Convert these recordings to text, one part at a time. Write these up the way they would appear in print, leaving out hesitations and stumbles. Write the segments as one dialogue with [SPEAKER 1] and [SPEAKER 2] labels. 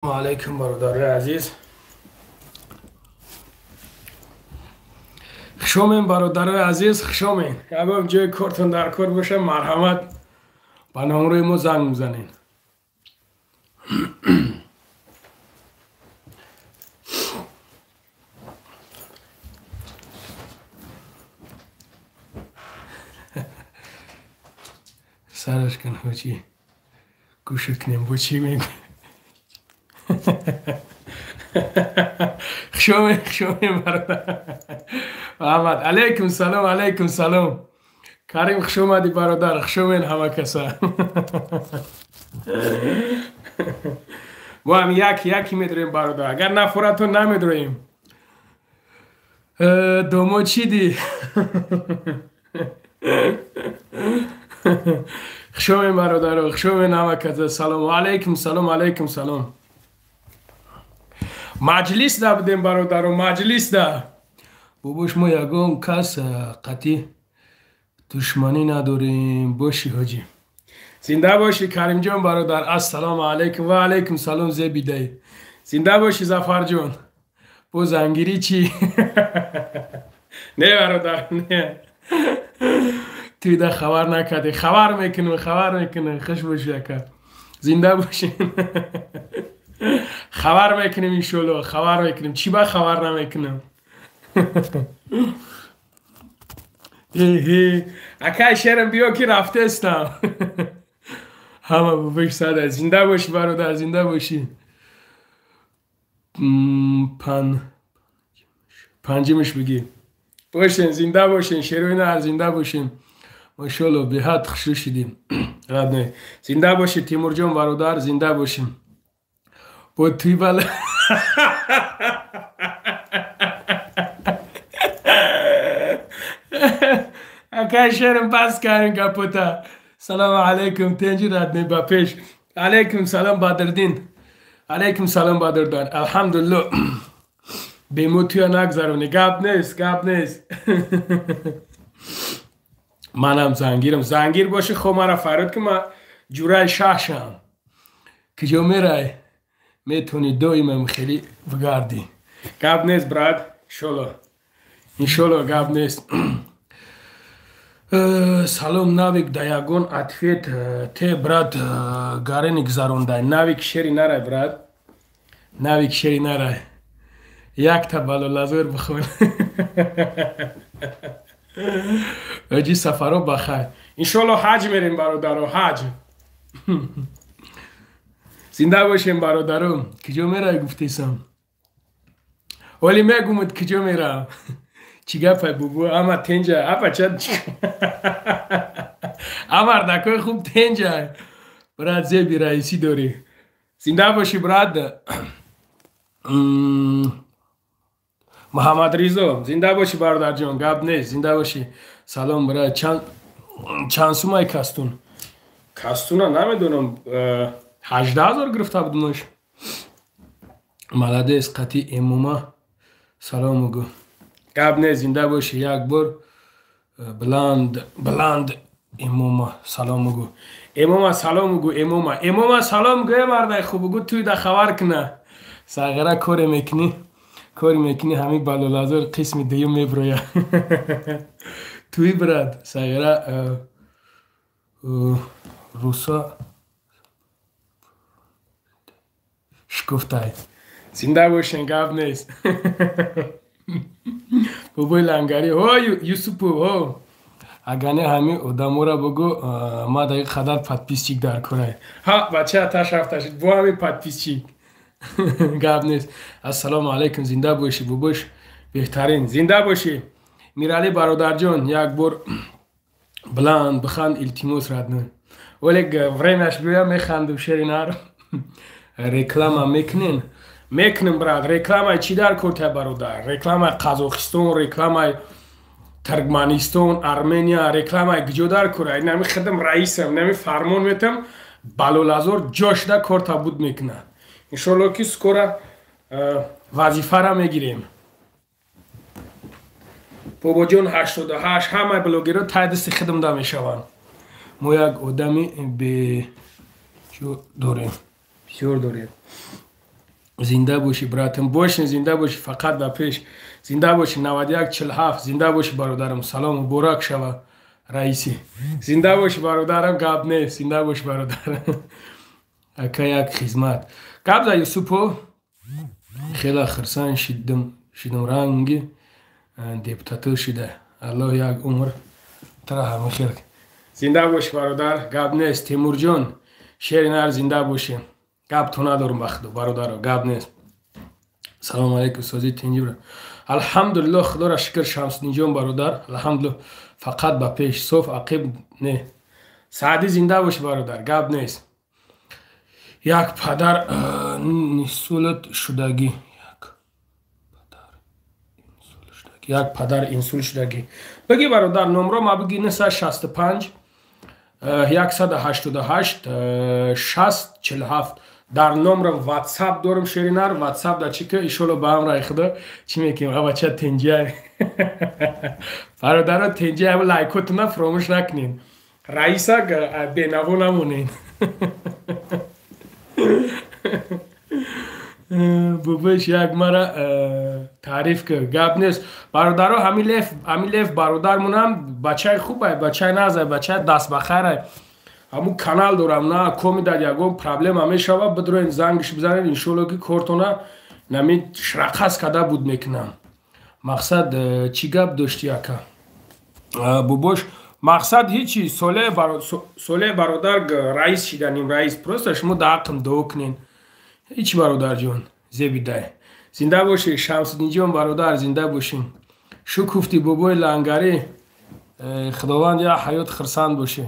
[SPEAKER 1] Алейкум, бародарои азиз, хушомед, бародарои азиз, хушомед. Ягон ҷои кортон дар кор боша, марҳамат, ба номрои мо занг мезанед. Сараш кун, ҳоҷӣ, гӯша кунем, бо чӣ мегӯ. Хушомед, хушомед, бародар Муҳаммад. Алейкум салом, алейкум салом, Карим, хуш омадӣ, бародар, хушомед ҳама каса. Мо ҳам як яки медроем, бародар, агар нафоратон намедроем. Домо чӣ ди? Хушомед, бародаро, хушомед ҳама каса. Салому алейкум, салом, алейкум салом. Маҷлис да будем, бародаро, маҷлис да. Бобош, мо ягон кас қатъи душманӣ надорем. Бошӣ, ҳоҷӣ, зинда бошӣ. Каримҷон, бародар, ассалому алайкум. Ва алайкум салом, зебидай, зинда бошӣ. Зафарҷон, бо зангирӣ чӣ? Не, бародар, не, туида хабар накардӣ. Хабар мекунем, хабар мекунем. Хуш бошӣ, ака, зинда бошӣ. Хабар мекунем, иншолло, хабар мекунем. Чӣ ба хабар намекунем? Акай шерам, биё ки рафтестам. Ҳама бубиш сада. Зинда бошӣ, бародар, зинда бошӣ. Пан панҷимиш бигӣ. Бошен, зинда бошен, шерои нар, зинда бошен. Машолло, беҳад хушрӯ шидим, родной. Зинда бошӣ, Тимурҷон, бародар, зинда бошем. Бо туи бала. Акай шерам, бас карин гапота. Салому алейкум, тенҷи, родной, ба пеш. Алейкум салом, Бадрдин, алейкум салом, Бадрдан. Алҳамдулилло, бемо туя нагзаронӣ. Гап нест, гап нест. Манам зангирам. Зангир бошӣ, хо мара фарёд ки, ман ҷураи шаҳшам. Киҷо мерай, метавонӣ доимам хеле бигардӣ. Гап нест, брат, иншолло, иншолло, гап нест. Салом, навик да ягон ответ те, брат, гарени гузарондай. Навик шери нарай, брат, навик шери нарай. Якта балолазор бихон. Оҷи, сафаро бахайр. Иншолло, ҳаҷ мерем, бародаро, ҳаҷ. Зинда бошем, бародаро. Киҷо мерай, гуфтесам? Оли мегумуд, киҷо мерам. Чӣ гапай, бубу? Ама тенҷа, апача, амардакои хуб тенҷа. Брат, зеби раисӣ дорӣ. Зинда бошӣ, брат Муҳаммадризо, зинда бошӣ, бародарҷон, гап нест, зинда бошӣ. Салом, брат, чанд сумай кастун? Кастуна намедонам, 18 000 гирифта будумаш. Молодец, қатъи эмома салом угӯ. Гап нест, зинда бошӣ. Як бор баланд баланд эмома салом угӯ. Эмома салом угӯ, эмома, эмома салом гӯ. Э, мардай хуб, угӯ, туйда хабар куна. Сағира, коре мекунӣ, коре мекунӣ, ҳамин балолазор қисми дуюм меброя. Туи, брат, сағира, руса шукуфтай. Зинда бошен, гап нест. Бобои лангарӣ, о Юсупу, о агане ҳамин одаморо бугӯ, ма дар қадар подписчик дар корай. Ҳа, бача, таш рафта шуд бо ҳамин подписчик. Гап нест. Ассалому алайкум, зинда бошӣ, бобош, беҳтарин, зинда бошӣ. Миралӣ, бародарҷон, як бор баланд биханд, илтимос, родной. Оле времяш биёя, механдум, шери нар. Реклама мекунен? Мекунем, брат. Рекламаи чӣ дар кортай, бародар? Рекламаи Қазоқистон, рекламаи Туркманистон, Армения, рекламаи куҷо дар кора? Нами хидм раисам, нами фармон метам, балолазор ҷошда корта буд мекунад. Иншолло, ки скоро вазифара мегирем. Бобоҷон, 88 ҳамаи блогерро тай дасти хидмда мешаванд. Мо як одами бе дорем, бисёр дорем. Зинда бошӣ, братам, бошин, зинда бошӣ, фақат ба пеш. Зинда бошӣ, 9147, зинда бошӣ, бародарам. Салом, муборак шава, раиси. Зинда бошӣ, бародарам, гап нест. Зинда бошӣ, бародарам. Ака, як хизмат. Гап за, Юсупо. Хела хирсан шидам, ранги депутату шида. Аллоҳ як умр тара ҳама хел. Зинда бошӣ, бародар, гап нест. Темурҷон, шери нар, зинда бошӣ. Гап то надорум ба худо, бародаро, гап нест. Салому алайкум, сози, тинҷибра? Алҳамдулиллоҳ, худоро шукр, Шамсуддинҷон, бародар, алҳамдулиллоҳ, фақат ба пеш, соф ақиб не. Саъдӣ, зинда бошӣ, бародар, гап нест. Як падар инсулт шудагӣ, як падар инсулт шудагӣ. Бигӣ, бародар, номро ма бигӣ: 965 188 60 47. Дар номрам ватсап дорам, шеринар, ватсап да чӣ ки, иншолло, ба ҳамраи худо чӣ мекунем. Авача тенҷа, бародаро, тенҷа, лайкотуна фуромӯш накунед, раиса бенаво намонед. Бубиш, як мара таъриф кар. Гап нест, бародаро, ҳами лев бародармонам бачаи хубай, бачаи назай, бачаи дастбахайрай. Ҳамун канал дорам на комидад, ягон проблема мешава, бидроен, зангиш бизанед, иншолло, ки кортона нами шрақас када буд мекунам. Мақсад, чӣ гап дошти, ака? Бубош, мақсад ҳичи, соле, бародар, раис шиданим, раис. Просто шумо да ҳаққам дуо кунен. Ҳичи, бародарҷон, зебидай. Зинда бошӣ, Шамсуддинҷон, бародар, зинда бошӣ. Шукуфти, бобои лангарӣ, худованд я ҳаёт хирсанд бошӣ.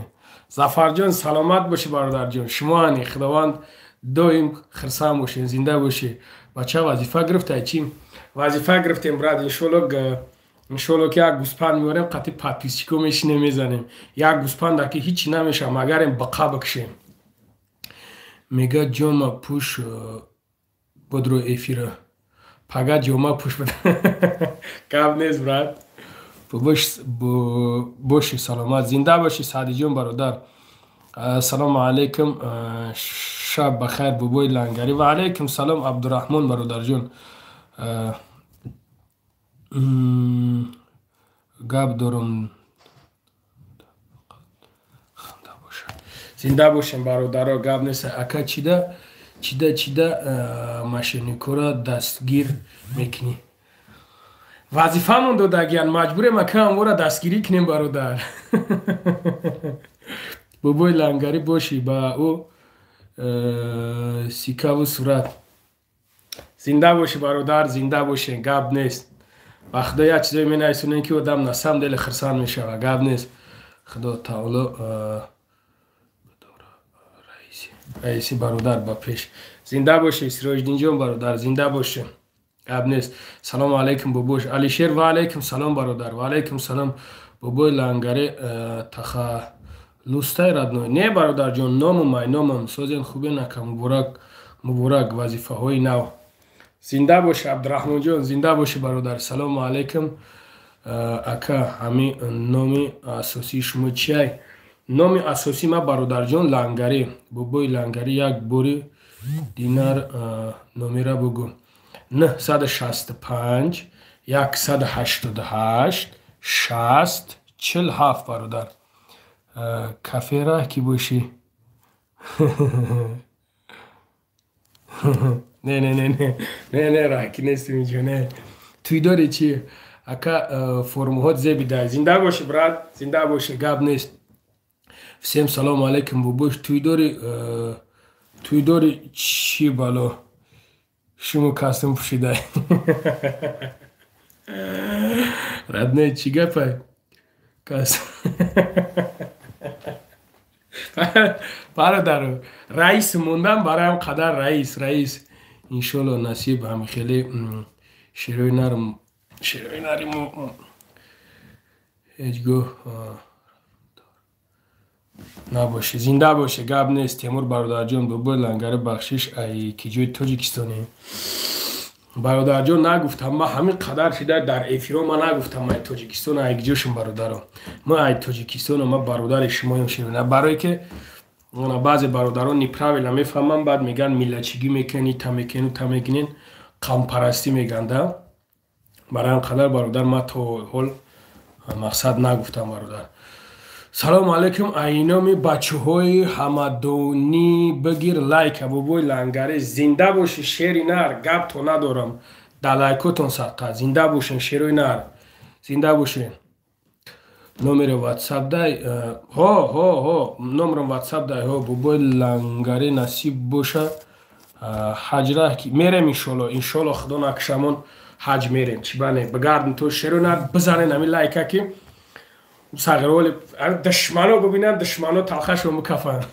[SPEAKER 1] Зафарҷон, саломат бошӣ, бародарҷон, шумоани худованд доим хирсанд бошед, зинда бошӣ. Бача вазифа гирифта чӣ? Вазифа гирифтем, брат, иншолло, иншолло, ки як гӯспанд меорем, қати подписчико мешинем, мезанем. Як гӯспанда ки ҳичи намешавам, агарем биқа бикшем. Мега ҷома пӯш, бодро эфира. Пага ҷома пӯш. Гап нест, брат. Боши саломат, зинда боши, Саъдиҷон, бародар. Ассалому алайкум, шаб бахайр, бобои лангарӣ. Ва алайкум салом, Абдураҳмон, бародарҷон. Гап дорум. Зинда бошем, бародаро, гап нест. Ака, чида чида чида мошенникора дастгир мекунӣ? Вазифамон додагиян, маҷбурем, ака, амвора дастгирӣ кунем, бародар. Бобои лангарӣ бошӣ, ба ӯ сикаву сурат. Зинда бошӣ, бародар, зинда бошед, гап нест. Ба худо, як чизое менависонем, ки одам на самом деле хирсанд мешавад. Гап нест, худо таоло раиси, бародар, ба пеш. Зинда бошӣ, Сироҷиддинҷон, бародар, зинда бошӣ, гап нест. Салому алайкум, бобош Алишер. Ва алайкум салом, бародар, ва алайкум салом. Бобои лангари тахаллустай, родной? Не, бародарҷон, номумай, номам. Созен, хубен, ака? Муборак, муборак вазифаҳои нав. Зинда бошӣ, Абдураҳмонҷон, зинда бошӣ, бародар. Салому алайкум, ака, ҳами номи асосии шумо чиай? Номи асосии ма, бародарҷон, Лангарӣ. Бобои лангарӣ, як бори динар номера бугӯ. 965 188 60 47, бародар. Кафера ки бошӣ? Не, не, не, не, не, не, раҳки нестим инҷо, не. Туй дори чи, ака? Формуҳот зебидай. Зинда бошӣ, брат, зинда бошӣ, гап нест. Всем салому алайкум, бобош, туй дори? Туй дори, чӣ бало шумо костюм пӯшидай? Родной, чӣ гапай? Кас бародаро, раис мондам, бароям қадар раис, раис. Иншолло, насиб, ҳами хеле шерои нарм, шерои нари мо ҳеҷ гоҳ набошӣ. Зинда бошӣ, гап нест, Темур, бародарҷон. Бобои лангари, бахшиш, ай ки ҷои Тоҷикистонӣ? Бародарҷон, нагуфтам ма, ҳамин қадар шида дар эфиро ма нагуфтам ай Тоҷикистон, ай киҷошум. Бародаро, ма ай Тоҷикистоно, ма бародари шумоем, ширина, барое ки Баъзе бародарон неправильно мефаҳманд, баъд мегӯянд миллатчигӣ мекунед, та мекунед, та мекунед, қавмпарастӣ мегӯянд. Барои ҳам қадар бародар ман то ҳол мақсад нагуфтам бародар. Салому алайкум, айноми бачаҳои ҳамадонӣ бигир лайка бобои Лангари. Зинда бошӣ шери нар, гап то надорам. Дар лайкотон садқа. Зинда бошен шерои нар. Зинда бошен. Номери WhatsApp дай. Ҳо, ҳо, ҳо, номерам WhatsApp дай. Ҳо, бобои Лангари насиб боша. Ҳаҷра мерем иншолло, иншолло худо накушамон ҳаҷ мерем. Чӣ бане? Бигардем то шерои нар бизанен ҳамин лайка ки сағироли душмано бибинанд, душмано талхашон бикафанд.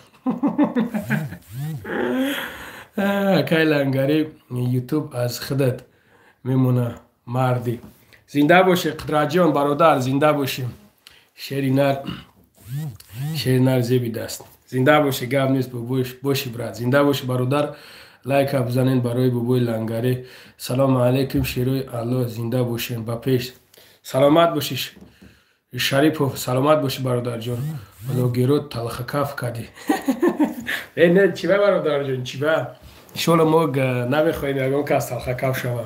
[SPEAKER 1] Акай Лангари ютуб аз худат мемона марди. Зинда бошӣ Қудратҷон бародар, зинда бошӣ. Шери нар, шери нар зеби даст. Зинда бошӣ, гап нест бошӣ брат. Зинда бошӣ бародар. Лайка бизанен барои бобои Лангари. Салому алайкум шерои Аллоҳ, зинда бошем ба пеш. Саломат бошӣ Шарипов, саломат бошӣ бародарҷон. Блогеро талхакаф кардӣ. Э не, чиба бародарҷон, чиба? Иншолло мо намехоҳем ягон кас талхакаф шава.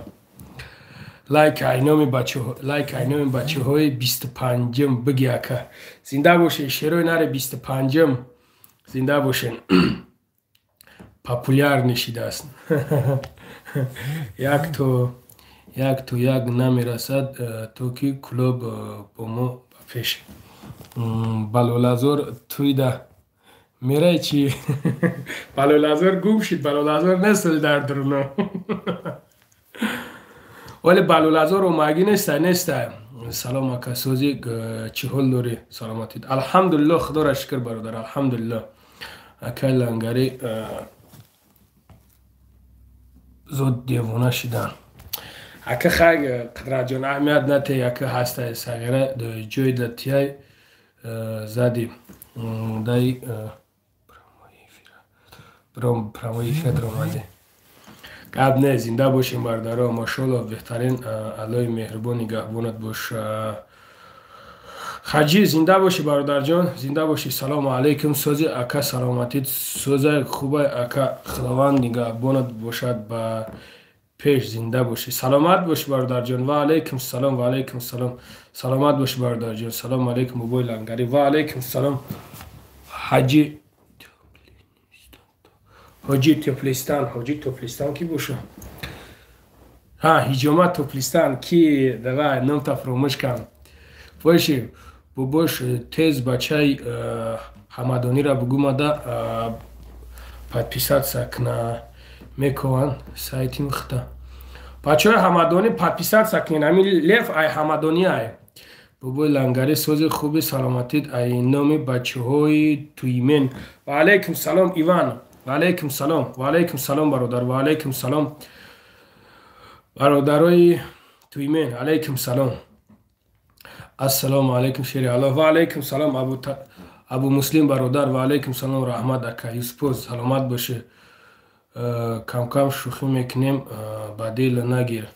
[SPEAKER 1] Лайк айноми бачаҳо, лайк айноми бачаҳои 25-м биги ака. Зинда бошед шерои нари 25-м. Зинда бошед. Популяр нишидааст. Як то як намерасад то ки клуб бо мо ба пеш. Балолазор туйда мерай чи? Балолазор гум шид, Балолазор нест дар дуруно. Вале Балолазор омагӣ неста, неста. Салом ака, сози чӣ ҳол дорӣ? Саломатид. Алҳамдулиллоҳ, худоро шукр бародар, алҳамдулиллоҳ. Акай Лангари зуд девона шидан. Ака хай Қудратҷон аҳамият натей, ака ҳастай сағира ҷой да тияй зади. Дай прямой эфир омадӣ. Гап не, зинда бошем бародаро, машолло, беҳтарин, Аллоҳи меҳрубон нигаҳбонат боша. Хаҷӣ зинда бошӣ бародарҷон, зинда бошӣ. Салому алайкум, сози ака, саломатид, созай хубай ака, худованд нигаҳбонат бошад ба пеш, зинда бошӣ. Саломат бошӣ бародарҷон. Ва алайкум салом, ва алайкум салом. Саломат бошӣ бародарҷон. Салому алайкум бобои Лангари. Ва алайкум салом. Ҳаҷӣ Ҳоҷи Топлистан, Ҳоҷи Топлистан ки боша? Ҳа, ҳиҷома Топлистан ки, давай, номта фаромӯш кам. Боши, бобош тез бачаи ҳамадонира бугумада подписаться кна мекованд сайтим хта. Бачаҳои ҳамадонӣ подписаться кунед, ҳамин лев ай ҳамадонӣ ай. Бобои Лангари сози хуби саломатид ай номи бачаҳои туймен. Ва алайкум салом Иван. Ва алайкум салом, ва алайкум салом бародар, ва алайкум салом бародарои туймен, алайкум салом. Ассалому алайкум шери Аллоҳ. Ва алайкум салом Абу Муслим бародар, ва алайкум салом раҳмат ака Юсупов, саломат бошӣ. Камкам шӯхӣ мекунем, ба дил нагир.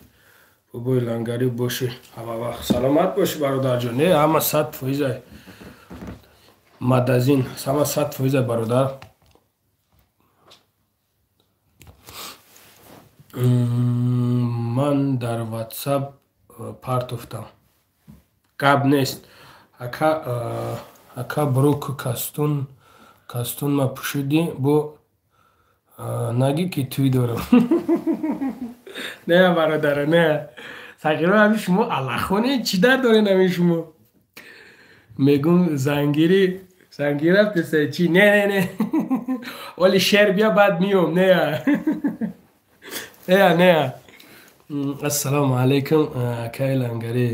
[SPEAKER 1] Бобои Лангари бошӣ ҳама вақт. Саломат бошӣ бародарҷон. Не, ҳама 100% мадазин, ҳама 100% бародар. Ман дар WhatsApp партофтам. Гап нест. Ака, ака брук кастун ма пӯшидӣ бо нагӣ ки туй дорам. Не бародаро, не. Сағиро ҳами шумо аллахоне чӣ дар дорен ҳами шумо? Мегум зангирӣ, зангирӣ рафтеса чӣ? Не, не, не. Оли шер бия баъд миём, не. Не, не. Ассалому алайкум, акай Лангари.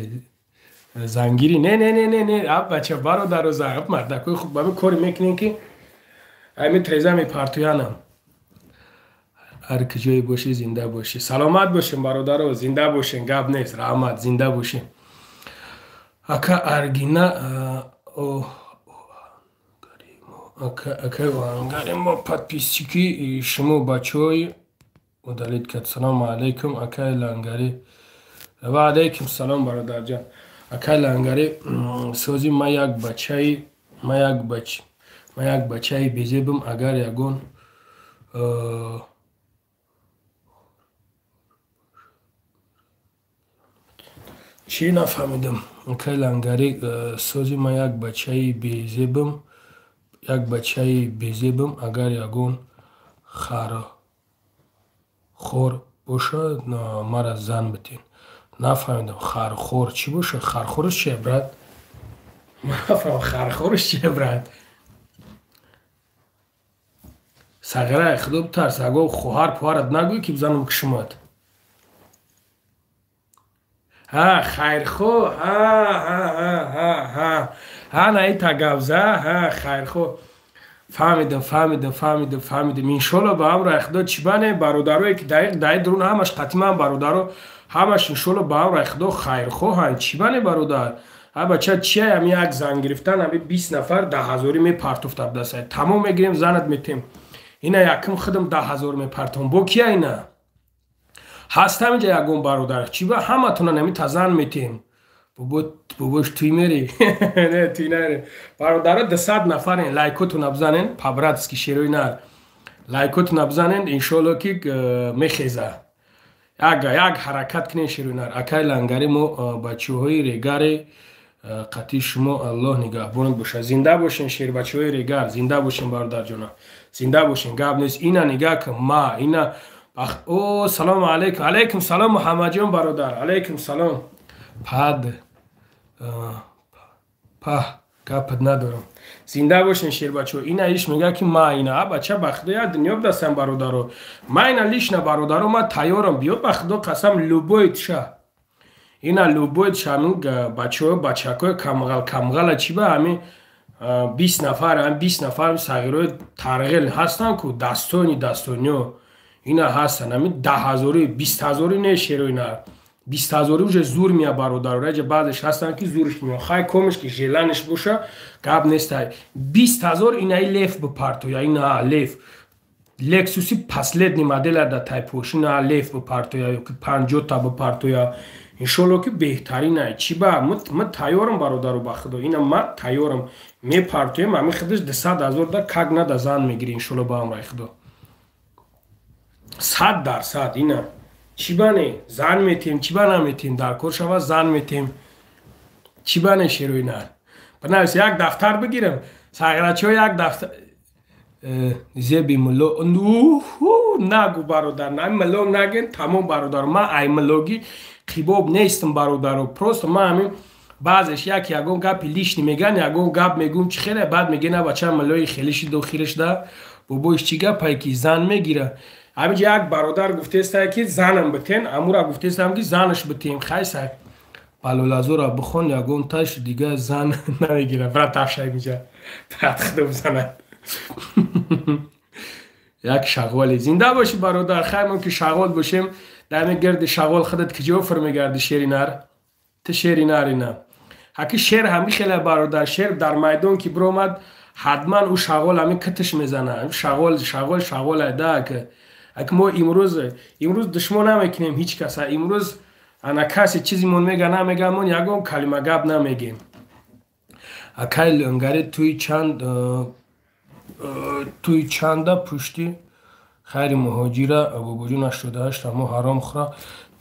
[SPEAKER 1] Зангирӣ? Не, не, не, не, не. Аб бача бародаро занг, мардакои хуб ҳами коре мекунем ки ҳами треза мепартоянам. Ҳар куҷое бошӣ зинда бошӣ. Саломат бошем бародаро, зинда бошем, гап нест, раҳмат, зинда бошем. Ака Аргина акай Лангари мо подписчики шумо бачаҳои удалить кард. Салому алайкум акай Лангари. Ва алайкум салом бародарҷон. Акай Лангари сози ма як бачаи, ма як бач, Ман як бачаи безебам, агар ягон чӣ нафаҳмидам. Акай Лангари сози, ман як бачаи безебам, як бачаи безебам, агар ягон хархор бошад, мара зан битен. Нафаҳмидам, хархор чӣ бошад? Хархораш чия, брат? Ман нафаҳмам, хархораш чия, брат? Сағирай, худо битарс, ягон хоҳар пуҳарат нагӯй, ки бизанам кушумат. Ҳа, хайрхо, ҳа, ҳа, ҳа, ҳа, ҳа, ҳа, на ита гавза, ҳа, хайрхо. Фаҳмидам, фаҳмидам, фаҳмидам, фаҳмидам. Иншолло ба амрои Худо чӣ бане, бародарое ки даи дурун ҳамаш қатиман бародаро, ҳамаш иншолло ба амрои Худо хайрхоҳанд. Чӣ бане, бародар? Ҳа, бача, чия ами як зан гирифтан, ами 20 нафар 10 ҳазорӣ мепартофта будасай. Тамом мегирем, занат метем. Ина якум худам 10 ҳазор мепартом. Бо кия ина? Ҳастам инҷа ягон бародар. Чӣ ба ҳаматона нами тазан метем. Бобош, туй мери? Не, туй наре. Бародаро, 200 нафарен, лайкотона бизанен, по-братски, шерои нар. Лайкотона бизанен, иншолло ки мехеза. Як як ҳаракат кунен, шерои нар. Акай Лангари, мо бачаҳои Регаре, қатъи шумо Аллоҳ нигаҳбонат бошад. Зинда бошен, шербачаҳои Регар, зинда бошен, бародарҷона. Зинда бошен, гап нест. Ина нигаҳ кун, ма ина. О, салому алайкум. Алайкум салом, Муҳаммадҷон бародар. Алайкум салом. Пад паҳ гапат надорам. Зинда бошен, шербачаҳо. Ина иш мега, ки ма ина, а бача, ба худо як дунё будастам, бародаро. Ма ина лично, бародаро, ма тайёрам. Биё, ба худо қасам, любой тша. Ина любой тша, ҳамин бачаҳо, бачакҳои камғал камғала чӣ ба ҳамин 20 нафар, ҳамин 20 нафар сағирои тарғел ҳастанд ку, дастони дастониё. Ина ҳастанд, ҳамин 10 ҳазорӣ, 20 ҳазорӣ не, шерои нар. 20 ҳазорӣ уже зур мея, бародаро. Раҷа баъзеш ҳастанд, ки зурш мея. Хай, комиш ки желаниш боша, гап нестай. 20 ҳазор инаи леф бипартоя, ина леф. Лексуси последний модела да тайпош, ина леф бипартоя ёки 50-та бипартоя. Иншолло ки беҳтаринай. Чӣ ба ма тайёрам, бародаро, ба худо. Ина ма тайёрам. Мепартоем, ҳамин худаш 200 ҳазор да как нада зан мегири, иншолло ба амраи худо. 100% ина. Чӣ ба не? Зан метем, чӣ ба наметем? Дар кор шава, зан метем. Чӣ ба не, шерои нар? Бинавис, як дафтар бигирам. Сағирачиҳо, як дафтар. Зеби мулло нагу, бародар, на мулло наген, тамом, бародар. Ман ай муллогӣ қибоб нестам, бародаро. Просто ман ҳамин баъзеш як ягон гапи лишний меган, ягон гап мегӯм, чӣ хеле баъд мегӯ, на бача муллои хеле шиду хирашда. Бобоиш, чӣ гапае ки зан мегира? Ҳаминҷа як бародар гуфтестае, ки занам битен, амура гуфтестам, ки занаш битем. Хайсай, балолазора бихон, ягонташ дига зан намегира. Брат, афшай инҷа, брат, худо бизанад. Як шағоле. Зинда бошӣ, бародар. Хайр, мо ки шағол бошем, дар гирди шағол худат киҷо фур мегарди, шери нар? Ту шери нар ина. Ҳаки шер ҳами хеле, бародар, шер дар майдон ки биромад, ҳатман ӯ шағол ҳами китиш мезана. Шағол, шағол, шағол да. Ак мо имрӯз душмон намекунем ҳеҷ каса. Имрӯз ана касе чизимон мега, намега, мон ягон калима гап намегем. Акай Лангари, туй чанда пушти хайри муҳоҷира бобоҷон 88 мо ҳаром хӯра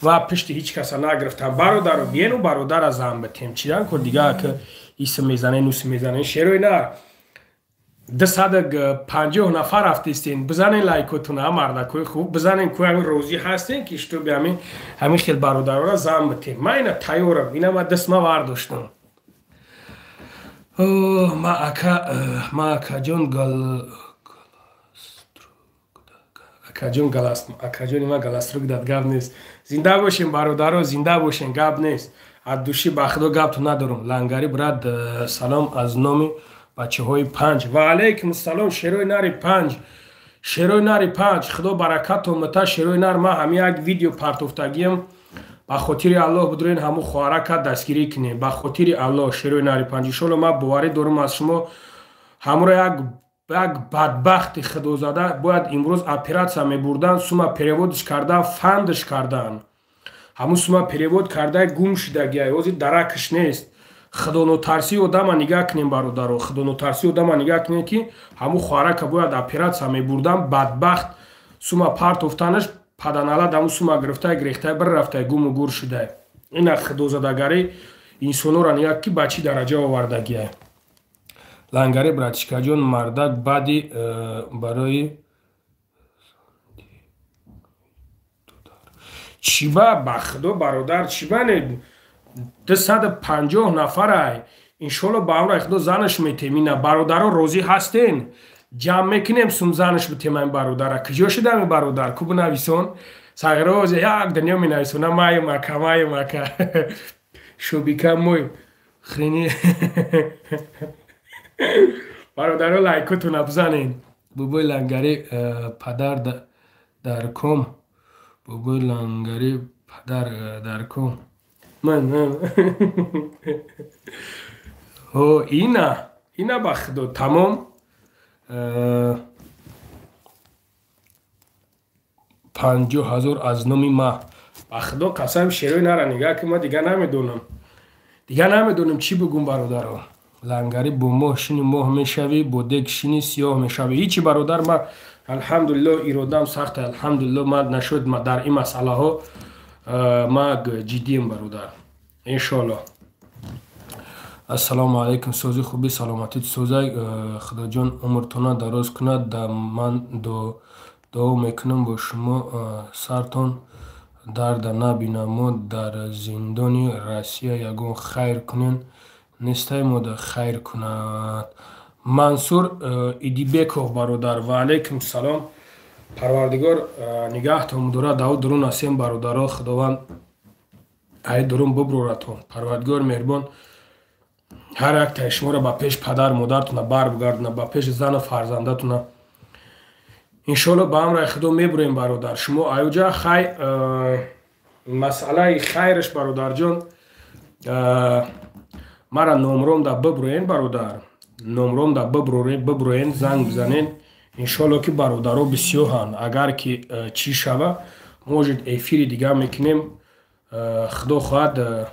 [SPEAKER 1] ва пишти ҳеҷ каса нагирифтам, бародаро. Биену бародара зан битем. Чидан кор дига, ки исм мезанен, усм мезанен, шерои нар. 250 нафар рафтистен, бизанен лайкотуна, мардакои хуб, бизанен ку ҳамин розӣ ҳастен, ки чтобы ҳамин хел бародарора зан битем. Ман ина тайёрам, ина ма дастма вардоштам. Ма акаҷон гал акаҷон галас, акаҷони ма галаструк дад, гап нест. Зинда бошем, бародаро, зинда бошем, гап нест. Аз души, ба худо, гапту надорам. Лангари брат, салом аз номи бачаҳои панҷ. Ва алайкум салом, шерои нари панҷ, шерои нари панҷ. Худо баракатон мата, шерои нар. Ман ҳами як видео партофтагиам, ба хотири Аллоҳ бидурен, ҳамун хоҳарака дастгирӣ кунем, ба хотири Аллоҳ, шерои нари панҷ. Иншолло, ман боварӣ дорам аз шумо. Ҳамуро як бадбахти худозада бояд имрӯз оператсия мебурдан, сума переводш кардан, фандш кардан. Ҳамун сума перевод карда гум шидагия, ҳозир даракш нест. Худонотарсии одама нигаҳ кунем, бародаро, худонотарсии одама нигаҳ кунем, ки ҳамун хоҳарака бояд оператсия мебурдан, бадбахт сума партофтанаш паданалад ҳамун сума гирифтай, гирехтай, бирафтай, гуму гур шудай. Ина худозадагарӣ инсонора нигаҳ ки ба чӣ дараҷа овардагия. Лангари братишкаҷон, мардак баъди барои чиба ба худо бародар чиба не 250 нафарай. Иншолло ба амраи худо занаш метем. Ина бародаро розӣ ҳастен, ҷамъ мекунем сум занаш битем ин бародара. Куҷо шудам ин бародар? Ку бинависон? Сағирозе як дунё менависона маем ака, маем ака. Шобика мой хрени. Бародаро лайкотона бизанен. Бобои Лангари падар дар ком. Бобои Лангари падар дар ком. Ман ҳо ина ина ба худо тамом 50 000 аз номи ма. Ба худо қасам, шерои нара нигаҳ ки ма дига намедонам. Дига намедонам чӣ бигӯм, бародаро. Лангари бо моҳ шини моҳ мешавӣ, бо дег шини сиёҳ мешавӣ. Ҳичи бародар, ма алҳамдулилло иродам сахта, алҳамдулилло ма нашуд ма дар ин масъалаҳо ма ҷиддием, бародар. Иншоалло. Ассалому алайкум, сози хуби, саломатит созай, худоҷон умртона дароз кунад. Да ман дуо мекунам бо шумо, сартон дарда набинам. Мо дар зиндони Россия ягон хайр кунен нестай, мода хайр кунад. Мансур Идибеков бародар, ва алайкум салом. Парвардигор нигаҳтон дорад, даву дурун ҳастем, бародаро, худованд ай дурун буброратон. Парвардигор меҳрибон ҳар яктаи шуморо ба пеш падар модаратона барбигардона, ба пеши зану фарзандатона. Иншоалло ба амраи худо мебурем, бародар. Шумо аюҷа хай масъалаи хайраш, бародарҷон, мара номром да биброен, бародар, номром да биброен, занг бизанен. Иншоалло ки бародаро бисёрҳанд, агар ки чӣ шава, может, эфири дига мекунем, худо хоҳад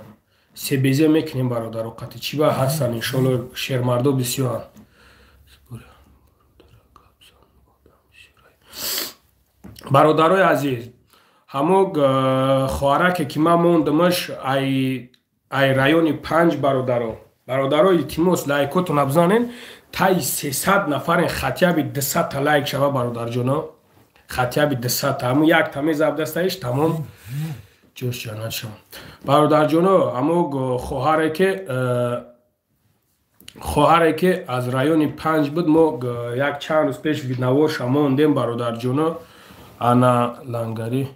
[SPEAKER 1] себезе мекунем, бародаро, қати чиба ҳастанд, иншоалло шермардо бисёранд. Бародарои азиз, ҳамо хоҳараке ки ман мондамаш ай райони панҷ, бародаро, бародаро, илтимос, лайкотона бизанен, таи 300 нафарен, хотя бы 200-та лайк шава, бародарҷоно, хотя бы 200-та. Ҳамун якта мезабдастаиш, тамом, ҷош ҷаннат шавам. Бародарҷоно, ҳамо хоҳаре ки аз райони панҷ буд, мо як чанд рӯз пеш наворша мондем, бародарҷоно. Ана Лангари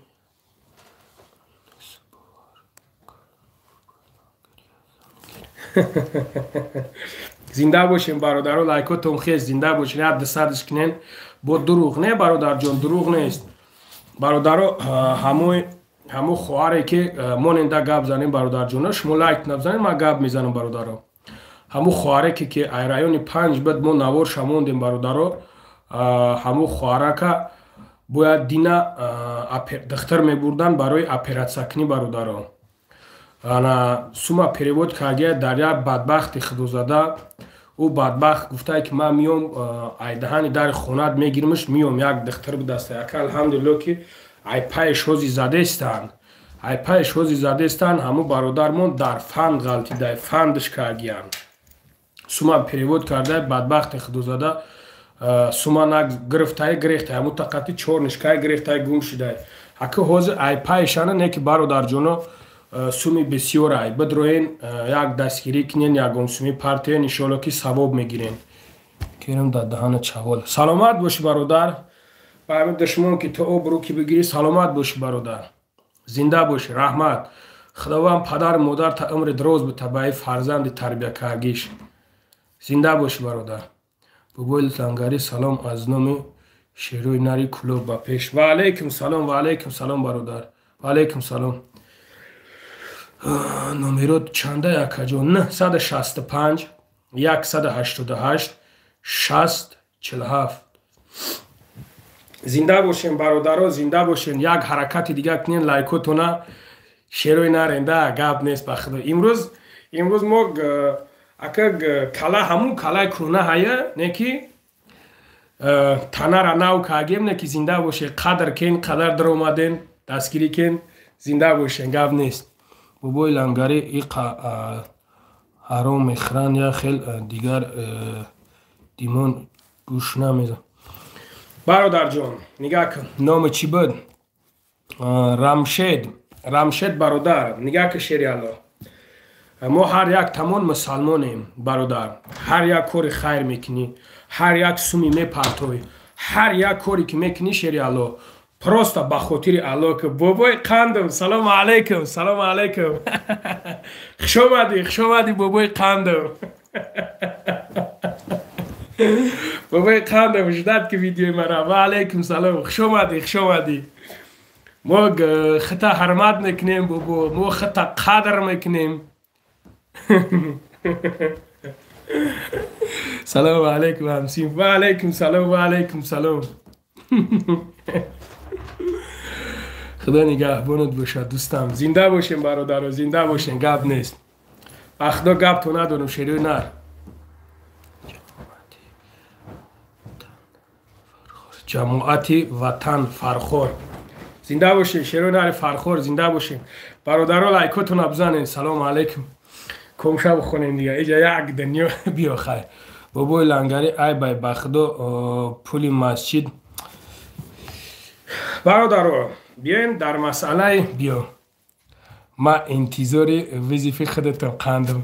[SPEAKER 1] зинда бошем, бародаро, лайкотон хез, зинда бошем, як дусадш кунен. Бо дурӯғ не, бародарҷон, дурӯғ нест, бародаро. Ҳамо хоҳаре ки моненда гап занем, бародарҷоно, шумо лайк набзанед, ман гап мезанам, бародаро. Ҳамо хоҳаре ки ай райони панҷ буд, мо наворша мондем, бародаро, ҳамо хоҳарака бояд дина духтар мебурдан барои оператсиякунӣ, бародаро. Ана сума перевод кардия дар як бадбахти худозада. Ӯ бадбахт гуфтае ки ман миём, ай даҳани дари хонаат мегиримш, миём. Як духтар будаста, яка, алҳамдулилло, ки ай паи шози задестанд, ай паи шози задестанд. Ҳамун бародармон дар фанд ғалтидай, фандш кардиянд. Сума перевод карда, бадбахти худозада сума на гирифтаи, гирехтай, ҳамун тақати чорнишкаи гирехтай, гум шудай. Ҳаки ҳозир ай паишана не ки, бародарҷоно, суми бисёрай, бидроен, як дастгирӣ кунен, ягон суми партиен, иншоалло ки савоб мегирен. Керам дар даҳана чавол. Саломат бошӣ, бародар, ба ҳамин душмон ки ту обрӯ ки бигирӣ. Саломат бошӣ, бародар, зинда бошӣ, раҳмат. Худованд падару модар та умри дроз бита ба фарзанди тарбиякаргиш. Зинда бошӣ, бародар. Бобои Лангари, салом аз номи шерои нари Кулоб, ба пеш. Ва алайкум салом, ва алайкум салом, бародар, ва алайкум салом. Номерот чанда, якаҷон? 965 188 60 47. Зинда бошем, бародаро, зинда бошем. Як ҳаракати дига кунен, лайкотона, шерои наренда, гап нест, ба худо. Имрӯз Имрӯз мо ака кала ҳамун калаи кӯҳна ҳая, не ки танара нав кагем, не ки зинда боше, қадр кен, қадар даромаден, дастгирӣ кен, зинда бошен, гап нест. Бобои Лангари иқа ҳаром мехӯранд, я хел дигар димон гӯш намезан. Бародарҷон, нигаҳ кун, номи чӣ буд? Рамшед, Рамшед бародар, нигаҳ кун, шери Алло. Мо ҳар як тамон мусалмонем, бародар. Ҳар як кори хайр мекунӣ, ҳар як суми мепартоӣ, ҳар як коре ки мекунӣ, шери Алло, просто ба хотири Алло ки. Бобои қандам, салому алайкум, салому алайкум. Хуш омадӣ, хуш омадӣ, бобои қандам. Бобои қандам, ждать ки видеои мара. Ва алайкум салом, хуш омадӣ, хуш омадӣ. Мо хита ҳурмат мекунем, бобо, мо хита қадр мекунем. Салому алайкум, ҳамсин. Ва алайкум салом, ва алайкум салом. Худо нигаҳбонат бошад, дӯстам. Зинда бошем, бародаро, зинда бошем, гап нест. Ба худо гапто надорам, шерои нар. Ҷамоати ватан фархор. Зинда бошем, шерои нари фархор, зинда бошем. Бародаро, лайкотона бизанед. Салому алайкум. Комша бихонем дига. Иҷа як дунё биё хайр. Бобои Лангари, ай бай, ба худо пули масҷид. Бародаро, биёем дар масъалаи биё. Ма интизори визифи худатон қандам.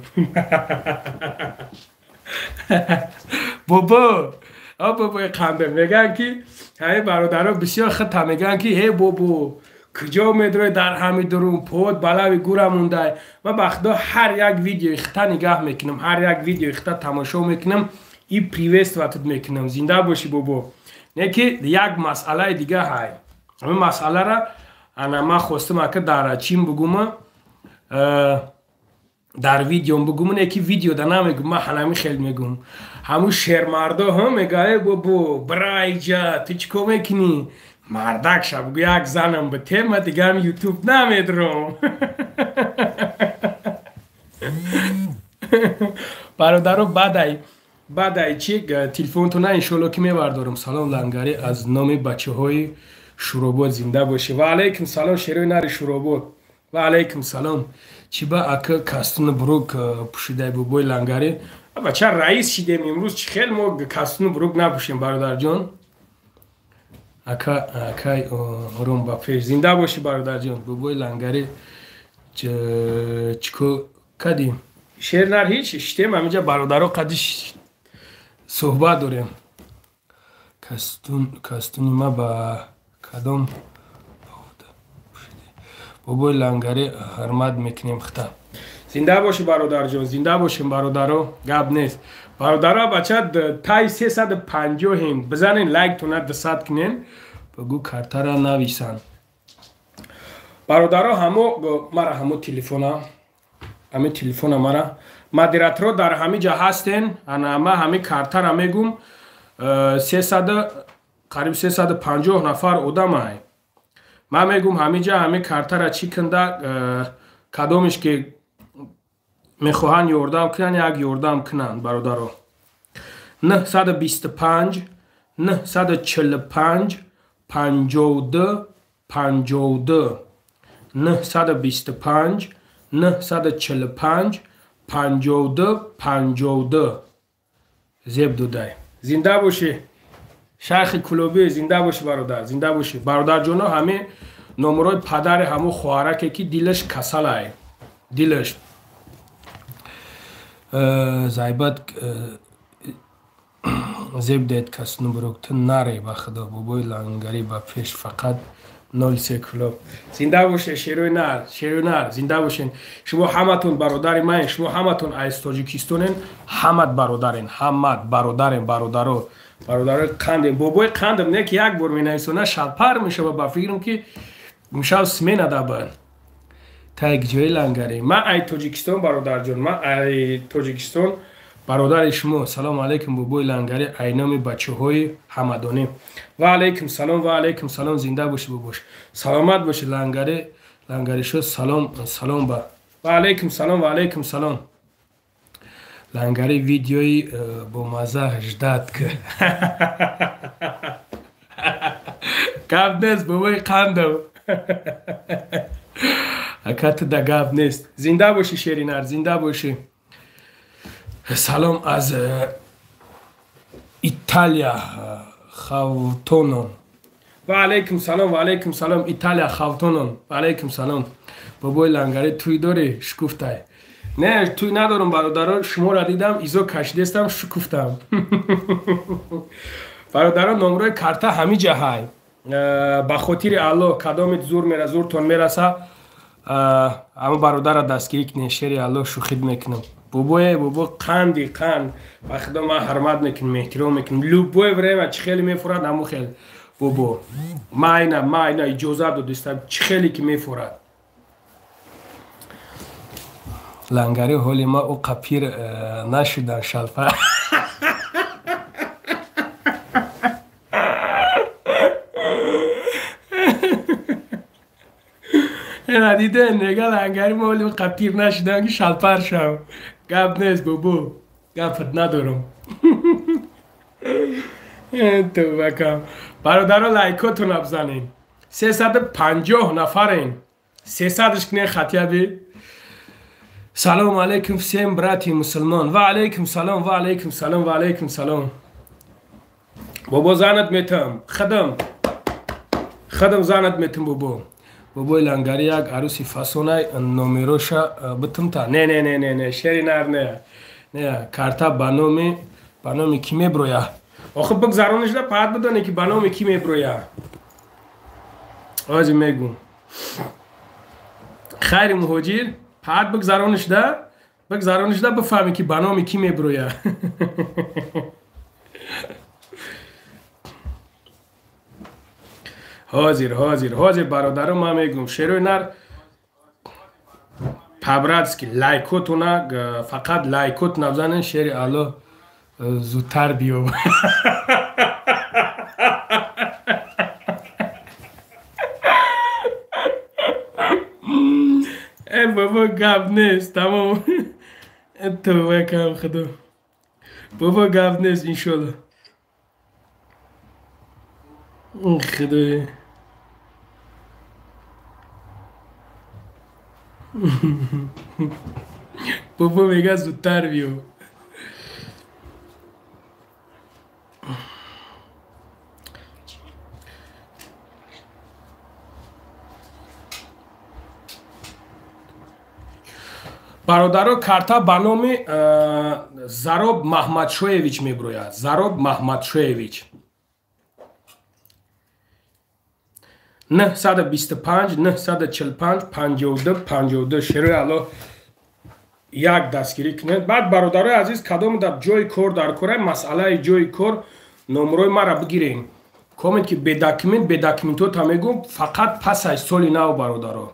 [SPEAKER 1] Бобо, о бобои қандам, мегӯянд ки ҳамин бародаро бисёр худта мегӯянд ки ҳе бобо, куҷо медрои дар ҳами дурун, под балави гура мондай. Ман ба худо ҳар як видеои хита нигаҳ мекунам, ҳар як видеои хита тамошо мекунам и приветствовать мекунам. Зинда бошӣ, бобо. Не ки як масъалаи дига ҳай. Ҳамин масъалара ана ман хостам ака дар чим бугума, дар видеом бугум, не ки видео да намегум, ман ҳанами хел мегум. Ҳамун шермардо ҳам мега, э бобо, бира иҷа, ту чӣ кор мекунӣ? Мардак ша бугу, як занам бите, ман дигар ютуб намедром. Бародаро, бадай чи телефонтона иншолло ки мебардорам. Салом Лангари, аз номи бачаҳои Шуробод, зинда бошӣ. Ва алайкум салом, шерои нари Шуробод. Ва алайкум салом. Чӣ ба ака кастуну бурук пӯшидай, бобои Лангари? Бача раис шидем имрӯз, чӣ хел мо кастуну бурук напӯшем, бародарҷон? Ака, акай ором ба пеш. Зинда бошӣ, бародарҷон. Бобои Лангари, чӣ кор кардӣ? Шер нар ҳеҷ, шитем ҳаминҷа бародаро қади суҳбат дорем. Кастуни ма ба кадом бобои Лангари ҳурмат мекунем хита. Зинда бошӣ, бародарҷон, зинда бошем, бародаро, гап нест. Бародаро, бача тай 350-ем, бизанен лайктона 200 кунен, бугу картара нависан. Бародаро, ҳамо мара ҳамо телефона, ҳами телефона мара модераторо дар ҳами ҷа ҳастен, ана ма ҳами картара мегум, 300 қариб 350 нафар одам ай. Ман мегум ҳамиҷа ҳами картара чӣ кунда, кадомиш ки мехоҳанд ёрдам кунанд, як ёрдам кунанд, бародаро. 925 945 52 52 925 945 52 52. Зеб дудай. Зинда бошӣ, шайхи Кулобӣ, зинда бошӣ, бародар, зинда бошӣ. Бародарҷоно, ҳами номерои падари ҳамун хоҳараке ки дилаш касалай. Дилаш. Зайбат зеб дед касну бурук, ту наре ба худо, бобои Лангари ба пеш, фақат 03 Кулоб. Зинда бошед, шерои нар, шерои нар, зинда бошед. Шумо ҳаматон бародари ман, шумо ҳаматон аз Тоҷикистонен, ҳамат бародарен, ҳамат бародарен, бародаро. Бародарои қандем, бобои қандем, не ки як бор менависона шалпар мешава, ба фикрам ки имшаб смена дабад. Та ҷои Лангари. Ман ай Тоҷикистон, бародарҷон, ман ай Тоҷикистон, бародари шумо. Салому алайкум, бобои Лангари, ай номи бачаҳои ҳамадонӣ. Ва алайкум салом, ва алайкум салом, зинда бошӣ, бобош. Саломат бошӣ, Лангари, Лангаришо, салом, салом ба. Ва алайкум салом, ва алайкум салом. Лангари видеои бомаза ждат ки. Гап нест, бобои қандам. Ака ту да гап нест. Зинда бошӣ, Шеринар, зинда бошӣ. Салом аз Италия, Хавтонон. Ва алайкум салом, ва алайкум салом, Италия, Хавтонон. Ва алайкум салом. Бобои Лангари, туй дорӣ? Шукуфтай. Не, туй надорам, бародаро, шуморо дидам, изо кашидестам, шукуфтам. Бародаро, номрои карта ҳами ҷаҳай. Ба хотири Аллоҳ, кадомит зур мера, зуртон мераса, ама бародарро дастгирӣ кунед, шери Аллоҳ шухид мекунам. Бобое, бобо, қанди қанд. Ба худо ман ҳурмат мекунам, эҳтиром мекунам. Любое время чӣ хеле мефурад, ҳамун хел. Бобо, майна иҷозат додистам, чӣ хеле ки мефурад. Лангари ҳоли ма ӯ қапир нашудан шалфа. Диде, нега лангари ма ҳоли ӯ қапир нашудан ки шалпар шав. Гап нест, бобо, гапат надорам. Товбакам. Бародаро, лайкотон абзанен. 350 нафарен. 300-ш кунен хатияби. Салом алейкум всем братья мусульман. Ва алейкум салом, ва алейкум салом, ва алейкум салом. Бобо занат метам. Хадам. Хадам занат метам, бобо. Бобои Лангари як аруси фасонай номероша битумта. Не, не, не, не, не, шери нар не. Не, карта ба номи ки меброя? Охи бигзаронишда паат бидоне ки ба номи ки меброя. Ози мегум. Хайри муҳоҷир, паат бигзаронишда бифаҳме ки ба номи ки меброя. Ҳозир, ҳозир, ҳозир бародаро ман мегум. Шерои нар по-братски лайкотона, фақат лайкот набзанен, шери Аллоҳ зудтар биё. Э бобо, гап нест, тамом. Тавба кам худо. Бобо, гап нест, иншолло. Худои. Бобо мега зудтар биё. Бародаро, карта ба номи Зароб Маҳмадшоевич меброяд. Зароб Маҳмадшоевич. 925 945 52 52. Шерои Аллоҳ як дастгирӣ кунед. Баъд бародарои азиз, кадом дар ҷои кор дар кора, масъалаи ҷои кор номрои маро бигирем. Комент ки бедокумент, бедокументота мегум, фақат пас аз соли нав, бародаро.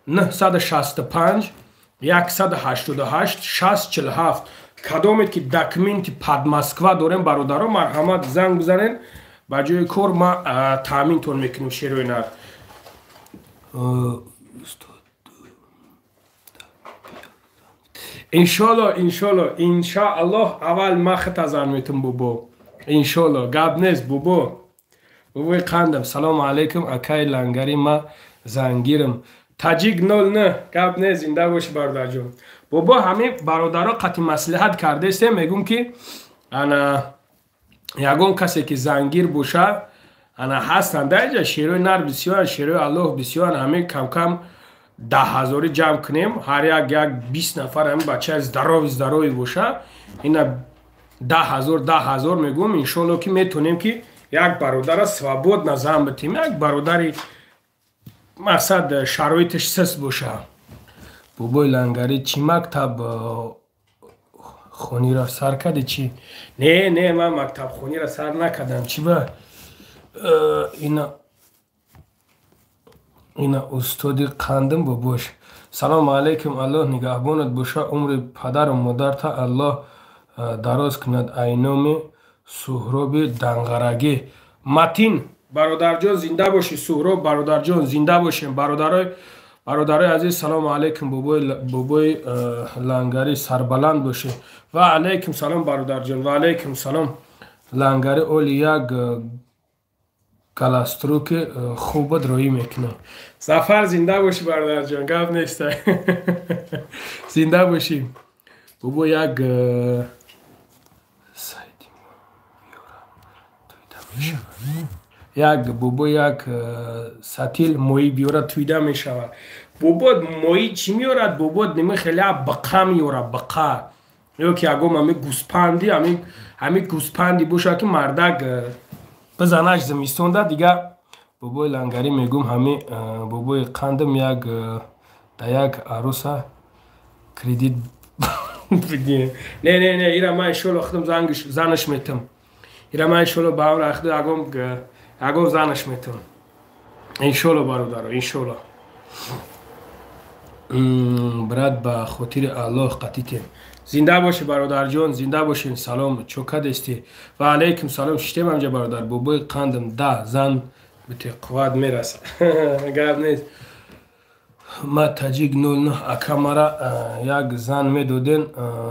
[SPEAKER 1] 965 188 647. Кадомет ки документи под Москва дорем, бародаро, марҳамат занг бизанен. Ба ҷои кор ма таъминтон мекунем, шерои нар. Иншолло, иншолло, иншааллоҳ аввал ма хита зан метум, бобо. Иншолло, гап нест, бобо. Бобои қандам, салому алейкум, акаи Лангари, ма зангирам. Таҷик 09, гап нест, зинда боши, бародарҷон. Бобо, ҳамин бародаро қати маслиҳат кардестем, мегум ки ана ягон касе ки зангир боша, ана ҳастанд даҷа шерои нар бисёранд, шерои Аллоҳ бисёранд, ҳамин камкам 10,000 ҷамъ кунем, ҳар як 20 нафар ҳамин бачаи здоровый здоровый боша, ина 10,000 10,000 мегум, иншолло ки метонем ки як бародара свободно зан битем, як бародари мақсад шароиташ сис боша. Бобои Лангари, чӣ мактаб хониро сар кардӣ чӣ? Не, не, ман мактабхониро сар накардам. Чӣ ба ина устоди қандим бобош. Салому алейкум, Аллоҳ нигаҳбонат боша, умри падару модарта Аллоҳ дароз кунад. Айноми Суҳроби Данғарагӣ. Матин бародарҷон, зинда бошӣ. Суҳроб бародарҷон, зинда бошем. Бародарои Бародарои азиз, салому алайкум. Бобои Лангари, сарбаланд бошед. Ва алайкум салом, бародарҷон, ва алайкум салом. Лангари, оли як галаструки хубат роӣ мекунам. Зафар, зинда бошӣ, бародарҷон, гап нест, зинда бошӣ. Бобо, як сайти як бобо, як сатил моӣ биёра, туйда мешавад. Бобо, моӣ чӣ меорад? Бобо, ними хеле бақа меорад, бақа ё ки ягом ами гӯспанди, ами гӯспанди бошад, ки мардак бизанаш зимистонда дига. Бобои Лангарӣ, мегум, ҳами бобои қандам, як да як аруса кредит. Не, не, не, ира ман иншолло худам занаш метам. Ира ман иншолло ба ҳамра худ ягом занаш метам, иншолло, бародаро, иншолло. Брат, ба хотири Аллоҳ қатитем. Зинда бошӣ, бародарҷон, зинда бошед. Салом, чо кадестӣ? Ва алайкум салом, шиштем ҳамҷа, бародар. Бобои қандам, да зан бите, қувват мерасад, гап нест. Ма таҷик 09, ака, мара як зан медоден,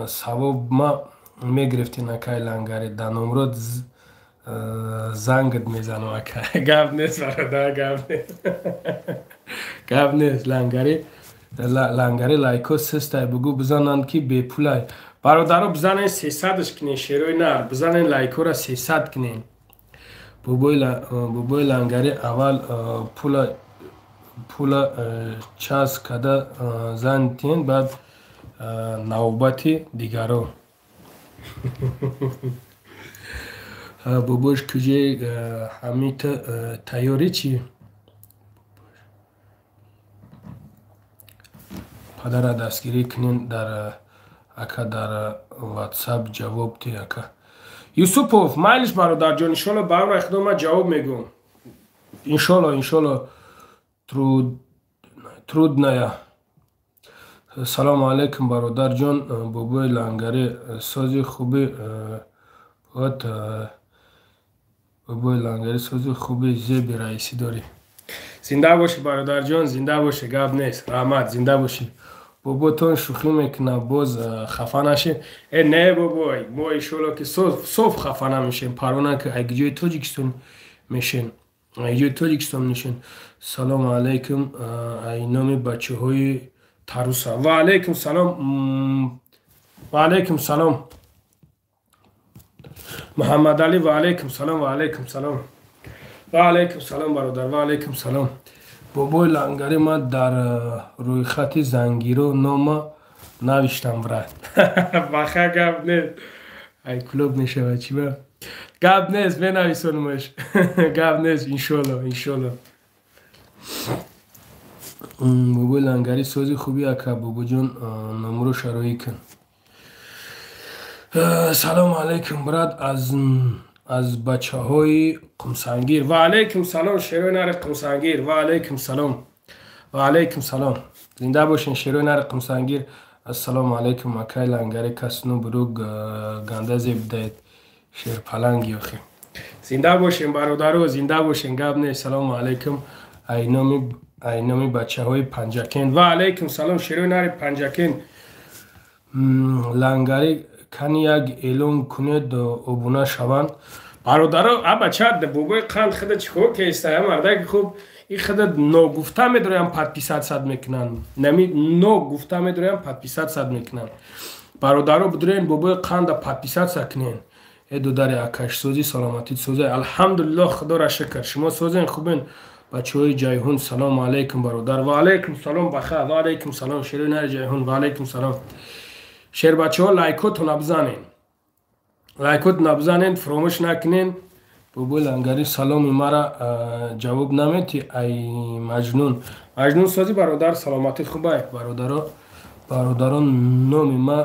[SPEAKER 1] савоб ма мегирифтен. Акай Лангари, да номрод зангат мезанам, ака. Гап нест, бародар, гап нест, гап нест. Лангари, Лангари, лайко систай, бугӯ бизананд, ки бепулай. Бародаро, бизанен, 300-аш кунен. Шерои нар, бизанен, лайкора 300 кунен. Бобои Лангари, аввал пула час када зан тиен, баъд навбати дигаро. Бобош, куҷе ҳамита тайёрӣ чӣ? Падара дастгирӣ кунен дар ака, дар ватсап ҷавоб те, ака. Юсупов, майлиш, бародарҷон, иншолло, ба амраи Худо ман ҷавоб мегӯм, иншолло, иншолло. Трудная. Салому алайкум, бародарҷон. Бобои Лангари, сози хуби вот. Бобои Лангари, сози хуби, зеби раисӣ дорӣ. Зинда бошӣ, бародарҷон, зинда бошӣ, гап нест, раҳмат, зинда бошӣ. Боботон шӯхӣ мекунад, боз хафа нашед. Э, не, бобой, мо иншолло ки соф хафа намешем, парвона ки айгиҷои Тоҷикистон мешен, айгиҷои Тоҷикистон мешен. Салому алайкум, ай номи бачаҳои Таруса. Ва алайкум салом, ва алайкум салом, Муҳаммадалӣ. Ва алайкум салом, ва алайкум салом, ва алайкум салом, бародар, ва алайкум салом. Бобои Лангари, ман дар рӯйхати зангиро нома навиштам, брат. Баха, гап нест. Ай клуб мешавад чиба? Гап нест, менависонумаш, гап нест, иншолло, иншолло. Бобои Лангари, сози хуби, ака. Бобоҷон, номро шароӣ кун. Салому алайкум, брат, аз бачаҳои Қумсангир. Ва алайкум салом, шерои нари Қумсангир. Ва алайкум салом, ва алайкум салом, зинда бошен, шерои нари Қумсангир. Ассалому алайкум, акай Лангари, касну буруг ганда зеб даед, шерпаланги охи. Зинда бошен, бародаро, зинда бошен, гап нест. Салому алайкум, ай номи бачаҳои Панҷакент. Ва алайкум салом, шерои нари Панҷакент. Лангари, кани як эълон кунед, обуна шаванд бародаро. А бача, бобои қанд, худа чӣ кор кеста, мардаки хуб, и худа ногуфта медроям, подписаться мекунанд. Нами ногуфта медроям, подписаться мекунанд. Бародаро, бидроен, бобои қанда подписаться кунен. Э, додари акаш, сӯзи, саломатит сӯзай? Алҳамдулиллоҳ, Худоро шукр. Шумо сӯзен, хубен? Бачаҳои Ҷайҳун, салому алайкум, бародар. Ва алайкум салом, баха, ва алайкум салом, шерои нари Ҷайҳун, ва алайкум салом. Шербачаҳо, лайкотона бизанен, лайкотона бизанен, фуромӯш накунен. Бобои Лангари, саломи мара ҷавоб наметӣ, ай Маҷнун. Маҷнун, сози, бародар, саломатӣ хубай? Бародаро, бародарон, номи ма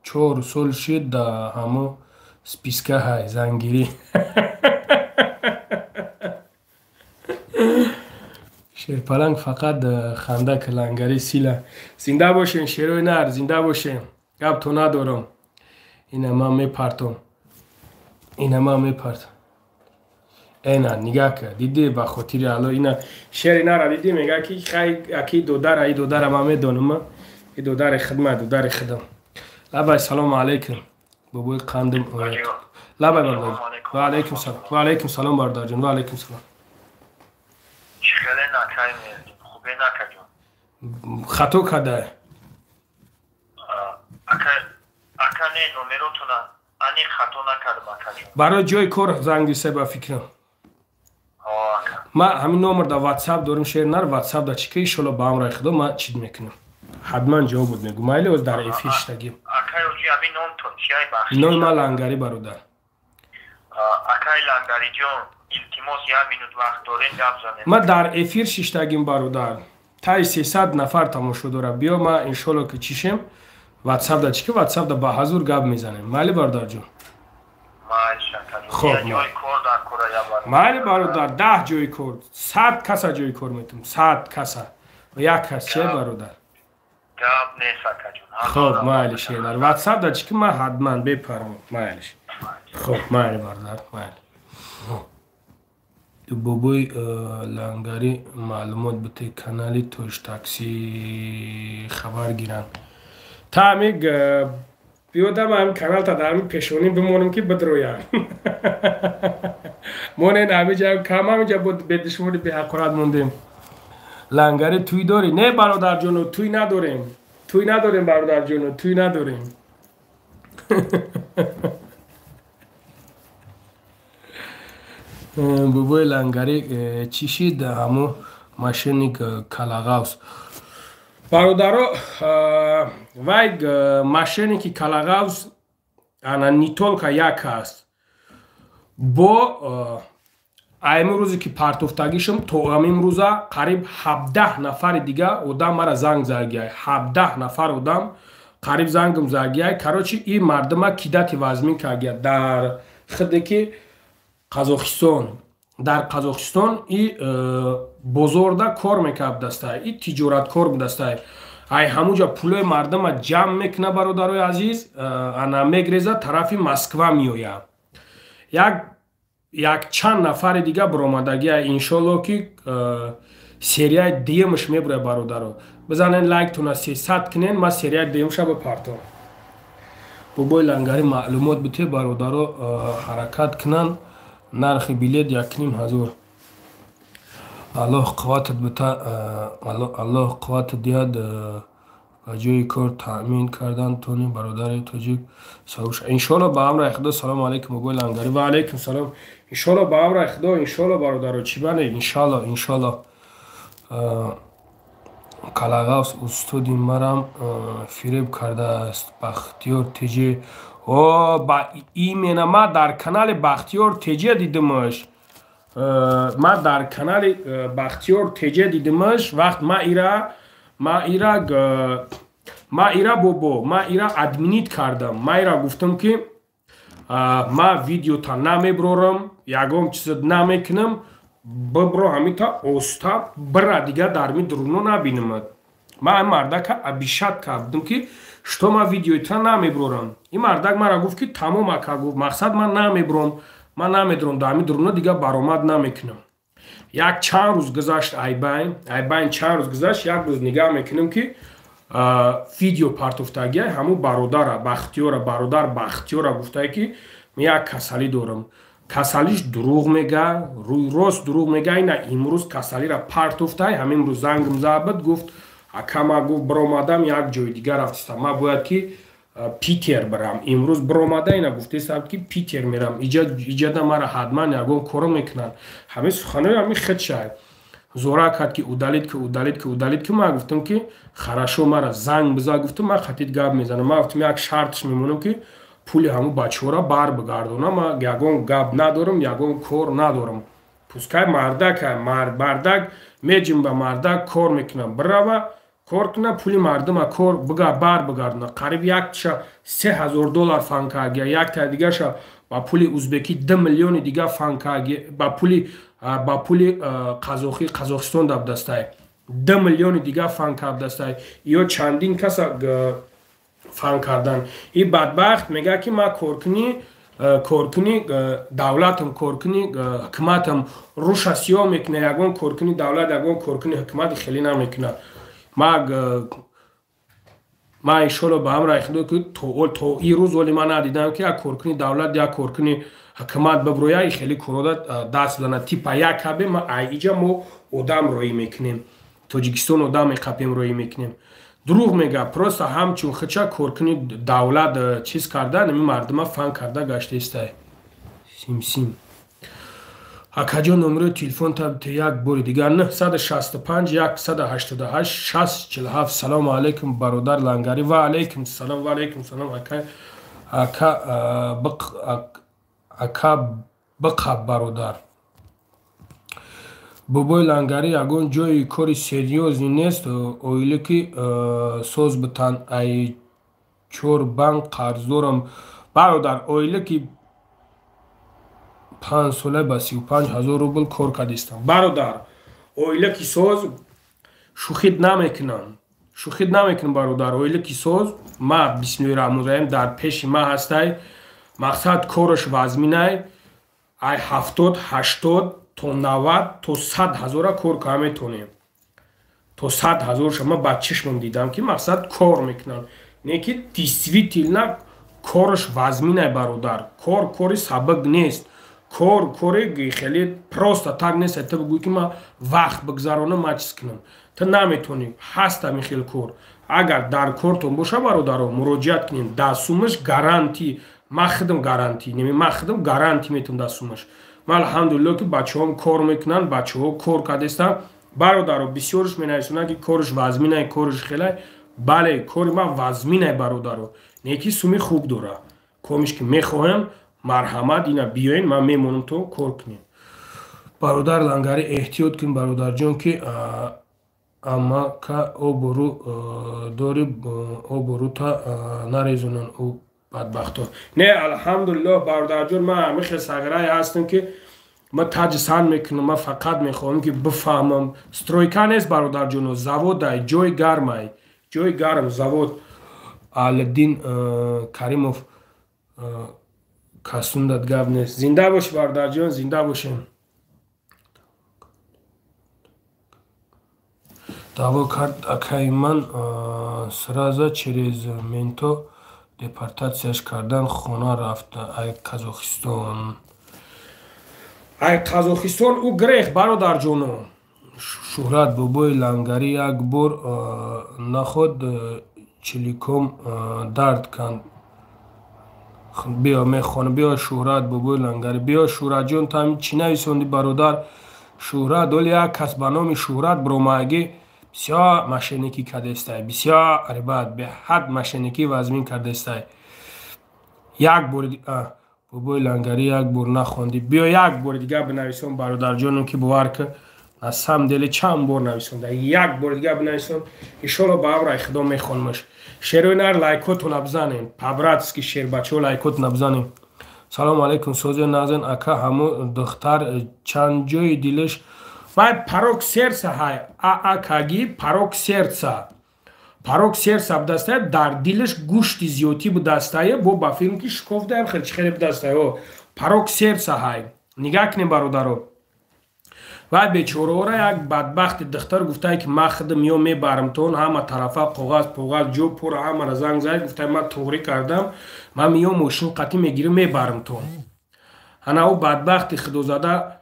[SPEAKER 1] 4 сол шид, да ҳамо списка ҳай зангирӣ. Шерпаланг, фақат ханда ки. Лангари сила. Зинда бошен, шерои нар, зинда бошен, гап то надорам. Ина ман мепартом, ина ман мепартом. Эна нигаҳ ка, диди, ба хотири Алло, ина шери нара диди, мега ки хай аки додара, и додара ман медонам, и додари хидма, додари хидам. Лабай, салому алайкум, бобои қандим. Лабай, бародар. Ва алайкум салом, ва алайкум салом, бародарҷон, ва алайкум салом. Хато кардае. Барои ҷои кор занг диса, ба фикрам. Ма ҳамин номер дар ватсап дорим, шер нар, ватсап да чика, иншолло, ба амраи худо ма чид мекунам, ҳатман ҷавоб мегӯ. Майли, оз дар эфир шитагим. Номи ман Лангарӣ, бародар. Ма дар эфир шиштагим, бародар, таи 300 нафар тамошо дора. Биё, ма иншолло ки чишем, ватсап да чика, ватсап да ба ҳазур гап мезанем. Майли, бародарҷон? Хоб, майли, бародар. 10 ҷои кор, 100 каса ҷои кор метум, 100 каса, як кас че, бародар? Хоб, майли, шедар, ватсап да чики, ма ҳатман бепарво. Майлиш, хоб, майли, бародар, майли. Бобои Лангарӣ, маълумот бите, канали Тоҷтакси хабар гиранд. Та ҳами биёдам, ҳами каналта дар ҳами пешонӣ бимонем, ки бидроянд. Монен, ҳамиҷа кам, ҳамиҷа бедушмони, беҳақорат мондем. Лангари, тӯй дорӣ? Не, бародарҷоно, тӯй надорем, тӯй надорем, бародарҷоно, тӯй надорем. Бобои Лангарӣ, чӣ шид ҳамо мошенник Калағавс? Бародаро, вай мошенники Калағавс ана не только як аст. Бо аймин рӯзе ки партофтагишам, то ҳамин рӯза қариб 17 нафари дига одам мара занг загияй, 17 нафар одам қариб зангм загияй. Короче, и мардума кидати вазмин кагия дар хиде ки Қазоқистон, дар Қазоқистон и бозорда кор мекард дастай, и тиҷораткор будастай. Ай ҳамуҷа пулои мардума ҷамъ мекуна, бародарои азиз, ана мегреза, тарафи Москва меояд. Як чанд нафари дига баромадагия, иншолло ки серияи дуюмаш мебурад. Бародаро, бизанен лайктона, 300 кунен, ма серияи дуюмша бипартом. Бобои Лангарӣ, маълумот бите, бародаро ҳаракат кунанд, нархи билет 1500. Аллоҳ қувватат бита, Аллоҳ қувватат диҳад, ба ҷои кор таъмин кардан тони бародари тоҷик савуш. Иншолло, ба амраи худо. Салому алайкум, бобои Лангарӣ. Ва алайкум салом. Иншолло, ба амраи худо, иншолло, бародаро, чӣ бане, иншолло, иншолло. Калағавс устоди марам фиреб кардааст, Бахтиёр Теҷи. О, ба имена ма дар канали Бахтиёр Теҷа дидимаш, ма дар канали Бахтиёр Теҷа дидимаш. Вақт ма ира, бобо, ма ира админит кардам, ма ира гуфтам, ки ма видеота намеброрам, ягон чиза намекунам, бибро ҳамита оста бира, дига дар ми дуруно набинамад. Ма мардака обещать кардам, ки что ма видеота намеброрам. Ин мардак мара гуфт, ки тамом, ака, гуфт, мақсад, ман намебром, ман намедурам, дар ҳамин дуруно дига баромад намекунам. Як чанд рӯз гузашт, айбайн чанд рӯз гузашт, як рӯз нигаҳ мекунам, ки видео партофтагия ҳамун бародара Бахтиёра, бародар Бахтиёра гуфтае, ки як касалӣ дорам. Касалиш дурӯғ мега, рӯй рост дурӯғ мега. Ина имрӯз касалира партофтай. Ҳамин рӯз зангм забад, гуфт: «Акама, гуфт, биромадам, як ҷои дигар рафтистам, ман бояд ки Питер бирам». Имрӯз биромада, ина гуфтесам, ки Питер мерам, иҷада мара ҳатман ягон коро мекунанд. Ҳамин суханои ҳамин худшай зора кард, ки удалить ки, удалить ки, удалить ки. Ман гуфтам, ки хорошо, мара занг биза, гуфтам, ман хатид гап мезанам. Ман гуфтам, як шартш мемонам, ки пули ҳамун бачаҳоро бар бигардонам, ман ягон гап надорам, ягон кор надорам. Пускай мардака, мардак меҷимба, мардак кор мекунам, бирава кор куна, пули мардума кор бар бигардона. Қариб якташа 3000 доллар фан кагия, якта дигаша ба пули узбекӣ 2 миллиони дига фан кагия, ба пули қазохӣ, Қазоқистон дабдастай, 2 миллиони дига фан кардастай. Ё чандин каса фан кардан. И бадбахт мега, ки ман коркунӣ Коркуни давлатам, коркуни ҳукуматам руша сиёҳ мекуна. Ягон коркуни давлат, ягон коркуни ҳукумат хеле намекуна. Ма иншолло ба ҳамраи худо, ки то ин рӯз оли ман надидам, ки як коркуни давлат, як коркуни ҳукумат биброя и хеле корода даст бизанад. Типа як кабе ма айиҷа мо одам роӣ мекунем, Тоҷикистон одам меқапем, роӣ мекунем. Дурӯғ мега. Просто ҳамчун хича коркуни давлат чиз карда, нами мардума фан карда гаштаистай. Симсим акаҷон, номерои телефон та як бори дигар: 965 188 60 47. Салому алайкум, бародар Лангарӣ. Ва алайкум салом, ва алайкум салом, ака. Ака, ака, биқаб, бародар. Бобои Лангарӣ, ягон ҷои кори серьёзный нест, оилаки соз битан, ай чор банк қарздорам. Бародар, оилаки 5 сола ба 35 000 рубл кор кардистам. Бародар, оилаки соз, шӯхит намекунам, шӯхит намекунам, бародар. Оилаки соз, ма бисмиллоҳи раҳмони раҳим, дар пеши ма ҳастай. Мақсад, кораш вазминай, ай 70, 80 то 90 то 100 ҳазора кор карда метонем. То 100 ҳазорша ма ба чишмам дидам, ки мақсад, кор мекунанд. Не ки действительно кораш вазминай, бародар. Кор кори сабук нест, кор кори хеле просто так нест. Ту бигӯй, ки ман вақт бигзаронам, ма чиз кунам, ту наметонӣ. Ҳаст ҳамин хел кор. Агар дар кортон боша, бародаро, муроҷиат кунем. Дар сумаш гарантӣ, ман худам гарантӣ, ман худам гарантӣ метавам дар сумаш. Ман, алҳамдулилло, ки бачаҳом кор мекунанд, бачаҳо кор кардестанд. Бародаро, бисёрш менависонанд, ки кораш вазминай, кораш хелай. Бале, кори ман вазминай, бародаро, не ки суми хуб дора. Комиш ки мехоҳем, марҳамат, ина биёен, ман мемонам, то кор кунем. Бародар Лангарӣ, эҳтиёт кун, бародарҷон, ки амака обурӯ дори, обурӯта нарезонанд ӯ бадбахто. Не, алҳамдулиллоҳ, бародарҷон, ман ҳамин хел сағирае ҳастам, ки ман таҷи сан мекунам. Ман фақат мехоҳам, ки бифаҳмам. Стройка нест, бародарҷоно, заводай, ҷои гармай, ҷои гарм, завод. Алиддин Каримов, касундат гап нест. Зинда бошӣ, бародарҷон, зинда бошем. Даъво кард акаи ман, сразу через менто депортатсияш кардан, хона рафт ай Казохистон. Ай Қазохистон ӯ грех, бародарҷоно. Шӯҳрат, бобои Лангарӣ, як бор наход чиликом дард канд. Биё, мехонам, биё. Шӯҳрат, бобои Лангарӣ, биё. Шӯҳратҷон, ту ҳамин чӣ нависондӣ, бародар Шӯҳрат? Оли як кас ба номи Шӯҳрат бромаагӣ бисёр мошенникӣ кардестай, бисёр, ребят, беҳад мошенникӣ вазмин кардестай. Як бори, бобои Лангарӣ, як бор нахондӣ. Биё, як бори дигар бинависон, бародарҷоном, ки бовар ки, на самом деле чанд бор нависонда. Як бори дигар бинависон, иншолло, ба амраи Худо мехонмаш. Шерои нар, лайкотона бизанем, по-братски, шербачаҳо, лайкотона бизанем. Салому алайкум, созе назен, ака. Ҳамо духтар чанд ҷои дилаш вай порок сердца ҳай, аакаги порок сердца, порок сердца будастая. Дар дилаш гӯшти зиёдтӣ будастая, бо ба филм ки шикофдаям, хеле хеле будастая. О, порок сердца ҳай. Нигаҳ кунем, бародаро. Вай бечораора як бадбахти духтар гуфтае, ки ман худам ё мебарам тон, ҳама тарафа коғаз поғаз ҷо пура, ҳамара занг зад, гуфтае, ман туғрӣ кардам, ман миём, мошин қатӣ мегирим, мебарам тон. Ана ӯ бадбахти худозада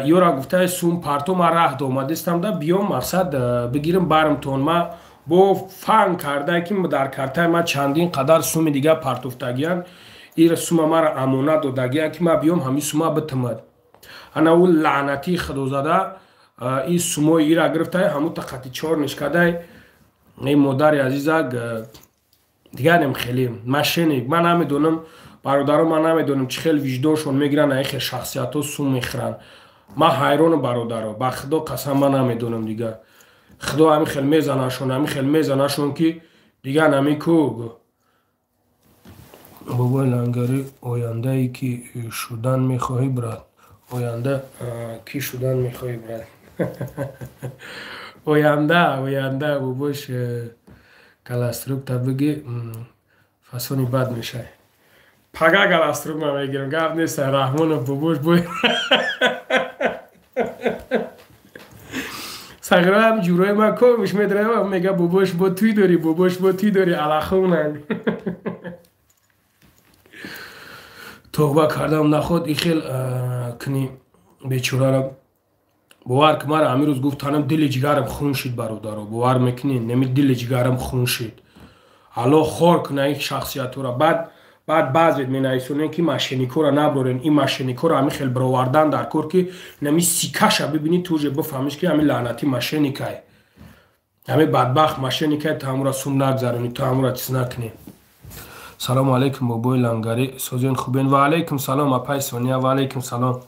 [SPEAKER 1] ёра гуфтае, сум парто, ман раҳ домадистам да биём, мақсад, бигирим, барам тон. Ман бо фан кардае, ки дар картаи ман чандин қадар суми дигар партофтагиянд, ира сума мара амонат додагиянд, ки ман биём, ҳамин сума битимад. Ана ӯ лаънатии худозада ин сумои ира гирифтай, ҳамута қати чор нишкадай. Ин модари азизак дигарем, хеле мошенник. Ман намедонам, бародаро, ман намедонам, чӣ хел виҷдоншон мегиранд, ин хел шахсиятҳо сум мехӯранд. Ман ҳайронам, бародаро, ба Худо қасам, ман намедонам дигар. Худо ҳамин хел мезанашон, ҳамин хел мезанашон, ки дигар намеку. Бобои Лангарӣ, ояндае ки шудан мехоҳӣ, брат? Оянда кӣ шудан мехоҳӣ, брат? Оянда, оянда, бобош, каластрукта биги, фасони бад мешавӣ. Пага галаструма мегирам, гап нест, Раҳмонов бобош бой. Сағираам ҷурои ман комиш медраам, мега бобош бо туй дорӣ, бобош бо туй дорӣ, алахонан. Тоғба кардам наход ихел кни бечораро. Бовар ки мара ҳамин рӯз гуфтанам дили ҷигарам хун шид бародаро, бовар мекунӣ? Неми дили ҷигарам хун шид. Аллоҳ хор куна ин шахсиятҳоро. Баъд баъзет менависонем ки мошенникҳоро наброрен, ин мошенникҳоро ҳамин хел бировардан дар кор ки нами сикаша бибинӣ, туже бифаҳмиш ки ҳамин лаънатӣ мошенникай. Ҳамин бадбахт мошенникай, ту ҳамура сум нагзаронӣ, ту ҳамура чиз накунӣ. Салому алайкум бобои Лангарӣ, созен хубен? Ва алайкум салом апай Сония, ва алайкум салом.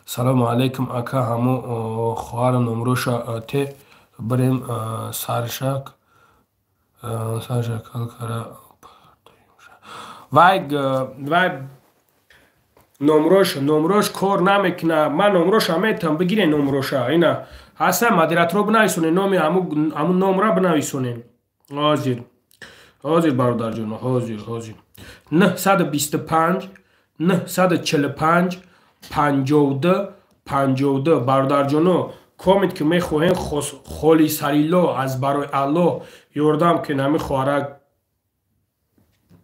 [SPEAKER 1] Салому алайкум ака, ҳамо хоҳарам номроша те бирем саршак саршак калкара. Вай вай номрош кор намекуна. Ман номроша метавам бигирен номроша. Ина ҳаста модераторо бинависонен, номи ҳамун номра бинависонен. Ҳозир. Ҳозир бародарҷон, ҳозир, ҳозир. 925 945 52 52 бародарҷоно, комент ки мехоҳем холисарилло аз барои Аллоҳ ёрдам ки нами хоҳарак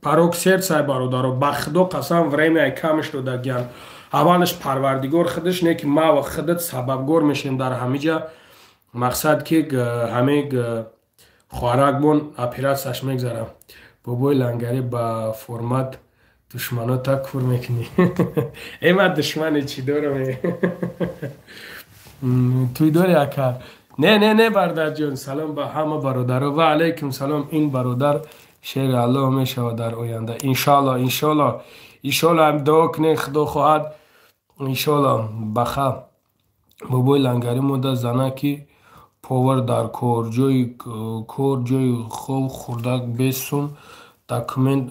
[SPEAKER 1] порок сердца бародаро, ба худо қасам времяи камш додагиян. Аввалаш парвардигор худаш не ки ма ва худат сабабгор мешем дар ҳамиҷа. Мақсад ки ҳами хоҳаракмон оператсияш мегзарам. Бобои Лангарӣ ба формат душманота кур мекунӣ. Э ман душмане чӣ дорам? Туй дори ака? Не, не, не бародарҷон, салом ба ҳама бародаро. Ва алайкум салом. Ин бародар шери Аллоҳ мешавад дар оянда. Иншоалло, иншоалло, иншоалло ҳам дуо кунед, худо хоҳад. Иншоалло баха. Бобои Лангарӣ мода зана ки повар дар кор, ҷои кор, ҷои хоб, хурдак бесум, документ.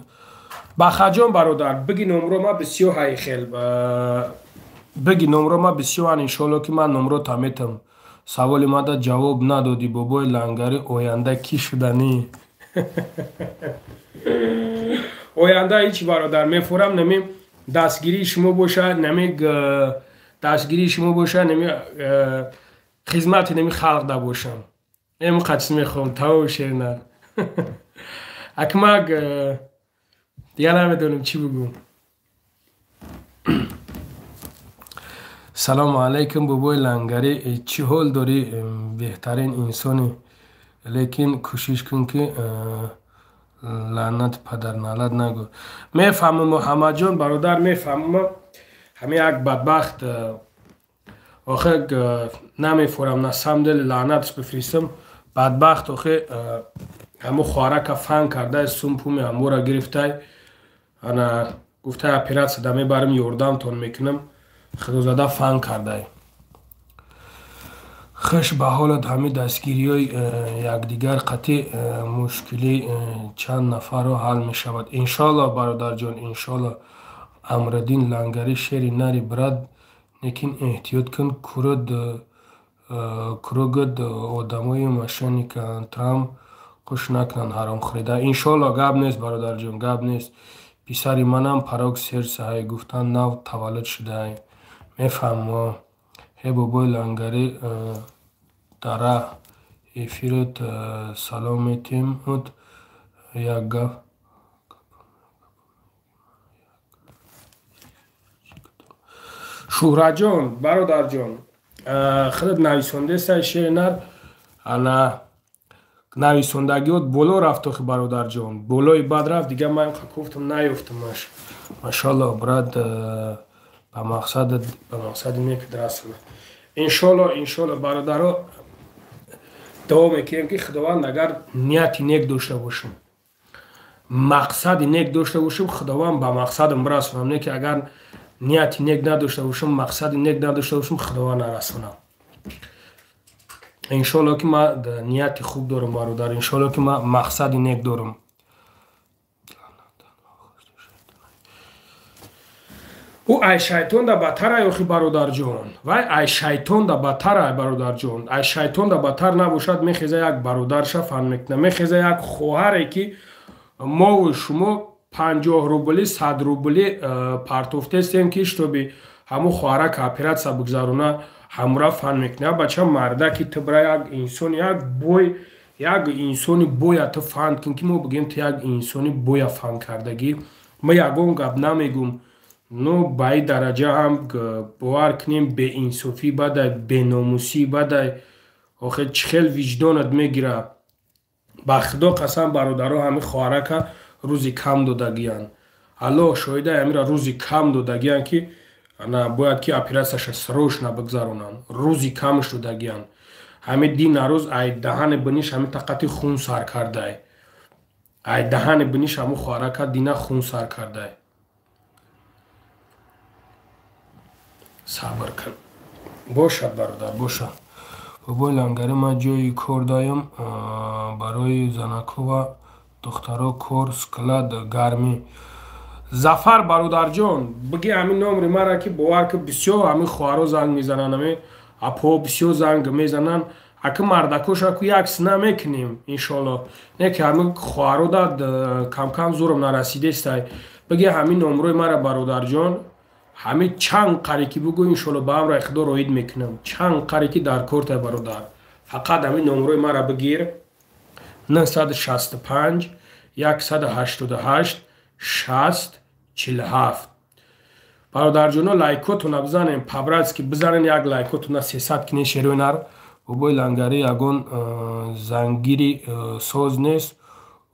[SPEAKER 1] Бахаҷон бародар, биги номро ма бисёр ҳай хел. Биги номро ма бисёр, иншоалло ки ман номро таметам. Саволи мада ҷавоб надодӣ бобои Лангарӣ, оянда кӣ шуданӣ? Оянда ҳеҷ бародар, мефурам нами дастгирии шумо бошад, нами дастгирии шумо бошад, нами хизмати нами халқ да бошам. Эм қачиз мехоҳам, тамом шернар. Акмак дигар намедонам чӣ бигӯм. Салому алайкум бобои Лангарӣ, чӣ ҳол дорӣ? Беҳтарин инсони, лекин кӯшиш кун ки лаънат падарналат нагӯ. Мефаҳмам Муҳаммадҷон бародар, мефаҳмам. Ҳамин як бадбахт охир намефурам, на самом деле лаънатш бифристам. Бадбахт охир ҳамун хоҳарака фан кардай, сум пуми ҳамура гирифтай. Ана гуфтай оператсия да мебарам, ёрдамтон мекунам. Худозада фан кардай. Хуш ба ҳолат ҳамин дастгириҳои якдигар қатъи мушкили чанд нафарро ҳал мешавад. Иншоалло бародарҷон, иншоалло. Амриддин Лангарӣ шери нари брат, лекин эҳтиёт кун, куругд одамои мошенниканд, трам қуш накунанд ҳаромхӯрида. Иншоалло гап нест бародарҷон, гап нест. Писари манам порок сердца ҳай, гуфтан нав таваллуд шудаай. Мефаҳмам. Ҳе бобои Лангарӣ дара эфирот салом метемуд як гап. Шӯҳратҷон бародарҷон, худат нависондесай шери нар, ана нависондагиот боло рафт охи бародарҷон, болои бад рафт, дигар ман гуфтам наёфтамаш. Машоалло брат, ба мақсади нек расона. Иншоалло, иншоалло бародаро, дуо мекунем ки Худованд агар нияти нек дошта бошем, мақсади нек дошта бошем, Худованд ба мақсадам бирасонам. Не ки агар нияти нек надошта бошам, мақсади нек надошта бошам, Худованд нарасонам. Иншоалло ки ман нияти хуб дорам бародар, иншоалло ки ман мақсади нек дорам. Ӯ ай шайтон да баттар ай охи бародарҷон. Вай ай шайтон да баттар ай бародарҷон. Ай шайтон да баттар набошад, мехеза як бародарша фан мекуна, мехеза як хоҳаре ки мову шумо 50 рубли 100 рубли партофтестем ки штоби ҳаму хоҳарака оператсия бигзаруна ҳамура фан мекунӣ. Бача мардаки ту бира як инсон як бой як инсони боя ту фан кун ки мо бигем ту як инсони боя фан кардагӣ. Ма ягон гап намегум, но ба ин дараҷа ҳам бовар кунем беинсофӣ бадай, беномусӣ бадай. Охе чӣ хел виҷдонат мегира? Ба худо қасам бародаро, ҳамин хоҳарака рӯзи кам додагиянд. Аллоҳ шоҳида, ҳамира рӯзи кам додагиянд ки ана бояд ки оператсияша срочно бигзаронанд. Рӯзи камш додагиянд. Ҳамин дина рӯз ай даҳани биниш ҳамин тақати хун сар кардай. Ай даҳани биниш ҳамун хоҳарака дина хун сар кардай. Сабр кун. Бошад бародар, бошад. Бобои Лангари, ман ҷои кор даём барои занако ва духтаро кор склад гармӣ. Зафар бародарҷон, биги ҳамин номри мара ки бовар ки бисёр ҳамин хоҳаро занг мезананд, ҳамин апо бисёр занг мезананд. Аки мардакоша ку як сина мекунем иншоалло. Не ки ҳамин хоҳаро да камкам зӯрам нарасидестай. Биги ҳамин номрои мара бародарҷон, ҳамин чанд қари ки бугӯ иншоалло ба амраи худо роид мекунам. Чанд қари ки дар кортай бародар. Фақат ҳамин номрои мара бигир. 965 188 60 47. Бародарҷоно лайкотона бизанем, по-братски бизанен як лайкотона 300 кине шерои нар. Бобои Лангари ягон зангири соз нест,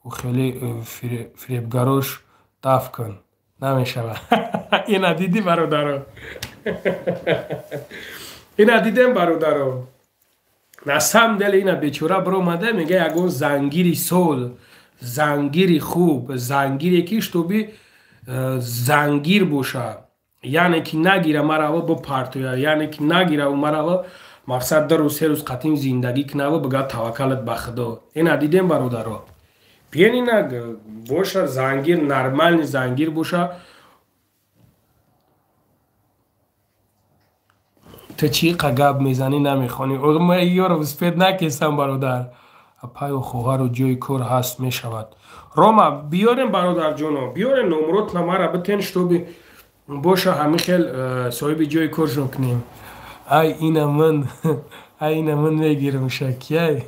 [SPEAKER 1] ӯ хеле фиребгарош даф кун. Намешавад. Ина дидӣ бародаро? Ина дидем бародаро? На самом деле ина бечора баромада мега ягон зангири соз, зангири хуб, зангире ки штоби зангир боша, яъне ки нагира марава бипартоя, яъне ки нагира марава мақсад ду рӯз се рӯз қатим зиндагӣ кунава бига таваккалат ба худо. Ина дидем бародаро? Биен ина боша зангир, нормальный зангир боша. Ту чӣ қа гап мезанӣ намехонӣ? Ма ёро успед накестам бародар. Апаю хоҳару ҷои кор ҳаст мешавад. Рома биёрем бародарҷоно, биёрем номротна мара битен штоби боша ҳамин хел соҳиби ҷои коршон кунем. Ай ина ман, ай ина ман мегирам шакияй.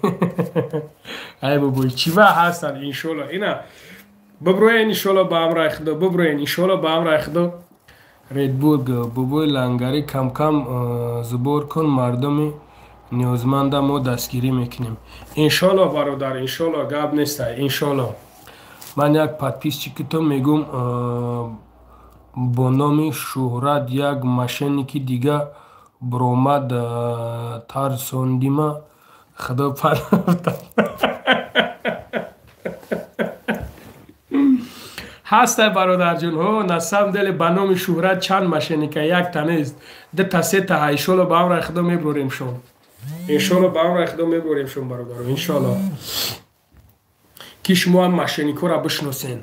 [SPEAKER 1] Ай бобой, чива ҳастанд иншоалло. Ина биброен иншоалло ба амраи худо, биброен иншоалло ба амраи худо. Редбург, бобои Лангари камкам зубор кун, мардуми ниёзманда мо дастгирӣ мекунем. Иншоалло бародар, иншоалло гап нестай, иншоалло. Ман як подписчики ту мегум бо номи Шӯҳрат як мошенники дига буромад тарсондима, худо паноҳ. Ҳастай бародарҷон, ҳо на самом деле ба номи Шӯҳрат чанд мошенника, якта нест, дута сета. Иншоалло ба амраи худо мебурем шон. Иншоалло ба амраи худо мебурем шон бародаро, иншоалло. Ки шумо ҳам мошенникҳоро бишносен.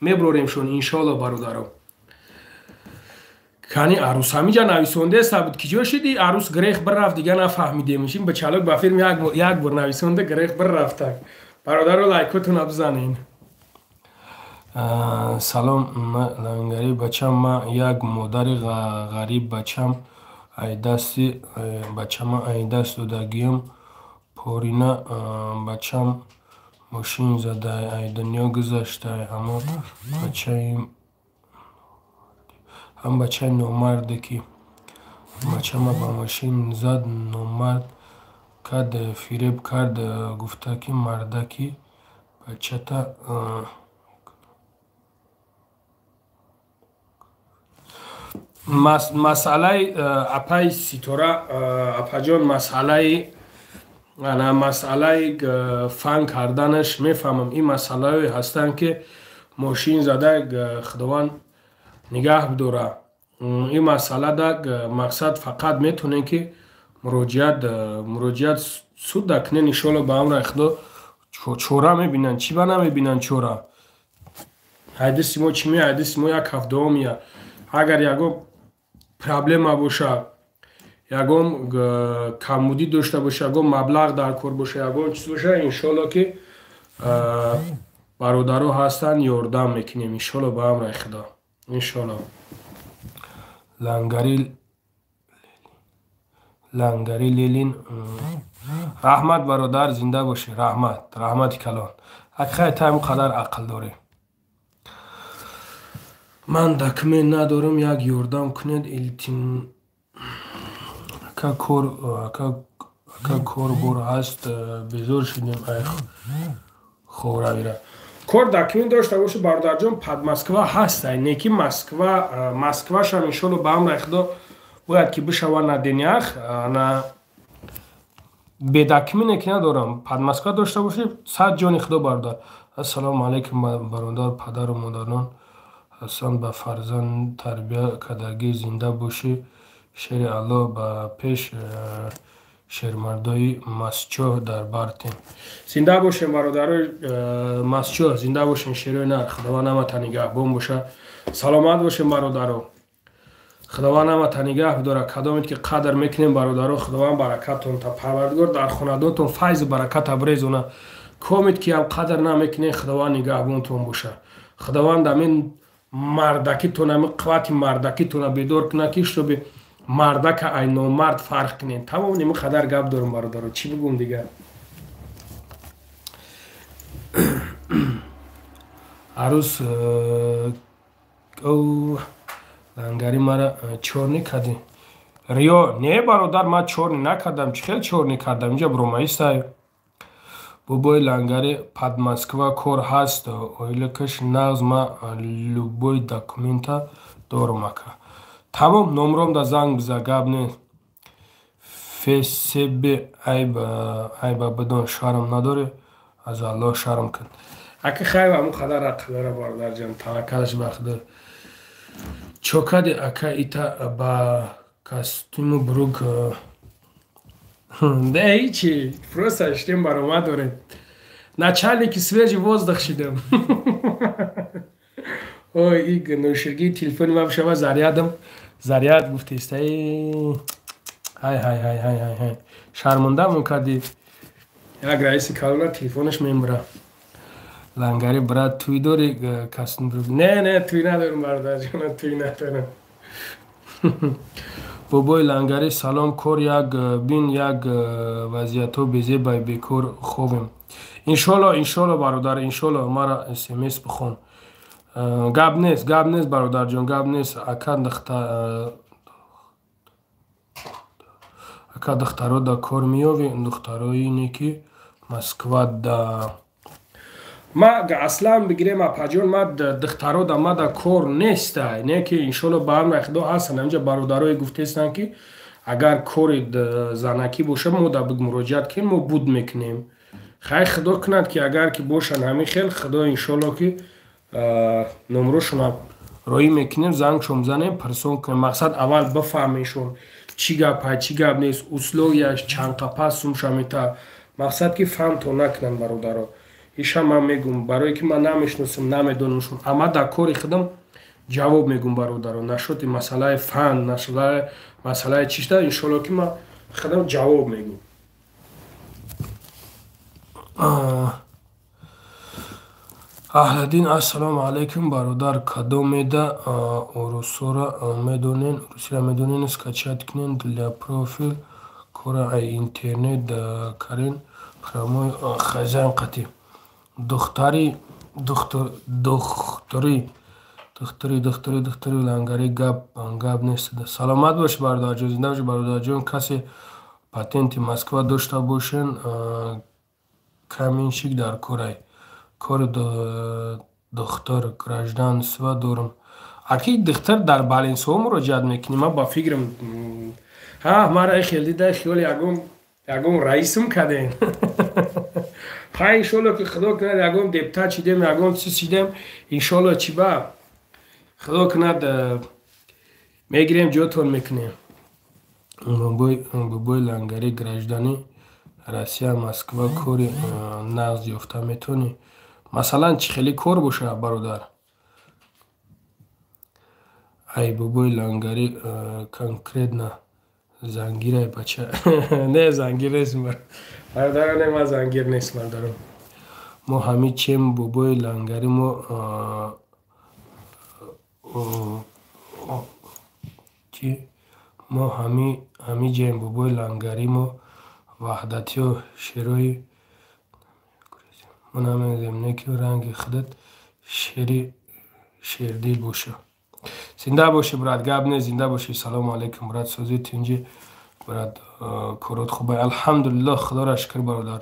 [SPEAKER 1] Мебурем шон иншоалло бародаро. Кани арус ҳамиҷа нависондеста буд, ки ҷо шиди арус грех бирафт, дига нафаҳмидем. Ин бачалок ба филм як бор нависонда грех бирафта. Бародаро лайкотона бизанен. Салом Лангари, бачам ма як модари ғариб, бачам ай дасти бачама ай даст додагиям порина, бачам мошин задай, ай дунё гузаштай. Ҳамо бачаи номарде ки бачама ба мошин зад, номард кард, фиреб кард, гуфта ки мардаки бачата. Масъалаи апаи Ситора, апаҷон, масъалаи ана масъалаи фан карданаш мефаҳмам. Ин масъалаҳое ҳастанд ки мошин зада, худованд нигаҳ бидора. Ин масъалада мақсад фақат метавонем ки муроҷиат суда кунем иншоалло ба амраи худо чора мебинанд. Чӣ ба намебинанд чора? Ҳадиси мо чӣ меяд? Ҳадиси мо як ҳафтаомия. Агар ягон проблема боша, ягон камбудӣ дошта боша, ягон маблағ дар кор боша, ягон чиз боша, иншоалло ки Бародаро ҳастанд, ёрдам мекунем, иншолло, ба амраи Худо, иншолло. Лангари, Лангари Ленин, раҳмат, бародар, зинда бошӣ, раҳмат, раҳмати калон. Акхай таем қадар ақл дорӣ. Ман документ надорам, як ёрдам кунед, илтим. Ака, кор, ака, корбор ҳаст, безор шудем ай хоравира. Кор документ дошта бошӣ, бародарҷон, под Москва ҳаст, не ки Москва, Москвашам, иншолло, ба амраи Худо бояд ки бишава на днях. На бе документе ки надорам, под Москва дошта бошӣ, сад ҷони Худо, бародар. Ассалому алайкум, бародар. Падару модарон ҳасан, ба фарзанд тарбия кардагӣ, зинда бошӣ, шери Аллоҳ, ба пеш, шермардои Масчоҳ дар бартем. Зинда бошем, бародарои Масчоҳ, зинда бошем, шерои нар. Худованд ҳамата нигаҳбон боша, саломат бошем, бародаро. Худованд ҳамата нигаҳ бидорад. Кадомед ки қадр мекунем, бародаро, Худованд баракатон та, Парвардигор дар хонадонтон файзу бараката брезона. Комед ки ҳам қадр намекунем, Худованд нигаҳбонтон боша. Худованд ҳамин мардакитон, ҳамин қуввати мардакитона бедор кунад, ки чтобы мардака ай номард фарқ кунем. Тамом, ними қадар гап дорум, бародаро, чӣ бигӯм дигар? Арӯз Лангари, мара чорни кардӣ, риё не, бародар, ман чорни накардам. Чӣ хел чорни кардам? Инҷа бромаистай. Бобои Лангари, под Москва кор ҳаст, оилакаш нағз, ма любой документа дорум, ака. Тамом, номромда занг биза, гап нест. Фесебе айба бидон, шарм надорӣ, аз Аллоҳ шарм кун. Ака, хайр, ҳамун қадар ақл дора, бародарҷон, таваккалаш ба Худо. Чо кади, ака, ита ба костюму брук? Не, ҳичи, просто шидем, баромад дорем. Начальники свежий воздух шидем. Ой, и ноширгии телефони ма бишава, зарядам заряд гуфтеста. Ҳай, ҳай, ҳай, ҳай, ҳай, ҳай, шармандамон кардӣ. Як раиси калона телефонаш мембура. Лангари, брат, туй дори, костюм? Не, не, туй надорам, бародарҷона, туй надорам. Бобои Лангари, салом, кор як бин, як вазъиятҳо безебай, бекор ховем. Иншолло, иншолло, бародар, иншолло. Мара смс бихон. Гап нест, гап нест, бародарҷон, гап нест. Ака, ака, духтаро да кор меёвӣ, духтароине ки Москва да? Ма аслан бигирем, апаҷон, ма духтаро да, ма да кор неста, не ки иншолло, ба амри Худо ҳастанд ҳаминҷа бародарое, гуфтестанд, ки агар кори занакӣ боша, мо да муроҷиат кунем, мо буд мекунем. Хай, Худо кунад, ки агар ки бошанд ҳамин хел, Худо, иншолло, ки номрошона роӣ мекунем, зангшон бизанем, пирсон кунем. Мақсад, аввал бифаҳмешон, чӣ гапа, чӣ гап нест, условияш чанқапа сумша мета. Мақсад, ки фаҳмтон накунанд, бародаро. Иша ман мегӯм, барое ки ман намешиносам, намедонамшон, амма дар кори худам ҷавоб мегӯм, бародаро. Нашоти масъалаи фан, масъалаи чишта, иншолло, ки ман худам ҷавоб мегӯм. Аҳладдин, ассалому алайкум, бародар, кадомеда урусора медонен, урусиро медонен, скачать кунен для профил, кора ай интернет карен, прямой хозяин қати. Духтари, духтури, духтури, духтури, духтури Лангари, гап гап нест. Саломат бош, бародарҷон, зинда бош, бародарҷон. Касе патенти Москва дошта бошен, каменщик дар корай, кори духтур, гражданство дорам. Аки, духтур дар балинсҳо муроҷиат мекунӣ, ман ба фикрам. Ҳа, мара хел дида, хиёли ягон раисм кардем. Хай, иншолло, ки Худо кунад, ягон депутат шидем, ягон чиз шидем, иншолло, чӣ ба Худо кунад, мегирем, ҷотон мекунем. Бобои Лангари, гражданин Россия, Москва кори нағз ёфта метавонӣ? Масалан, чӣ хеле кор боша, бародар? Ай, бобои Лангари, конкретно зангирай, бача. Не, зангир нест, бародаро, не, ман зангир нест, бародаро. Мо ҳами чем бобои лангари мо мо ҳами ҷем бобои лангари мо ваҳдатиё шерои мо намедонем не ки ранги худат шери шердил боша. Зинда бошӣ брат, гап не, зинда бошӣ. Салому алайкум брат, созӣ тинҷӣ брат, корот хубай? Алҳамдулиллоҳ, худоро шукр бародар.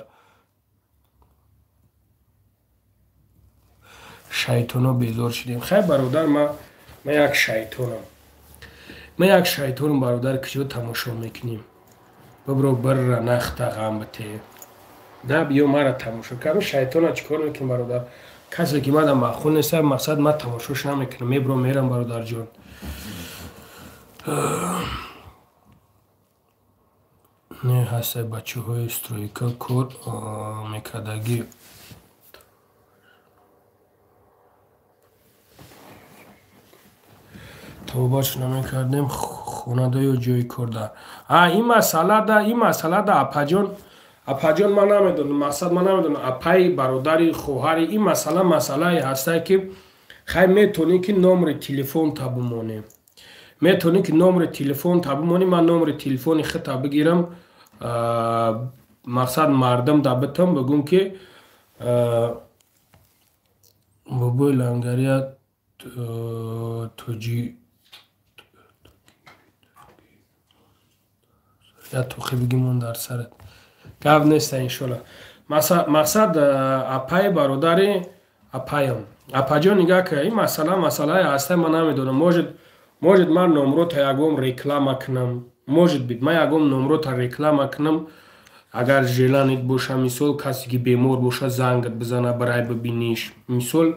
[SPEAKER 1] Шайтоно безор шудем. Хай бародар, ман як шайтонам. Ман як шайтонам бародар, куҷо тамошо мекунем? Бибро бирра нахта ғам бите. На биё мара тамошо кам. Шайтона чӣ кор мекунем бародар? Касе ки мада маъқул нест, мақсад ман тамошош намекунам. Мебро мерам бародарҷон. Не ҳастай бачаҳои стройка кор мекардагӣ. Тавбач намекардем хонада ё ҷои корда. Ин масъалада апаҷон, апаҷон ман намедонам, мақсад ман намедонам, апаи бародари хоҳари ин масъала масъалае ҳастае ки хай метавонӣ ки номери телефонта бимонӣ. Метавонӣ ки номери телефонта бимонӣ, ман номери телефони худта бигирам, мақсад мардум да битам бигӯм ки бобои лангария тоҷи я тоқи бигимон дар сарат. Гап неста иншолла. Мақсад апаи бародари апаям. Апаҷон нигаҳ ка, ин масъала масъалае ҳаста, ман намедонам. Может ман номрота ягон реклама кунам. Может быть ман ягон номрота реклама кунам. Агар желанит боша, мисол касе ки бемор боша, зангат бизана, барай бибиниш. Мисол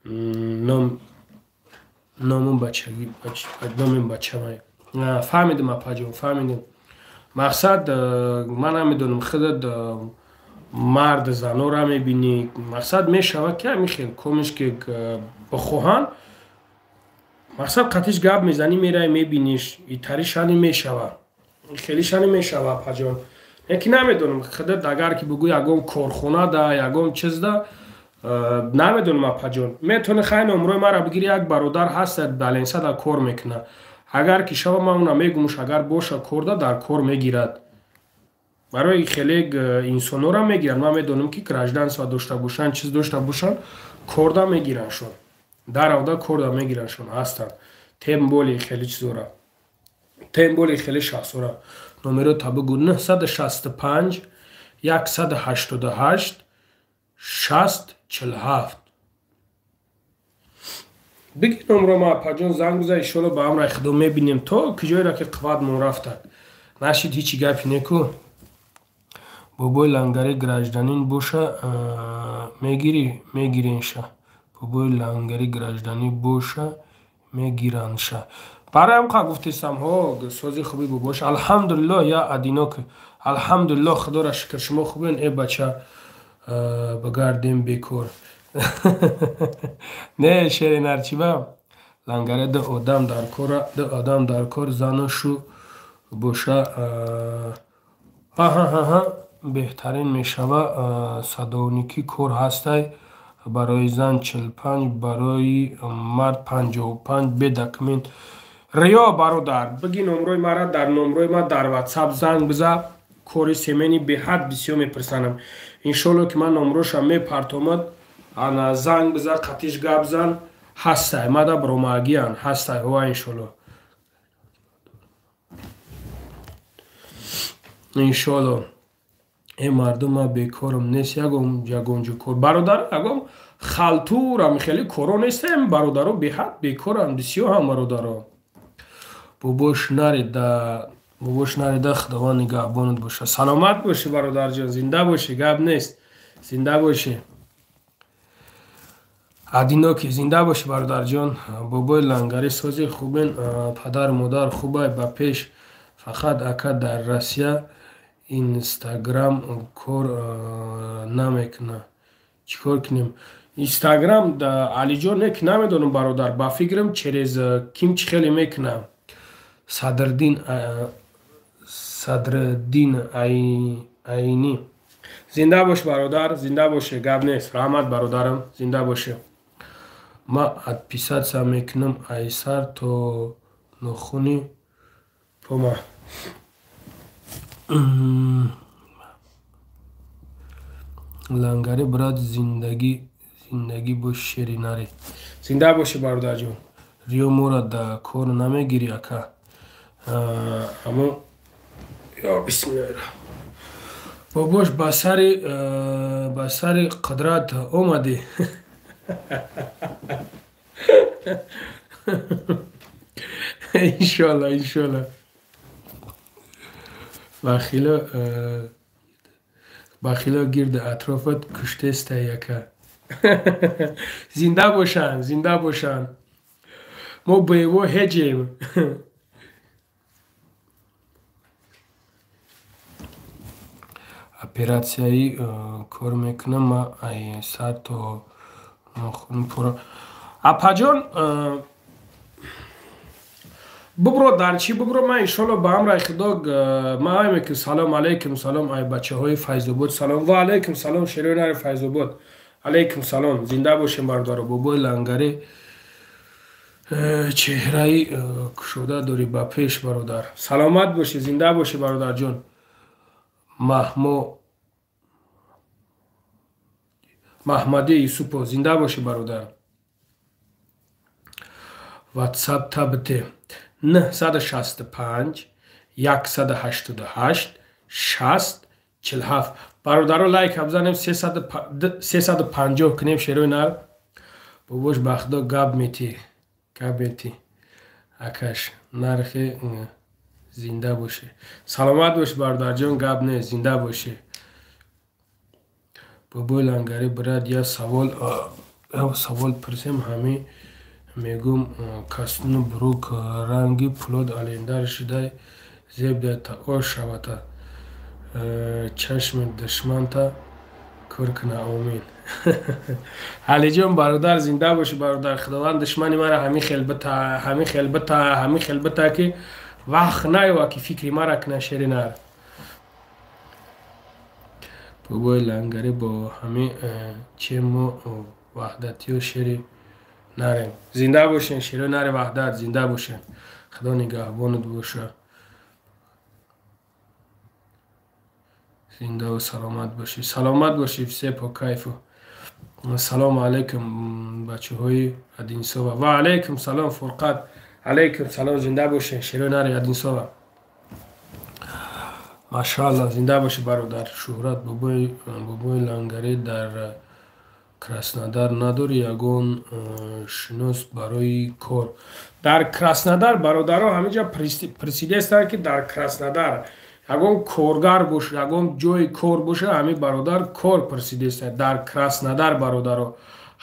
[SPEAKER 1] номум бачаги, номим бачамай. Фаҳмидим апаҷон, фаҳмидим. Мақсад ман намедонам, худат мард занора мебинӣ. Мақсад мешавад ки ҳамин хел комиш ки бихоҳанд, мақсад қатиш гап мезанӣ, мерай мебиниш, итаришани мешавад, хелишани мешавад апаҷон. Лекин намедонам, худат агар ки бигӯ ягон корхона да, ягон чиз да, намедонам апаҷон. Метавонӣ хай номрои мара бигирӣ, як бародар ҳаст баленса да кор мекунад. Агар ки шава ман уна мегумуш, агар боша корда дар кор мегирад. Барои хеле инсонора мегиранд. Ман медонам ки гражданство дошта бошанд, чиз дошта бошанд, корда мегирандшон. Даравда корда мегирандшон ҳастанд. Тем более хеле чизора. Тем более хеле шахсора. Номеро та бигӯ 965 188 60 47. Бигир номро ма апаҷон, занг бизан, иншолло ба амраи худо мебинем то куҷоеро ки қувватмон рафтад. Нашид ҳичи гапи неку. Бобои лангари гражданин боша, мегирӣ, мегиренша. Бобои лангари гражданин боша, мегиранша. Барои ҳам қа гуфтистам, ҳо, сози хуби бобош. Алҳамдулиллоҳ, я адинок. Алҳамдулиллоҳ, худоро шукр, шумо хубен, э бача, багардем бекор. Не, шери нарчиба. Лангаре ду одам дар кор, ду одам дар кор, зану шу боша. Ҳа, беҳтарин мешава. Садовникӣ кор ҳастай. Барои зан 45, барои мард 55, бе документ. Риё бародар, биги номрои мара, дар номрои ма дар WhatsApp занг биза. Кори семени беҳад бисёр мепурсанам. Иншолло ки ман номроша мепартомад, ана занг биза, қатиш гап зан, ҳастай, мада бромагиян, ҳастай, ҳова иншолло. Иншолло. Э мардум, ман бекорам нест, ягон ягон ҷо кор. Бародар, ягон халтурам хеле коро нестем, бародаро беҳад бекорам, бисёр ҳам бародаро. Бобош нарида, бобош нарида, Худованд нигаҳбонат боша. Саломат бошӣ бародарҷон, зинда бошӣ, гап нест. Зинда бошӣ. Адиноки, зинда бошӣ бародарҷон. Бобои лангари сози хубен, падар модар хубай, ба пеш. Фақат ака дар Россия Инстаграм кор намекунад. Чӣ кор кунем? Инстаграм Алиҷон не ки намедонам бародар, ба фикрам через ким чӣ хеле мекунам. Садриддин Айнӣ. Зинда бош бародар, зинда боше, гап нест. Раҳмат бародарам, зинда боше. Ма отписаться мекунам айсар то нохуни пома. Лангари брат, зиндагӣ зиндагӣ бош, шери наре. Зинда боши бародарҷон. Риё мора да кор намегирӣ ака. Амо ё бисмиллаҳ. Бобош ба сари қудрат омадӣ. Иншоалло, иншоалло. Бахило гирди атрофат куштеста яка. Зинда бошанд, зинда бошанд. Мо боево ҳеҷем. Оператсияи кор мекунам ма ай сар то нохун пура. Апаҷон, бубро дар чӣ бубро, ман иншоалло ба амраи худо ман ай мекунам. Салом алейкум, салом ай бачаҳои Файзобод, салом ва алейкум салом шерои нари Файзобод. Алейкум салом, зинда бошем бародаро. Бобои лангари чеҳраи кушода дорӣ ба пеш бародар. Саломат бошӣ, зинда бошӣ бародарҷон. Маҳмади Юсупов, зинда бошӣ бародар. WhatsApp табте 965 188 60 47. Бародаро лайк бизанем, 350 кунем шерои нар. Бобош ба худо гап метӣ, гап метӣ. Акаш нархи зинда бошӣ. Саломат бош бародарҷон, гап нест, зинда бошӣ. Бобои лангари брат, я савол пурсем, ҳами мегум кастуну бурук ранги пулод алендар шудай зеб дата ош шавата чашми душманта кор куна, омин. Алиҷон бародар, зинда бошӣ бародар. Худованд душмани мара ҳамин хел бита, ҳамин хел бита, ҳамин хел бита ки вақт наёва ки фикри мара куна шери нар. Бобои лангари бо ҳамин че мо ваҳдатиё шери нарем. Зинда бошен шерои нари ваҳдат, зинда бошен. Худо нигаҳбонат боша. Зиндаву саломат бошӣ. Саломат бошӣ, все по кайфу. Салому алейкум бачаҳои Адинсова. Ва алейкум салом Фурқат. Алейкум салом, зинда бошен шерои нари Адинсова. Машаалло, зинда бошӣ бародар. Шӯҳрат бобои лангари дар Краснодар надори ягон шинос барои кор? Дар Краснодар бародаро ҳаминҷа присидестанд ки дар Краснодар ягон коргар боша, ягон ҷои кор боша, ҳамин бародар кор пурсидеста. Дар Краснодар бародаро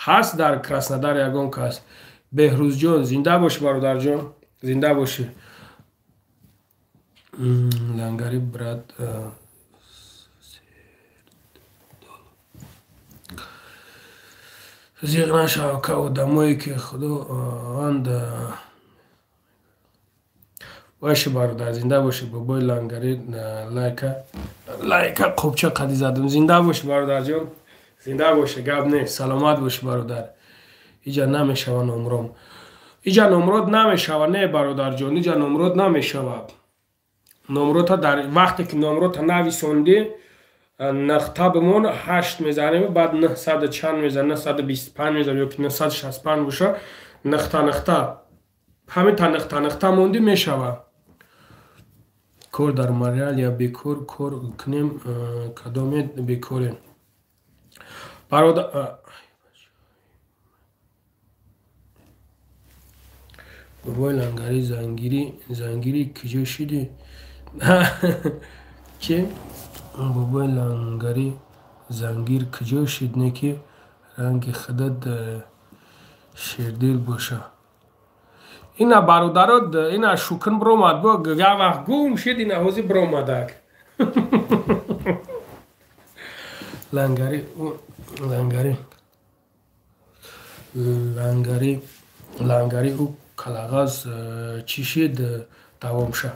[SPEAKER 1] ҳаст, дар Краснодар ягон кас. Беҳрӯзҷон, зинда бошӣ бародарҷон, зинда бошӣ. Лангари брат зиқ нашав, ка одамое ки худованд боши бародар, зинда боши. Бобои лангари лайка лайка қубча қади задам. Зинда боши бародарҷон, зинда боши, гап нест, саломат боши бародар. Иҷа намешава номром, иҷа номрод намешава, не бародарҷон, иҷа номрод намешава. Номрота дар вақте ки номрота нависондӣ нахта бимон 8 мезанем, баъд 900 чанд мезанем, 925 мезанем ё ки 965 боша, нахта нахта ҳамин та нахта нахта монди мешава. Кор дар Мариал я бекор кор кунем, кадоме бекорем бародар. Бобои лангари зангири зангири куҷо шидӣ? Чи бобои лангари зангир куҷо шид, не ки ранги худат шердил боша. Ина бародаро, ина шукн биромад, бо як вақт гум шид, ина ҳозир биромадак. Лангари лангари лангари лангари ӯ калағаз чӣ шид, давом ша.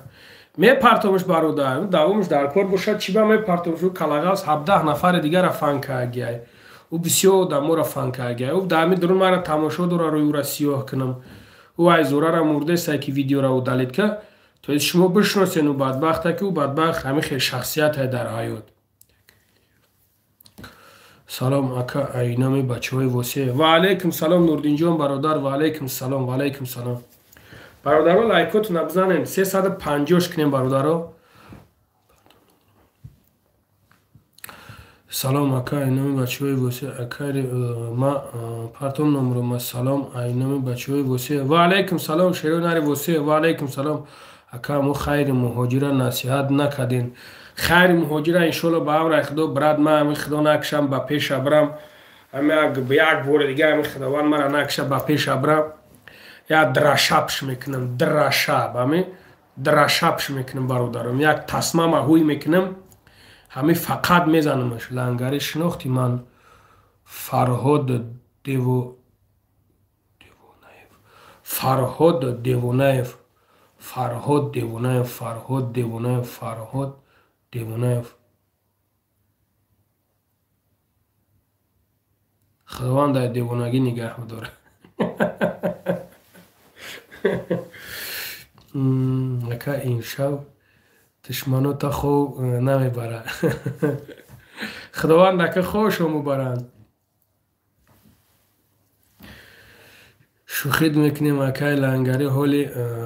[SPEAKER 1] Мепартомш бародар, давомш дар кор бошад, чӣ ба мепартомш? Ӯ калағаз 17 нафари дигара фан кардагиай. Ӯ бисёр одаморо фан кардагиай. Ӯ дар ҳамин дурун мара тамошо дора, рӯи ӯра сиёҳ кунам. Ӯ айзорара мурдесай, ки видеора удалить ка. То есть шумо бишносен ӯ бадбахта, ки ӯ бадбахт ҳамин хел шахсияте дар ҳаёт. Салом ака, айноми бачаҳои Восея. Ва алайкум салом, Нурдинҷон бародар, ва алайкум салом, ва алайкум салом. Бародаро, лайкотона бизанем, 350 кунем, бародаро. Салом ака, айноми бачаҳои Восея. Акари ма партом номро ма. Салом, айноми бачаҳои Восея. Ва алайкум салом, шерои нари Восея. Ва алайкум салом. Ака, мо хайри муҳоҷира насиҳат накардем. Хайри муҳоҷира иншолло ба амри Худо, брат, ман ҳамин Худо накашам ба пеша брам. Ҳамин як бори дига ҳамин Худованд мара накаша ба пеша брам. Як драшапш мекунам, драшаб, ҳамин драшапш мекунам, бародарам. Як тасмама ҳуй мекунам, ҳамин фақат мезанамаш. Лангари шинохти ман Фарҳод Девонаев. Фарҳод Девонаев. Фарҳод Девонаев, Фарҳод Девонаев, Фарҳод Девонаев. Худованд дар девонагӣ нигаҳ бидорад. Ака, имшаб душманота хоб намебарад. Худованд ака хобшон мубаранд. Шӯхид мекунем, акай Лангари, ҳоли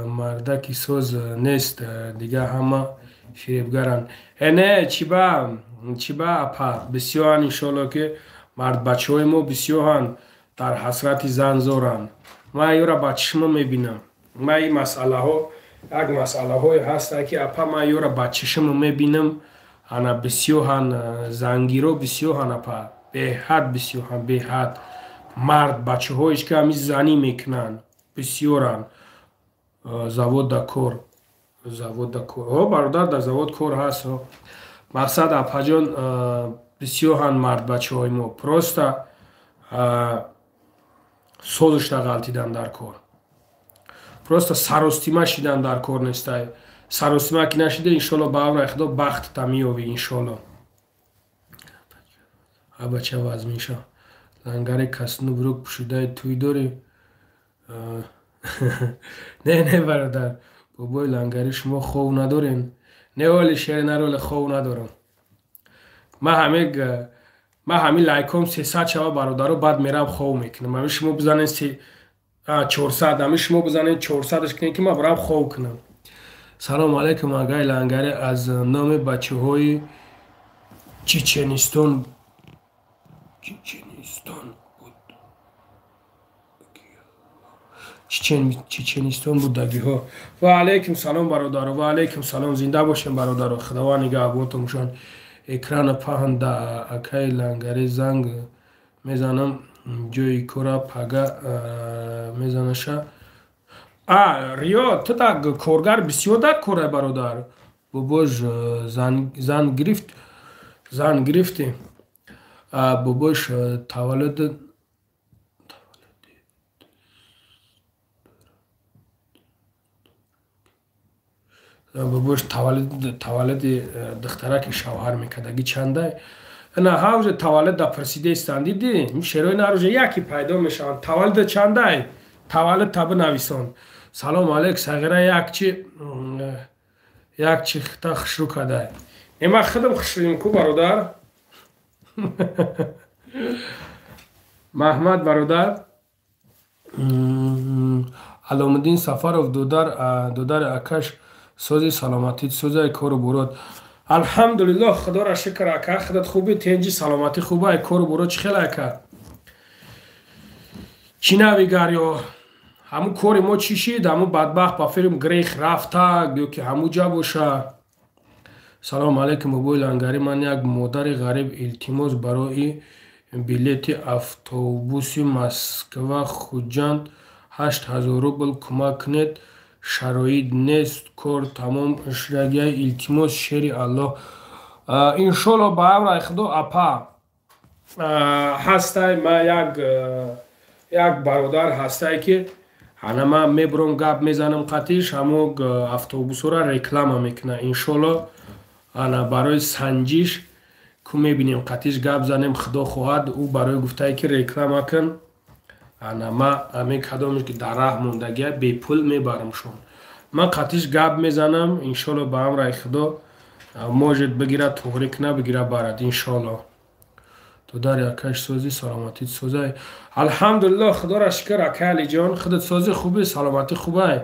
[SPEAKER 1] мардаки соз нест, дига ҳама фиребгаранд. Не, чиба апа, бисёранд иншолло, ки мардбачаҳои мо бисёранд, дар ҳасрати зан зоранд. Ман ёра ба чишма мебинам. Ман ин масъалаҳо як масъалаҳое ҳастанд, ки апа ман ёра ба чишма мебинам. Ана бисёранд зангиро, бисёранд апа, беҳад бисёранд, беҳад. Мард бачаҳоеш ки ҳамин занӣ мекунанд, бисёранд. Завод да кор, завод да кор. О, бародар, дар завод кор ҳаст. Мақсад, апаҷон, бисёранд мардбачаҳои мо, просто созишда ғалтидан дар кор, просто саростима шидан дар кор нестай. Саростима ки нашида, иншолло ба амри Худо бахтта меёвӣ, иншолло. Абача вазмиша. Лангари касну брук пӯшидаи туй дорӣ? Не, не, бародар. Бобои Лангари, шумо хов надорен? Не, оли шери нароле хов надорам. Ман ҳамин лайком 300 шава, бародаро, баъд мерам хов мекунам. Ҳамин шумо бизанен 400, ҳамин шумо бизанен 400-аш кунем, ки ман барам хов кунам. Салом алайкум, агаи Лангари, аз номи бачаҳои Чеченистон. Чеченистон буд. Чеченистон будагиҳо. Ва алайкум салом, бародаро, ва алайкум салом, зинда бошем, бародаро. Худованд нигаҳбонтон бошад. Экрана паҳн да акаи Лангари занг мезанам, ҷои кора пага мезанаша. А, Риё, ту да коргар бисёр дар кора, бародар. Бобош зан гирифт, зан гирифтӣ. Бобош таваллуд бобош таваллуди духтараки шавҳар мекардаги чандай? На ҳавже таваллуд да пурсидаистанд, дидӣ? Шерои наруже яке пайдо мешаванд. Таваллуд чандай? Таваллуд та бинависон. Салом алейк, сағира, якчи хита хушрӯ кардай. Э, ман худам хушрӯем ку, бародар. Маҳмад бародар, Аломуддин Сафаров додари акаш, сози саломатӣ, созаи кору бурод. Алҳамдулиллоҳ, худоро шукр, ака, худат хуби, тенҷи, саломатӣ хуба, кору бурод чӣ хел, ака? Чӣ навигар ё ҳамун кори мо чӣ шид? Ҳамун бадбахт ба фирм грех рафта ё ки ҳамун ҷа боша? Салом алейкум, бобои Лангари, ман як модари ғариб, илтимос, барои билети автобуси Москва Хуҷанд 8000 рубл кӯмак кунед, шароит нест, кор тамом шудагия, илтимос, шери Аллоҳ. Иншолло ба амри Худо, апа, ҳастай, ма як бародар ҳастай, ки Ана ман мебурам гап мезанам қатиш, ҳамо автобусҳоро реклама мекунад. Иншолло ана барои санҷиш ку мебинем, қатиш гап занем, худо хоҳад, ӯ барои гуфтае ки реклама кун. Ана ма ҳамин кадомеш ки дар раҳ мондагия бепул мебарамшон. Ман қатиш гап мезанам, иншолло ба амраи худо может бигирад, туғрӣ куна, бигира барад, иншолло. Додари акаш сози, саломатит созай. Алҳамдулиллоҳ, худоро шукр, акай Алиҷон, худат сози, хуби, саломатӣ хубай.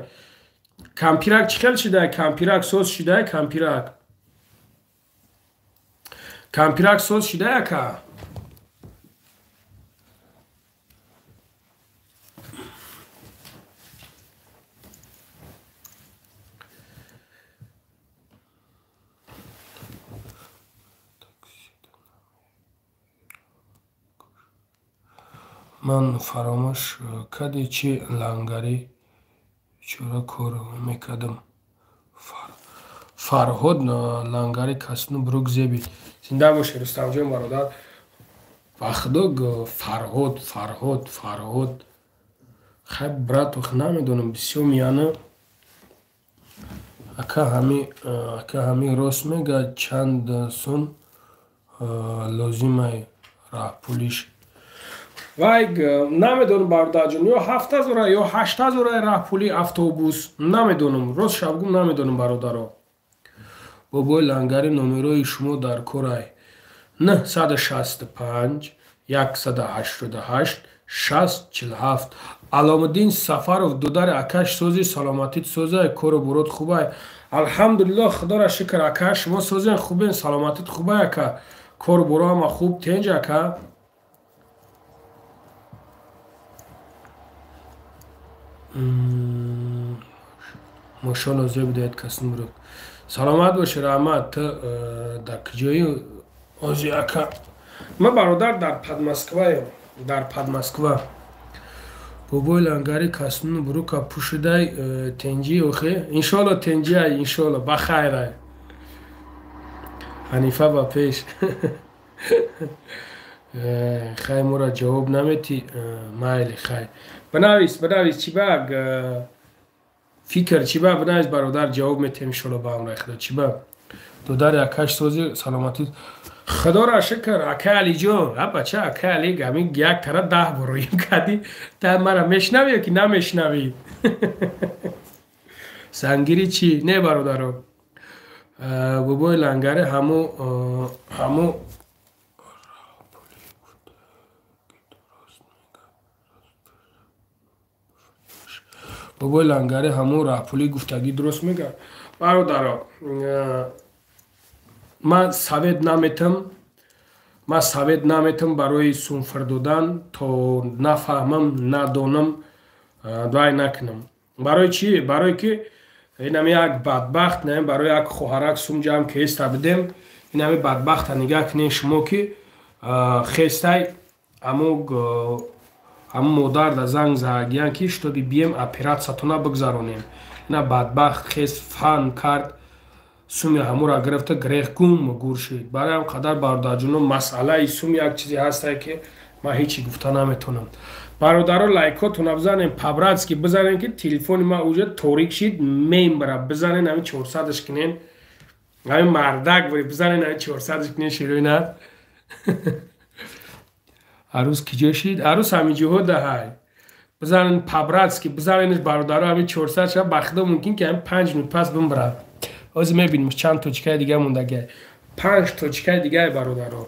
[SPEAKER 1] Кампирак чӣ хел шидай? Кампирак соз шидай, кампирак. Кампирак соз шидай, ака? Ман фаромӯш кардӣ чӣ лангари чора кор мекардам. Фарҳод лангари касну брук зебид. Зинда бошӣ Рустамҷон бародар. Ба худо Фарҳод, Фарҳод, Фарҳод. Хай брат, ох намедонам, бисёр мияна. Ака ҳами рост мега, чанд сум лозимай раҳпулиш. Вай намедонам бародарҷон, ё 7000 ё 8000 раҳпули автобус, намедонам, рост шабгум намедонам бародаро. Бобои лангари номерои шумо дар корай 965 188 647. Аломиддин Сафаров, додари акаш сози, саломатит созай, кору бурод хубай. Алҳамдулиллоҳ, худоро шукр ака, шумо созен, хубен, саломатит хубай ака, кору буро ҳама хуб, тенҷ ака. Мошалло зеб диҳад касн бурук. Саломат бошӣ, раҳмат. Ту дар куҷои ози ака? Ман бародар дар Подмоскваем, дар Подмосква. Бобои лангари касну бурука пӯшидай, тенҷи охе? Иншолло тенҷиай, иншолло ба хайрай. Ҳанифа ба пеш. Хай моро ҷавоб наметӣ, майли хай. Бинавис, бинавис, чӣ ба фикр, чӣ ба бинавис бародар, ҷавоб метиҳем иншолло ба амраи худо. Чӣ ба додари акаш сози, саломатӣ. Худоро шукр, акай Алиҷон. А бача, акай Али, ҳамин як тара 10 бор роим кардӣ. Та мара мешнавӣ ё ки намешнавӣ? Сангири чӣ? Не бародаро. Бобои лангари ҳаму бобои лангари ҳамун раҳпулӣ гуфтагӣ дуруст мегӯяд. Бародаро, ман совет наметам, ман совет наметам барои сумфир додан, то нафаҳмам, надонам, дуай накунам. Барои чӣ? Барое ки инами як бадбахт, не, барои як хоҳарак сум ҷамъ кеста бидем, инами бадбахта нигаҳ кунед шумо ки хестай ҳамун модар да занг задагиян ки шутоби бием оператсиятона бигзаронем. Ина бадбахт хес фан кард, суми ҳамура гирифта грех гум гур шид. Барои ҳам қадар бародарҷоно, масъалаи сум як чизе ҳастае ки ман ҳечи гуфта наметавонам. Бародаро, лайкотона бизанем, по-братски бизанем ки телефони ман уже торик шид, мембра бизанен, ҳамин 400-ш кунен. Ҳамин мардак бизанен, ҳамин 400-ш кунен, широинат. Арӯз киҷо шид? Арӯз ҳамин ҷоҳо даҳай. Бизанен по-братски, бизаненш бародаро, ҳамин 400 шава, ба худо мумкин ки ҳамин 5 минут пас бимбирад. Ҳозир мебинем чанд точкаи дига мондагиай. 5 точкаи дигае бародаро.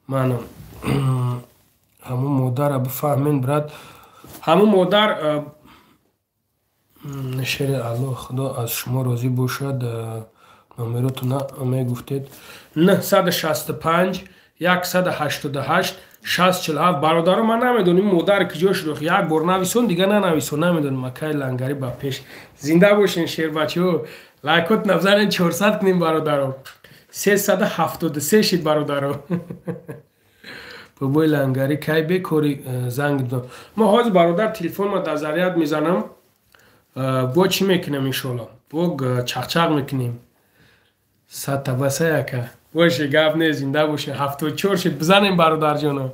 [SPEAKER 1] Манам ҳамун модарра бифаҳмен брат. Ҳамун модар шери Аллоҳ, худо аз шумо розӣ бошад. Номеротона мегуфтед 965 188 647. Бародаро, ман намедонам модар куҷо шуд, як бор нависон, дига нанависон, намедонам. Акай лангари ба пеш. Зинда бошен шербачаҳо, лайкот набзанен, 400 кунем бародаро. 373 шид бародаро. Бобои лангари кай бекори занг дод? Ма ҳозир бародар телефонма дар заряд мезанам, бо чӣ мекунем иншолло? Бо чақчақ мекунем. Садта басай ака. Боше, гап не, зинда боше. 74 шид, бизанем бародарҷоно.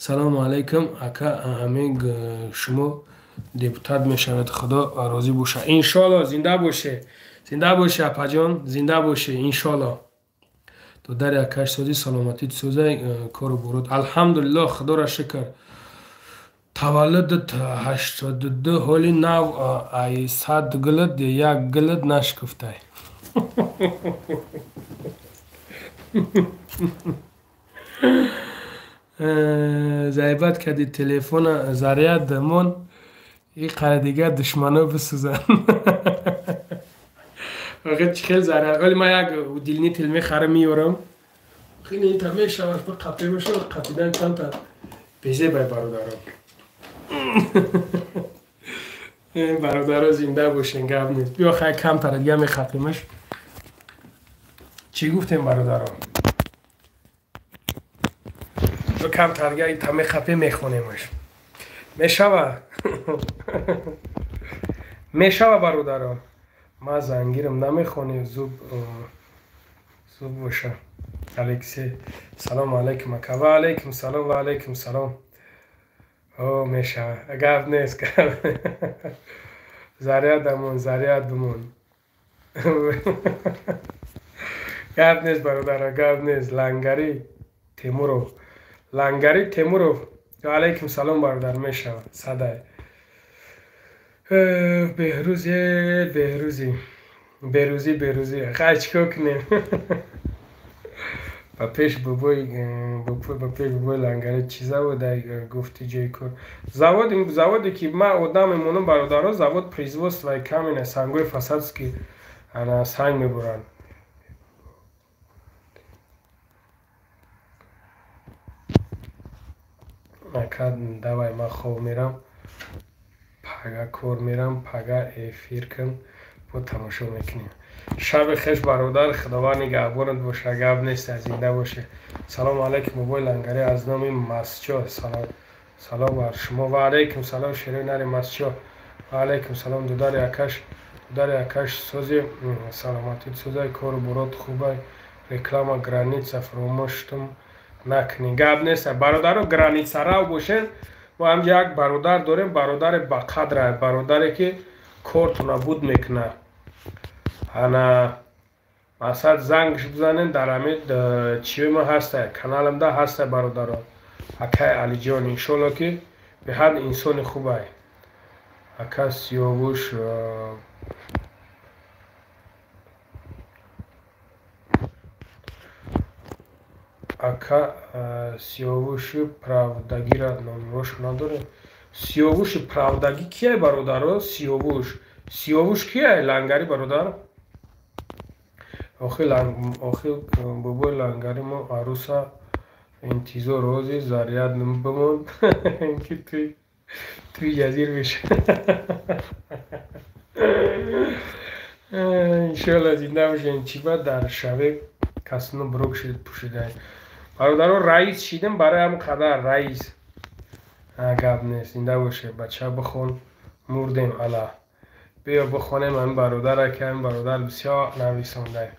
[SPEAKER 1] Салому алайкум, ака, ҳамин шумо депутат мешавед, худо розӣ боша. Иншоалло, зинда боше. Зинда боше, апаҷон, зинда боше, иншоалло. Додари акаш сози, саломатит созай, кору бурод. Алҳамдулиллоҳ, худоро шукр. Таваллудат 82, ҳоли нав ай 100 гулад, як гулад нашкуфтай. Зайбат кади телефона заряд мон, и қара дигар душмано бисӯзанд. Охир чӣ хел заряд? Оли ман як удлинитель мехарам, меёрам. Хеле инта мешавад, қапе бошад, қапидан чандта безебай бародаро. Бародаро, зинда бошен, гап нест. Биё хай камтара дига мехапемаш. Чӣ гуфтем, бародаро? Камтар дига инта мехапем, мехонемаш. Мешава? Мешава, бародаро. Ман зангирам, намехонӣ, зуб зуб боша. Алексей, салому алайкум, ака. Ва алайкум салом, ва алайкум салом. О, мешава. Гап нест, гап. Зарядамон, заряд бимон. Гап нест, бародаро, гап нест. Лангари Темуров. Лангари Темуров. Ва алайкум салом, бародар, мешава. Садай. Беҳрӯзи, Беҳрӯзи. Берӯзӣ, Берӯзӣ. Хай чӣ кор кунем? Ба пеш бобой, ба пеш бобой Лангари чӣ заводай гуфти ҷои кор? Завод, заводе ки ман одам мемонам, бародаро, завод производствои камина, сангои фасадский, ана санг мебуранд. Ака, давай, ман хоб мерам. Пага кор мерам, пага эфир кун, бо тамошо мекунем. Шаби хеш, бародар, худованд нигаҳбонат боша, гап нест, зинда боше. Салому алайкум, бобои Лангари, аз номи Масчо. Салом, салом бар шумо. Ва алайкум салом, шерои нари Масчо. Ва алайкум салом, додари акаш, додари акаш сози, саломатит созай, кору бурод хубай, реклама граница фаромӯштум накунӣ. Гап нест, бародаро, граница рав бошен. Мо ҳамҷа як бародар дорем, бародаре ба қадра, бародаре ки кортона буд мекунад. Ана масалан зангш бизанен, дар ҳамин чиёи ма ҳаста, каналамда ҳаста, бародаро. Акай Алиҷон, иншолло ки беҳад инсони хубай. Ака Сиёвуш, ака Сиёвуши правдагира номерошо надорем. Сиёвуши правдагӣ кияй, бародаро? Сиёвуш. Сиёвуш кияй, Лангари бародар? Охи охи бобои Лангари, мо аруса интизор, рози заряд бимон, ки туи ҷазир меша. Иншоалло, зинда бошем. Чӣ ба дар шаве касну брок шид пӯшидай? Бародаро, раис шидем, барои ҳам қадар раис. Гап нест, зинда боше, бача, бихон, мурдем ала. Биё бихонем ҳамин бародара, ки ҳамин бародар бисёр нависондай.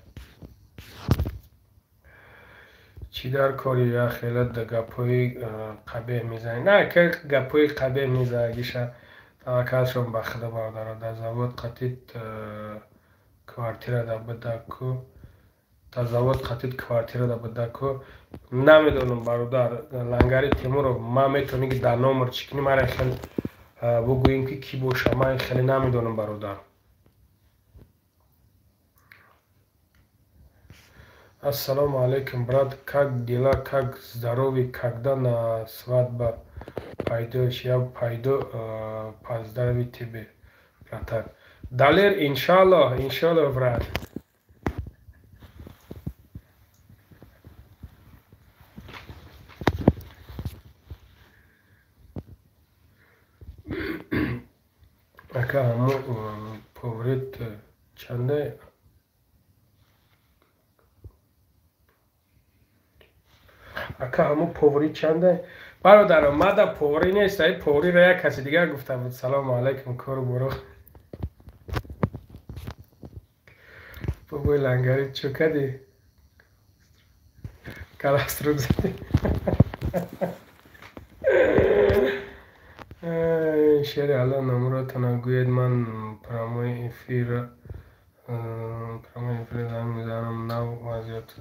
[SPEAKER 1] Чӣ дар кори, я хеле гапҳои қабеҳ мезанӣ? На, ки гапҳои қабеҳ мезанагиша, таваккалшон ба худо, бародаро. Дар завод қатит квартира да бидаку, дар завод қатит квартира да бидаку. Намедонам, бародар Лангари Темуров, ман метавонӣ ки дар номер чӣ кунӣ, мара хел бугӯем ки кӣ боша, ман хеле намедонам, бародар. Ассалому алайкум, брат, как дела, как здоровье, когда на свадьба пойдешь, я пойду поздравить тебе, братан. Далер, иншалло, иншалло, брат. Ака, ҳамо поврит чанде? Ака, ҳамо поври чанде? Бародаро, мада поври нест, ай повриро як каси дигар гуфта буд. Салому алайкум, кору боро. Бобои Лангари, чӯ кардӣ? Каластрук задӣ? Шери Алло, номеротона гӯед, ман прямой эфир занг мезанам, нав вазъият.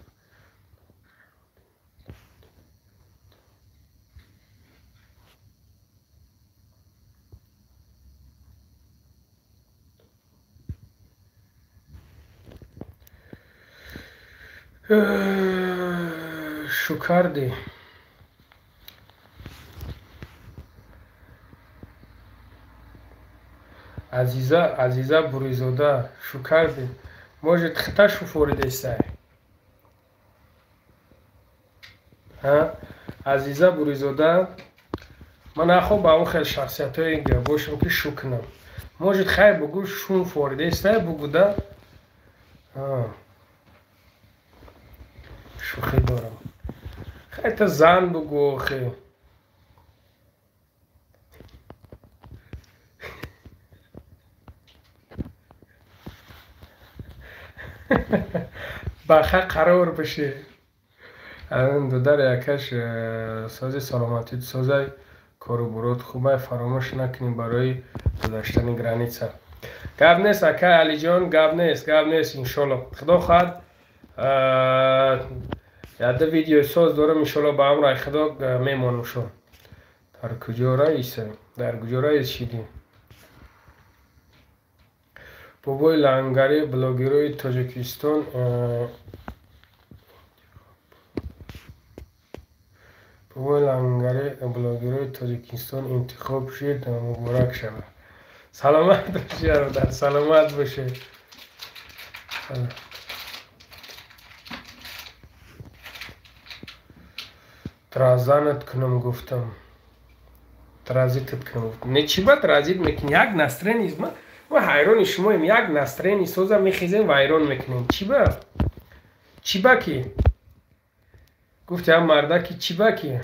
[SPEAKER 1] Шукарди. Азиза Буризода, шукарди. Может, хита шуфоридесай? Азиза Буризода, ман ахо ба он хел шахсиятҳое бошам ки шу кунам. Может, хай бугу шун форидесай бугуда? Шӯхӣ дорам. Хайта зан бугу охи. Баха қарор биши. Дудар якаш сози саломатӣ созай, кору бурод хубай, фаромӯш накунӣ барои гузаштани граница. Гап нест, акай Алиҷон, гап нест, гап нест, иншолло. Худо хоҳад яда видеои соз дорам, иншолло ба амрай Худо мемонам шо. Дар куҷо раиса? Дар куҷо раис шидӣ? Бобои Лангари, блогерои Тоҷикистон Бобои Лангари, блогерои Тоҷикистон интихоб шуд, муборак шавад. Саломат бошӣ, бародар, саломат бошӣ. Тразанат кунам гуфтам. Тразитат кунам гуфтам. Не чӣ ба тразит мекунӣ? Як настроение ма ҳайрони шумоем, як настроение соза мехезем вайрон мекунем. Чӣ ба? Чӣ ба ки? Гуфти ҳам мардаки чӣ ба ки?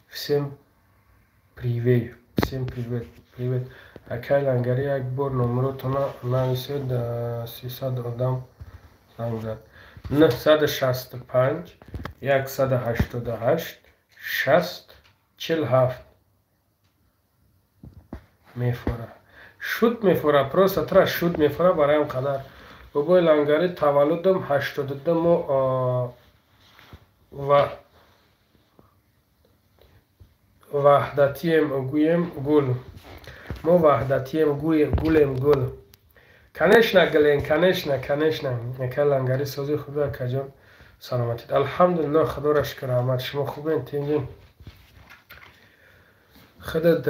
[SPEAKER 1] Всем привет, всем привет, привет. Акай Лангари, як бор номеротона нависед, 300 одам занг зад. 965 188 60 47 мефора. Шуд мефора, просто тра шуд мефора бароям қадар. Бобои Лангари, таваллудам 82 мо ваҳдатием гӯем гул. Мо ваҳдатием гулем гул. Конечно, Глен, конечно, конечно. Акай Лангари, сози хубе, акаҷон, саломатид. Алҳамдулиллоҳ, Худоро шукр, раҳмат. Шумо хубен, тинҷин? Худат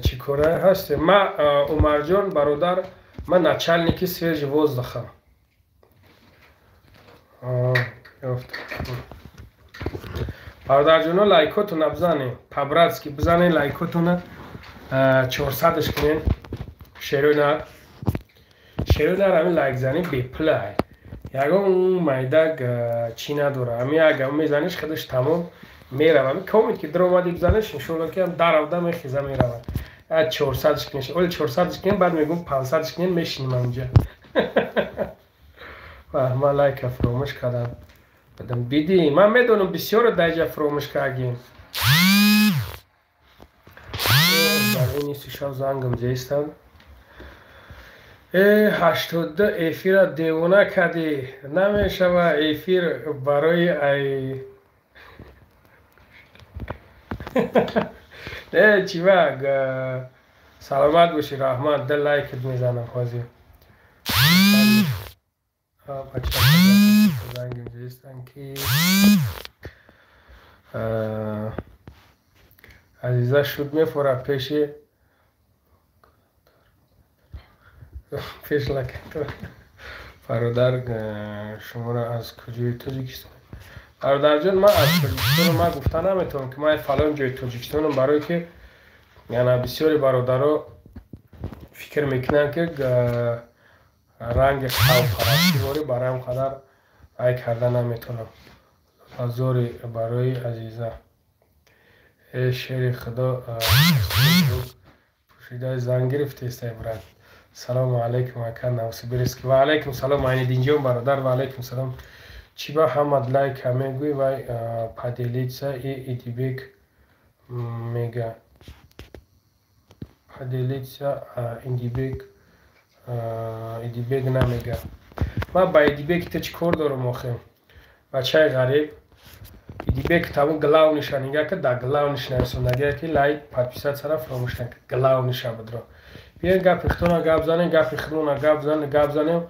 [SPEAKER 1] чӣ кора ҳастем? Ма Умарҷон, бародар, ман начальники свежий воздухам. Бародарҷоно, лайкотона бизанед, по-братски бизанед лайкотона, 400-ш кунед. Шерои нар, шерои нар ҳамин лайкзанӣ бепулай. Ягон майдак чӣ надора. Ҳамин як мезаниш, худаш тамом мерава. Ҳамин комент ки даромадӣ бизаниш, иншоалло ки ҳам даравда мехеза мерава. 400-ш кунед. Оли 400-ш кунед, баъд мегӯм 500-ш кунед, мешинем ҳаминҷа. Ман лайка фаромӯш кардам. Бадам бидӣ, ман медонам бисёро даҷа фаромӯш кардем. Дар ин шав зангам зестам. 82 эфира девона кардӣ. Намешава эфир барои ай не чивак, саломат бошӣ, раҳмат. Да лайкат мезанам ҳозир. Зангим зестам ки Азиза шуд мефора пеши пеш лакато. Бародар, шуморо аз куҷои Тоҷикистон? Бародарҷон, ман аз Тоҷикистонам, ман гуфта наметавонам ки ман фалон ҷои Тоҷикистонам, барое ки яна бисёри бародаро фикр мекунанд ки ранги қавмпарастӣ ворӣ, бароям қадар ай карда наметавонам. Азори барои Азиза. Э шери Худо, пӯшидаи зан гирифтестай, брат. Салому алайкум, ака Новосибирский. Ва алайкум салом, Айниддинҷон бародар, ва алайкум салом. Чӣ ба ҳамад лайка мегӯй, вай поделиться и Идибек мега. Поделиться Идибек, Идибек намега. Ман ба Идибек ту чӣ кор дорам охе? Бачаи ғариб. Идибек тамом главныйша нигаҳ ка, дар главныйш нависондагия ки лайк, подписаться фаромӯш накун. Главныйша бидро. Биён гапи худона гап занем, гапи худона гап занем, гап занем.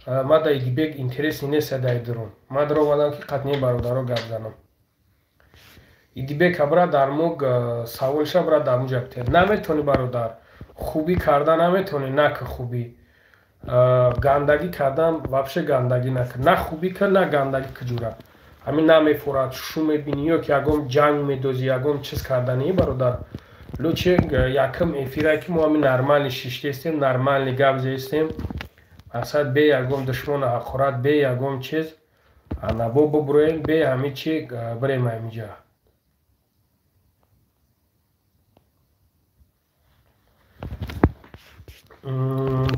[SPEAKER 1] Ма да Идибек интересный нест дар дурун. Ма дар омадам ки қатъи бародаро гап занам. Идибек абра дар муг саволша бра дар муҷа битер. Наметони бародар. Хубӣ карда наметони, нака хубӣ. Гандагӣ кардан вообще гандагӣ нака. На хубӣ кар, на гандагӣ куҷура. Ҳамин намефурад, шу мебинӣ ё ки ягон ҷанг медозӣ, ягон чиз карданӣ бародар. Лучше якм эфира ки мо ҳамин нормальный шиштестем, нормальный гап зестем. Мақсад бе ягон душмону ҳақорат, бе ягон чиз. Набо бубуроем, бе ҳамин чи бирем ҳаминҷа.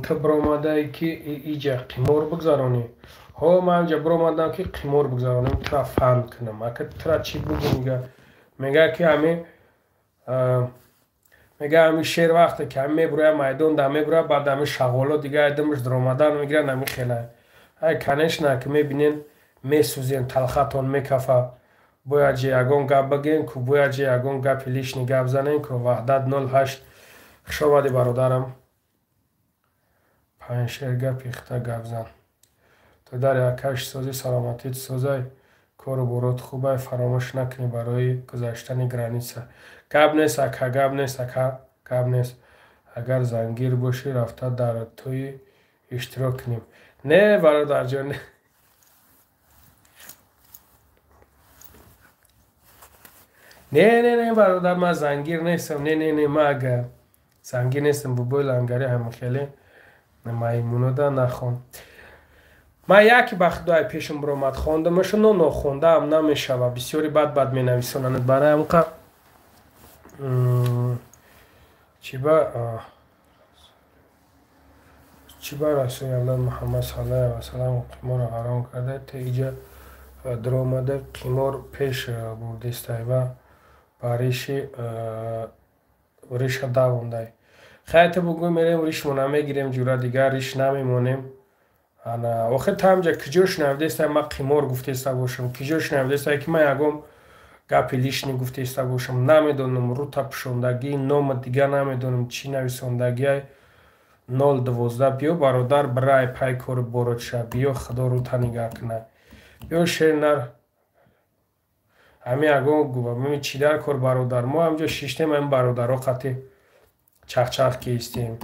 [SPEAKER 1] Ту биромадае ки иҷа қимор бигзаронӣ. Ҳо, ман инҷа биромадам ки қимор бигзаронем, тура фан кунам. Ака тура чӣ бугӯ мега? Мега ки ҳамин мега ҳамин шер вақте ки ҳамин мебурояд майдон да мебурояд, баъд ҳамин шағоло дига айдамаш даромадан мегиранд ҳамин хела. Ай, конечно, ки мебинен месӯзен, талхатон мекафа. Бояд же ягон гап бигӯем ку, бояд же ягон гапи лишний гап занем ку. Ваҳдат 08, хуш омадӣ бародарам. Панҷшер гапи хита гап зан. Ту дар якаш созӣ, саломатит созай, кору борот хубай, фаромӯш накунӣ барои гузаштани граница. Гап нест ака, гап нест ака, гап нест. Агар зангир бошӣ, рафта дар тӯи иштирок кунем. Не, бародарҷон, не. Не, не, не, бародар, ман зангир нестам. Не, не, не, ман ага зангир нестам, бобои лангари ҳамин хеле маймунода нахон. Ман яке ба худои пешам биромад, хондамашу, но нохондаам намешава. Бисёри бад бад менависонанд. Барои ҳамқа чӣ ба Расули Аллоҳ Муҳаммад саллаллоҳу алайҳи васаллам қиморро ҳаром карда, ту иҷа даромада қимор пеш бурдистай ва ба риша давондай. Хай ту бугӯй мерем ришмона мегирем, ҷура дигар риш намемонем. Ана охир тамҷа куҷо шунавидестай ман қимор гуфтеста бошам, куҷо шунавидестай ки ман ягон гапи лишний гуфтеста бошам, намедонам рута пӯшондагӣ, нома дигар намедонам чӣ нависондагиай. 012 биё бародар, бирай пай кори борот ша, биё худо рута нигаҳ кунад. Биё шер нар ҳамин ягон гуфт, чӣ дар кор бародар, мо ҳамҷо шиштем ҳамин бародаро қатӣ чахчах кистем.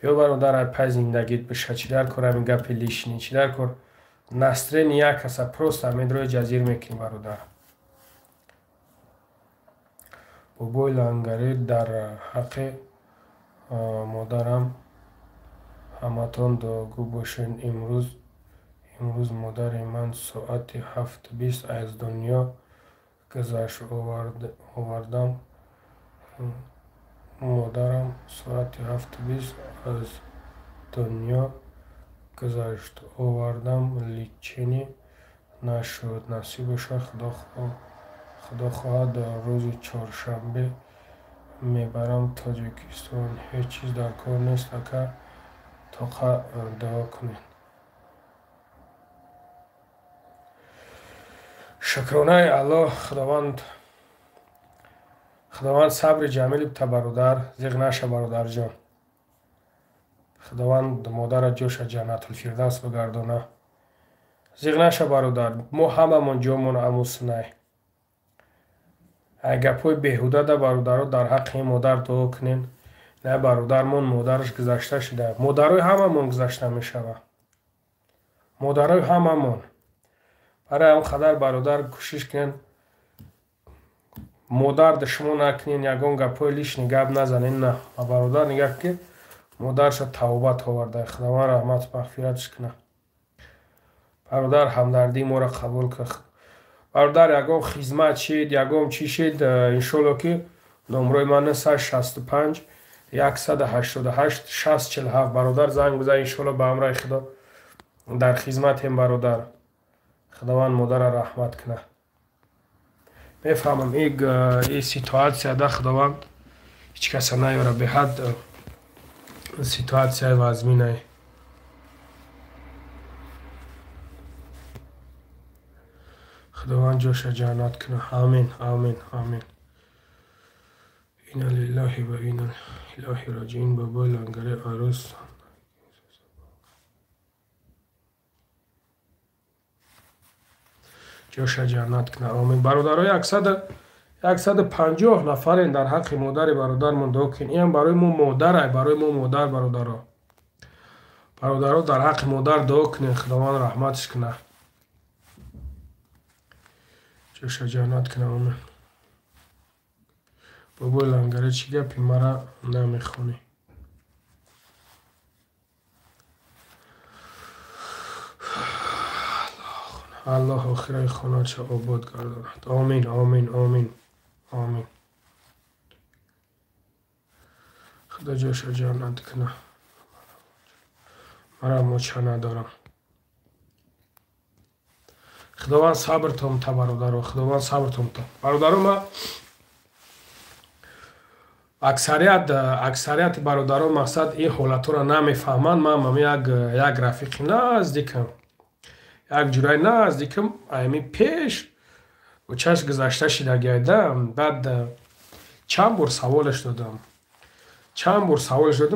[SPEAKER 1] Биё бародар, ай пай зиндагит биша, чӣ дар кор ҳамин гапи лишний, чӣ дар кор настроение як аса, просто ҳамин рои ҷазир мекунӣ бародар. Бобои лангарӣ дар ҳаққи модарам ҳаматон дуогӯ бошед. Имрӯз модари ман соати 7:20 аз дунё гузашт. Овардам модарам соати 7:20 аз дунё гузашт. Овардам, лечение нашуд. Насиб бошад, Худо хоҳад рӯзи чоршанбе мебарам Тоҷикистон. Ҳеҷ чиз дар кор нест ака, тоқа дуо кунед. Шукронаи Аллоҳ, Худованд сабри ҷамил бита бародар, зиғ наша бародарҷон. Худованд модара ҷоша ҷаннатулфирдавс бигардона. Зиғ наша бародар, мо ҳамамон ҷомон амусунай. Ай гапҳои беҳуда да бародаро дар ҳаққи модар дуо кунен. На бародармон модараш гузашта шуда. Модарои ҳамамон гузашта мешава. Модарои ҳамамон. Барои ҳам қадар бародар кӯшиш кунен, модар душмон накунен, ягон гапҳои лишний гап назанен. На, ба бародар нигаҳ ки модарша тавбат оварда. Худованд раҳмат мағфиратш кунад. Бародар ҳамдардии моро қабул кун. Бародар ягон хизмат шид, ягон чӣ шид, иншолло ки номрои ман 965 188 647. Бародар занг бизан, иншолло ба амраи Худо дар хизматем бародар. Худованд модарро раҳмат кунад. Мефаҳмам ин ситуатсияда Худованд Ҳеҷ каса наёра, беҳад ситуатсияи вазминае. Худованд ҷоша ҷаннат кунад. Амин, амин, амин. Инна лиллаҳи ва инна илайҳи роҷиун. Бобои Лангари арӯс ҷоша ҷаннат кунад. Амин. Бародаро, 150 нафарен дар ҳаққи модари бародармон дуо кунед. Ин ҳам барои мо модарай, барои мо модар, бародаро. Бародаро, дар ҳаққи модар дуо кунед, Худованд раҳматш кунад. Ҷоша ҷаннат кунад. Амин. Бобои Лангари, чӣ гапи мара намехонӣ? Аллоҳ охираи хонаашро обод гардонад. Омин, омин, омин, омин. Худо ҷоша ҷаннат кунад. Мара моча надорам. Худованд сабртон та, бародаро, Худованд сабртон та. Бародаро, ма аксарияти бародаро мақсад ин ҳолатҳоро намефаҳманд. Ман ҳам як рафиқи наздикам, як ҷураи наздикам, ами пеш очаш гузашта шидагиайда. Баъд чанд бор саволаш додам,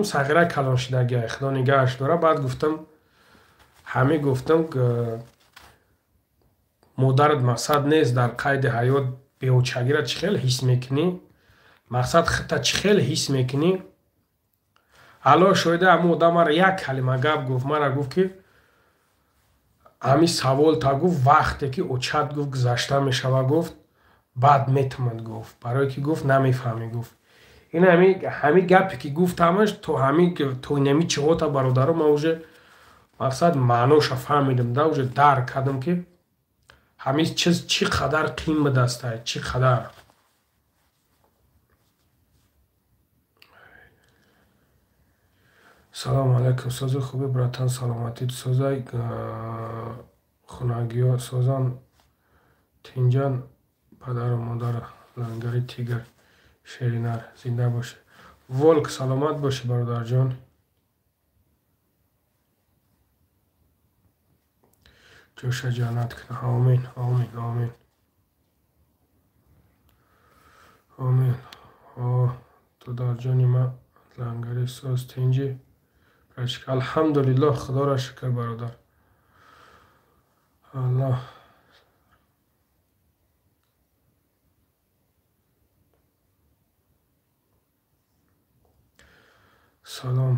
[SPEAKER 1] сағира калон шидагиай, Худо нигаҳаш дора. Баъд гуфтам, ҳами гуфтам, модарат мақсад нест дар қайди ҳаёт, беочагира чӣ хел ҳис мекунӣ? Мақсад хита чӣ хел ҳис мекунӣ? Аллоҳ шоҳида, ҳамун одам мара як калима гап гуфт, мара гуфт ки ҳами савол та гуфт, вақте ки очат гуфт гузашта мешава, гуфт баъд метумад, гуфт барое ки гуфт намефаҳмӣ, гуфт. Ин ҳами гапе ки гуфтамаш то ҳами то инами чиҳота, бародаро, ман уже мақсад маъноша фаҳмидам да, уже дарк кардам ки ҳамин чиз чӣ қадар қим бидастай, чӣ қадар. Салому алайкум, сози хуби братан, саломатӣ созай, хунагиё созан, тинҷан, падару модар, Лангари тигр, шеринар, зинда бошӣ. Волк, саломат бошӣ, бародарҷон. Ҷоша ҷаннат кунад. Омин, омин, омин, омин. О, додарҷони ман, Лангари соз, тинҷӣ. Алҳамдулиллоҳ, Худоро шукр, бародар. Аллоҳ салом.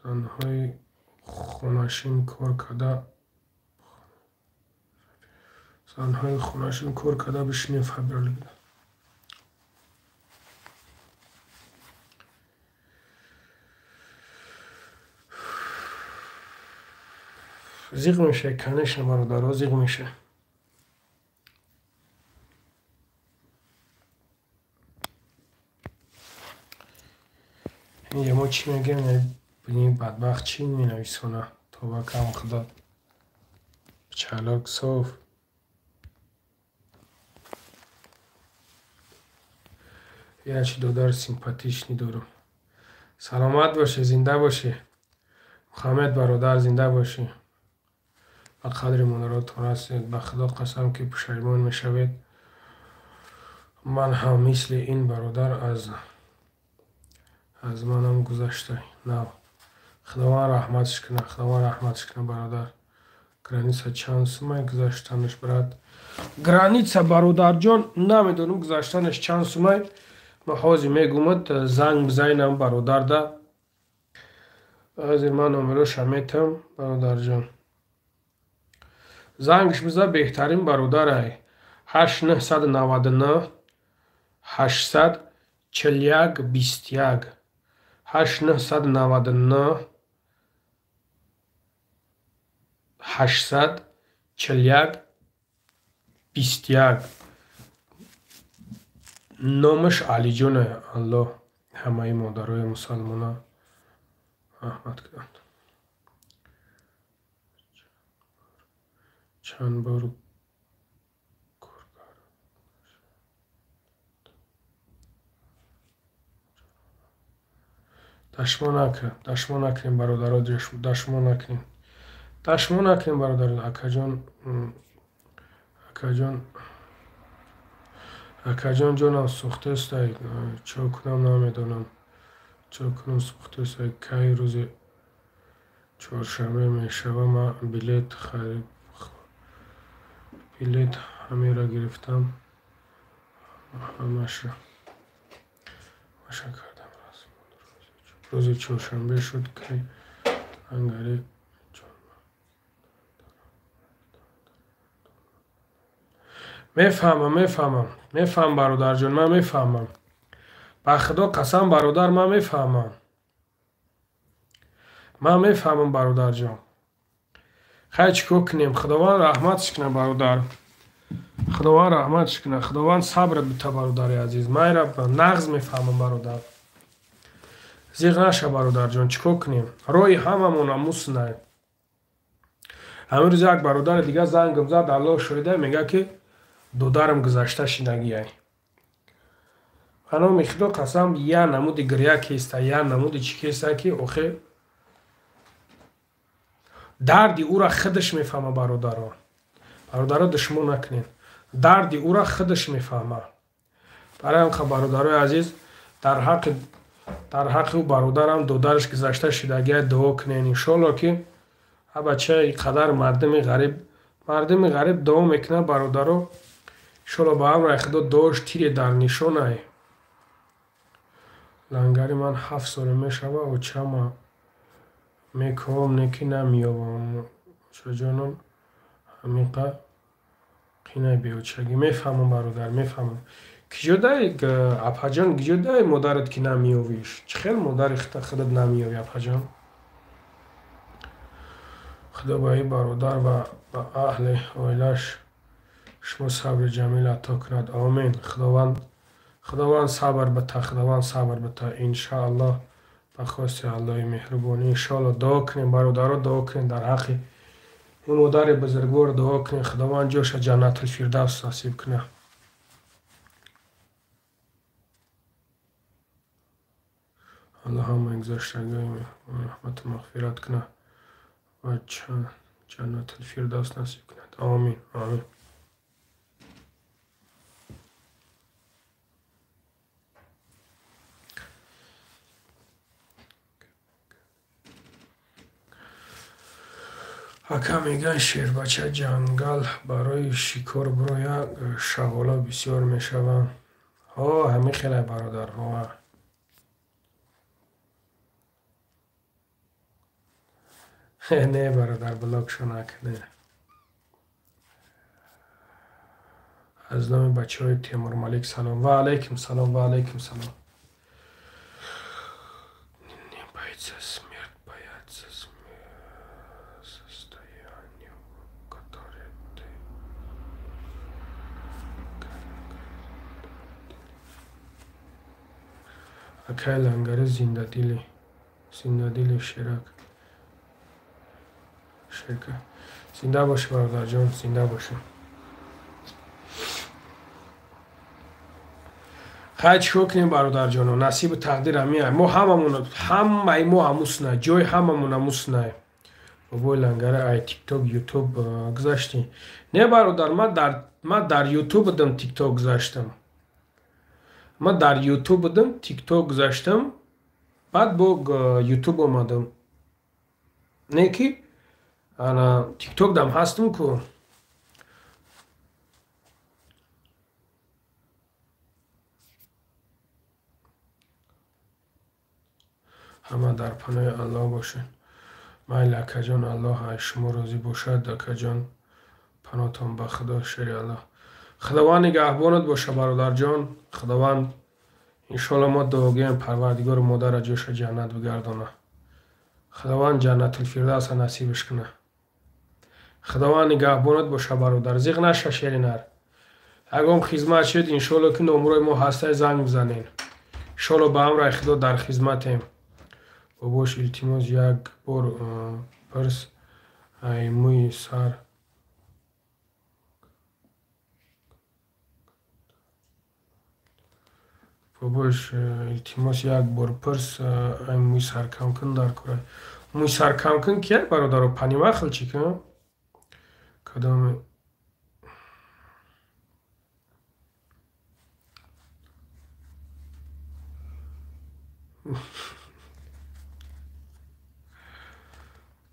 [SPEAKER 1] Занҳои хонашин кор карда, занҳои хонашин кор карда бишинем фабрик. Зиқ меша, конечно, бародаро, зиқ меша. Инҷа мо чӣ мегӯем? Бини бадбахт чӣ менависона? Тоба кам Худо. Чалок соф. Ячи додар симпатични дорам. Саломат бошӣ, зинда бошӣ. Муҳаммед бародар, зинда бошӣ. Ба қадри модаротон расед. Ба Худо қасам ки пушаймон мешавед. Ман ҳам мисли ин бародар аз манам гузашта нав. Худованд раҳматш кунад, Худованд раҳматш кунад, бародар. Граница чанд сумай гузаштанаш, брат? Граница, бародарҷон, намедонам гузаштанаш чанд сумай. Ман ҳозир мегумад, занг бизанам бародарда. Ҳозир ман номероша метам, бародарҷон. Зангш биза, беҳтарин бародарай. 8999 841 21 8999 841 21. Номаш Алиҷоне. Аллоҳ ҳамаи модарои мусалмона раҳмат кунад. Чанд бор кор кардам. Дашмо накунем, дашмо накунем, бародаро, дашмо накунем. Дашмо накунем, бародаро. Акаҷон, акаҷон, акаҷон, ҷонам сӯхтестай, чо кунам намедонам. Чо кунам сӯхтестай, кай рӯзи чоршанбе мешава, ман билет харид, билет ҳамеро гирифтам, ҳамаша маша кардам. Рӯзи чоршанбе шуд, кай ангари. Мефаҳмам, мефаҳмам, мефаҳмам, бародарҷон, ман мефаҳмам. Ба худо қасам, бародар, ман мефаҳмам. Ман мефаҳмам, бародарҷон. Хай, чӣ кор кунем? Худованд раҳматш кунад, бародар. Худованд раҳматш кунад. Худованд сабрат бита, бародари азиз. Ман инра нағз мефаҳмам, бародар. Зиғ наша, бародарҷон, чӣ кор кунем? Роҳи ҳамамон амуснай. Ҳамин рӯз як бародари дига зангам зад, Аллоҳ шоҳида, мега ки додарам гузашта шинагиай. Ба номи Худо қасам, я намуди гиря кеста, я намуди чӣ кеста, ки охе дарди ӯра худаш мефаҳма, бародаро. Бародаро, душмон накунед. Дарди ӯра худаш мефаҳма. Барои ҳамқа, бародарои азиз, дар ҳаққи ӯ бародарам додараш гузашта шидагиай дуо кунед. Иншоалло ки бачаи қадар мардуми ғариб дуо мекунад, бародаро. Иншоалло ба амри Худо дуош тире дар нишонай. Лангари, ман 7 сола мешава, очама мековам, не ки намеёбам. Очаҷоном, ҳамиқа қинай беочагӣ. Мефаҳмам, бародар, мефаҳмам. Киҷодай, апаҷон, киҷодай модарат, ки намеёвиш? Чӣ хел модари худат намеёвӣ, апаҷон? Худо ба ин бародар ва ба аҳли оилааш шумо сабри ҷамил ато кунад. Омин. Худованд, Худованд сабр бита, Худованд сабр бита. Иншааллоҳ, ба хости Аллоҳи меҳрубонӣ, иншоалло дуо кунем, бародаро, дуо кунем, дар ҳаққи ин модари бузургвор дуо кунем, Худованд ҷоша Ҷаннатулфирдавс насиб кунад. Аллоҳ ҳамаи гузаштагони раҳмату мағфират кунад ва Ҷаннатулфирдавс насиб кунад. Омин, омин. Ака, мегӯянд, шербача ҷангал барои шикор бирояд, шағола бисёр мешаванд. Ҳо, ҳамин хелай, бародар. Ҳо, не, бародар, блокшо накунед. Аз номи бачаҳои Темурмалик салом. Ва алайкум салом, ва алайкум салом. Не боится смерть, боятся состояние, которое ты. Акай Лангари, зиндадили, зиндадили, шерак, шерка. Зинда бошӣ, бародарҷон, зинда бошӣ. Хай, чӣ кор кунем, бародарҷоно? Насибу тақдир ҳамин. Мо ҳамамон, ҳамаи мо ҳамуснай, ҷои ҳамамон ҳамуснай. Бобои Лангара, ай Тикток Ютуб гузаштӣ? Не, бародар, ман дар Ютуб будам, Тикток гузаштам. Ман дар Ютуб будам, Тикток гузаштам, баъд бо Ютуб омадам. Не ки ана Тикток дам ҳастам ку. Ҳама дар паноҳи Аллоҳ бошед. Майли, акаҷон, Аллоҳ аз шумо розӣ бошад. Акаҷон, паноҳтон ба Худо, шери Аллоҳ. Худованд нигаҳбонат боша, бародарҷон. Худованд, иншоалло, мо дуогӯем, Парвардигору модарра ҷоша ҷаннат бигардона. Худованд Ҷаннатулфирдавса насибаш кунад. Худованд нигаҳбонат боша, бародар. Зиқ наша, шери нар. Ягон хизмат шуд, иншоалло, ки номрои мо ҳастай, занг бизанед. Иншоалло, ба амраи Худо дар хизматем. Бобош, илтимос, як бор пирс, ай мӯи сар Бобош, илтимос, як бор пурс, ай мӯи саркамкун дар кора. Мӯи саркамкун кия, бародаро? Панимахл чӣ кун? Кадоме?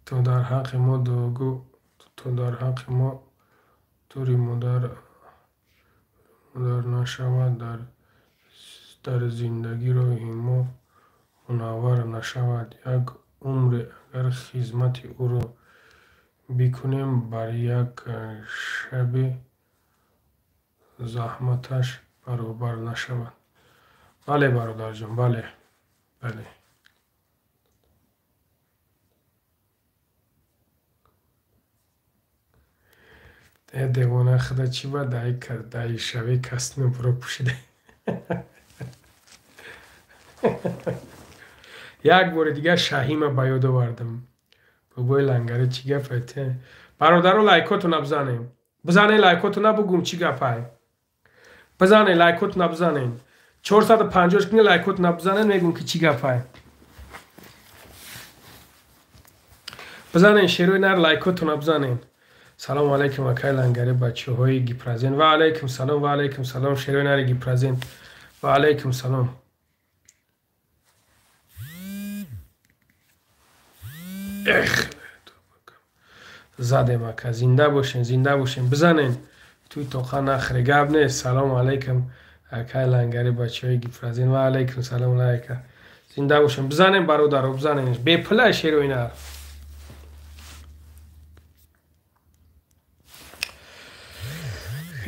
[SPEAKER 1] То дар ҳаққи мо дуогӯ, то дар ҳаққи мо тури модар нашавад, дар зиндагӣ роҳи мо мунаввар нашавад. Як умре агар хизмати ӯро бикунем, бар як шаби заҳматаш баробар нашавад. Бале, бародарҷон, бале, бале. Э, девона, худа чӣ ба даи шави костюми буро пӯшида? Як бори дигар Шаҳима ба ёд овардам. Бобои Лангари, чӣ гапай те? Бародаро, лайкотона бизанем. Бизанен лайкотона, бугум чӣ гапай. Бизанен лайкотона, бизанен. 450 кини лайкотона бизанен, мегум ки чӣ гапай. Бизанен, шерои нар, лайкотона бизанен. Салому алайкум, акай Лангари, бачаҳои Гипразен. Ва алайкум салом, ва алайкум салом, шерои нари Гипразен. Ва алайкум салом. Эх, задем, ака, зинда бошен, зинда бошен, бизанен. Туй тоқа нахре, гап нест. Салому алайкум, акай Лангари, бачаҳои Гипразен. Ва алайкум салом, лайка. Зинда бошен, бизанен, бародаро, бизанен. Бепула шерои нар.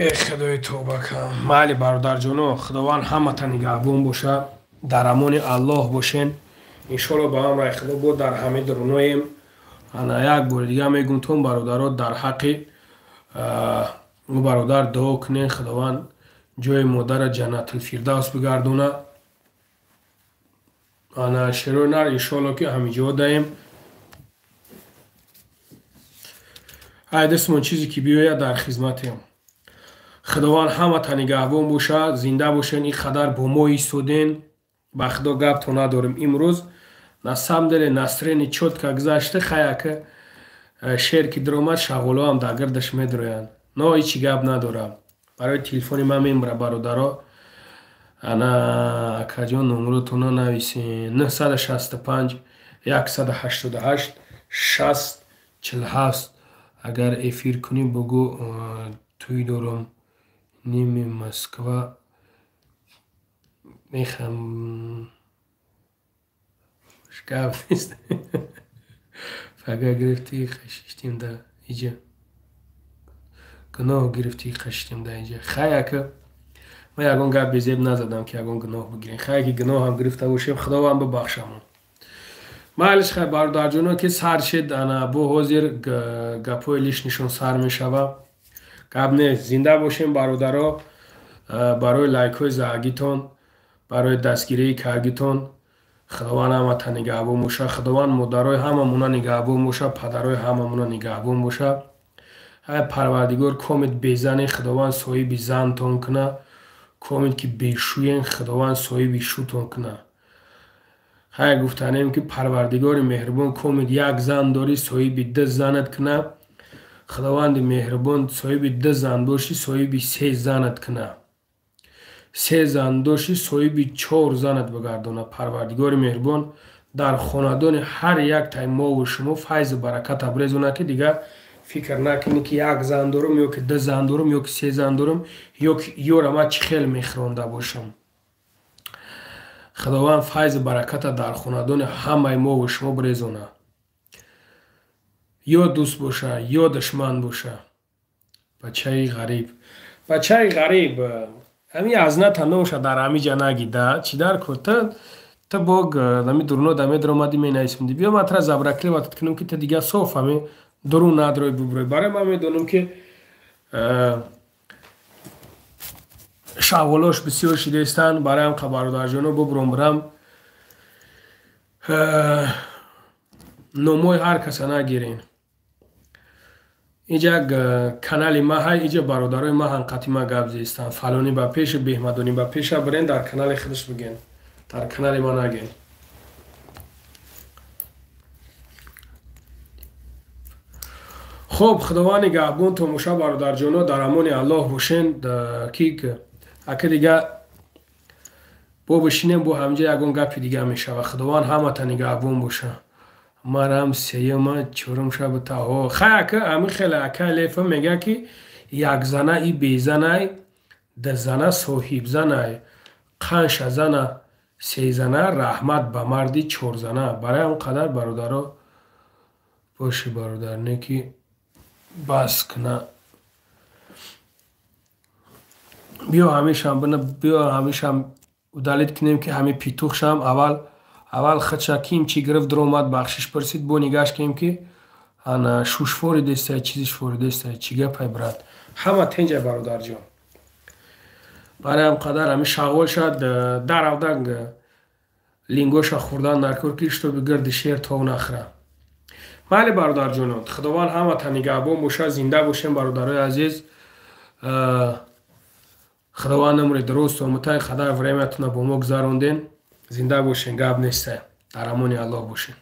[SPEAKER 1] Эх, худои тавба кам. Майли, бародарҷоно, Худованд ҳамата нигаҳбон боша, дар амони Аллоҳ бошен. Иншоалло, ба амраи Худо бо дар ҳамаи дуруноем. Ана як бори дига мегум тон, бародаро, дар ҳаққи ӯ бародар дуо кунен, Худованд ҷои модара Ҷаннатулфирдавс бигардона. Ана шерои нар, иншоалло, ки ҳамиҷо даем. Ай дастмон чизе ки биёяд, дар хизматем. Худованд ҳамата нигаҳбон бошад, зинда бошен, ин қадар бо мо истоден. Ба Худо гапто надорем имрӯз. На самом деле настроение чётко гузашта, хаяка шер ки даромад, шағолоам дар гирдаш медроянд. Но ҳечи гап надорам. Барои телефони ман мембра, бародаро. Ана, акаҷон, номротона нависен: 965 188 60 47. Агар эфир кунӣ, бугӯ, тӯй дорам, ними Москва мехам, гап нест. Фага гирифтӣ, қашиштем да иҷа. Гуноҳ гирифтӣ, қашиштем да иҷа. Хай, ака, ман ягон гап безеб назадам, ки ягон гуноҳ бигирем. Хай, ки гуноҳам гирифта бошем, Худованд бибахшамон. Майлиш, хай, бародарҷоно, ки сар шед. Ана бо ҳозир гапҳои лишнишон сар мешава. Гап нест, зинда бошем, бародаро. Барои лайкҳои заагитон, барои дастгирии кагитон, Худованд ҳамата нигаҳбон боша. Худованд модарои ҳамамона нигаҳбон боша, падарои ҳамамона нигаҳбон боша. Ай Парвардигор, комит безане, Худованд соҳиби зантон куна. Комит ки бешӯен, Худованд соҳиби шӯтон куна. Хай, гуфтанем, ки Парвардигори меҳрубон, комит як зан дорӣ, соҳиби ду занат куна. Худованди меҳрубон, соҳиби ду зан бошӣ, соҳиби се занат куна. Се зан дошӣ, соҳиби чор занат бигардона. Парвардигори меҳрубон дар хонадони ҳар як таи мову шумо файзу баракат абрезона, ки дигар фикр накунӣ, ки як зан дорам, ё ки ду зан дорам, ё ки се зан дорам, ё ки ёра ман чӣ хел мехӯронда бошам. Худованд файзу бараката дар хонадони ҳамаи мову шумо брезона, ё дӯст боша, ё душман боша. Бачаи ғариб, бачаи ғариб, ҳамин азната ноша дар ҳамиҷа нагида, чӣ дар кор? Та бог ами дуруно да медаромадӣ, менависмди. Биё, ман тра заблокировать кунам, ки та дигар соф ҳами дурун надрой буброй. Барои ман медонам, ки шаволош бисёр шидаистанд. Барои ҳам бародарҷоно, бубром, бирам, номои ҳар каса нагирен. Инҷа канали ма ҳай, инҷа бародарои ма ҳан қати ма гап зестанд. Фалонӣ ба пешу беҳмадонӣ ба пеша бирен, дар канали худаш биген, дар канали ма наген. Хуб, худованд нигаҳбон томоша бародарҷоно, дар амони Аллоҳ бошен, ки ака дига бо бишинем, бо ҳамҷа ягон гапи дига мешава. Худованд ҳамата нигаҳбон боша. Марам сеюма чорум шаби таҳо. Хай ака ҳамин хеле ака лефа мега ки як зана и безанай, да зана соҳибзанай, қанша зана сезана, раҳмат ба марди чорзана. Барои ҳам қадар бародаро боши бародар, не ки бас куна. Биё ҳамешам бина, биё ҳамешам удалить кунем ки ҳами петухшам аввал худша ким чӣ гирифт дуромад, бахшиш пурсид, бо нигаш кунем ки ана шушфори дестай, чизиш форидестай, чӣ гапай брат. Ҳама тенҷай бародарҷон. Барои ҳам қадар ҳами шағол шад даравда лингоша хӯрдан наркор ки шутоби гирди шер тов нахӯра. Майли бародарҷонон, худованд ҳамата нигаҳбон боша, зинда бошем бародарои азиз. Худованд умри дуруст омӯтаи қадар времятона бо мо гузаронден. Зинда бошен, гап нестай. Дар амони Аллоҳ бошен.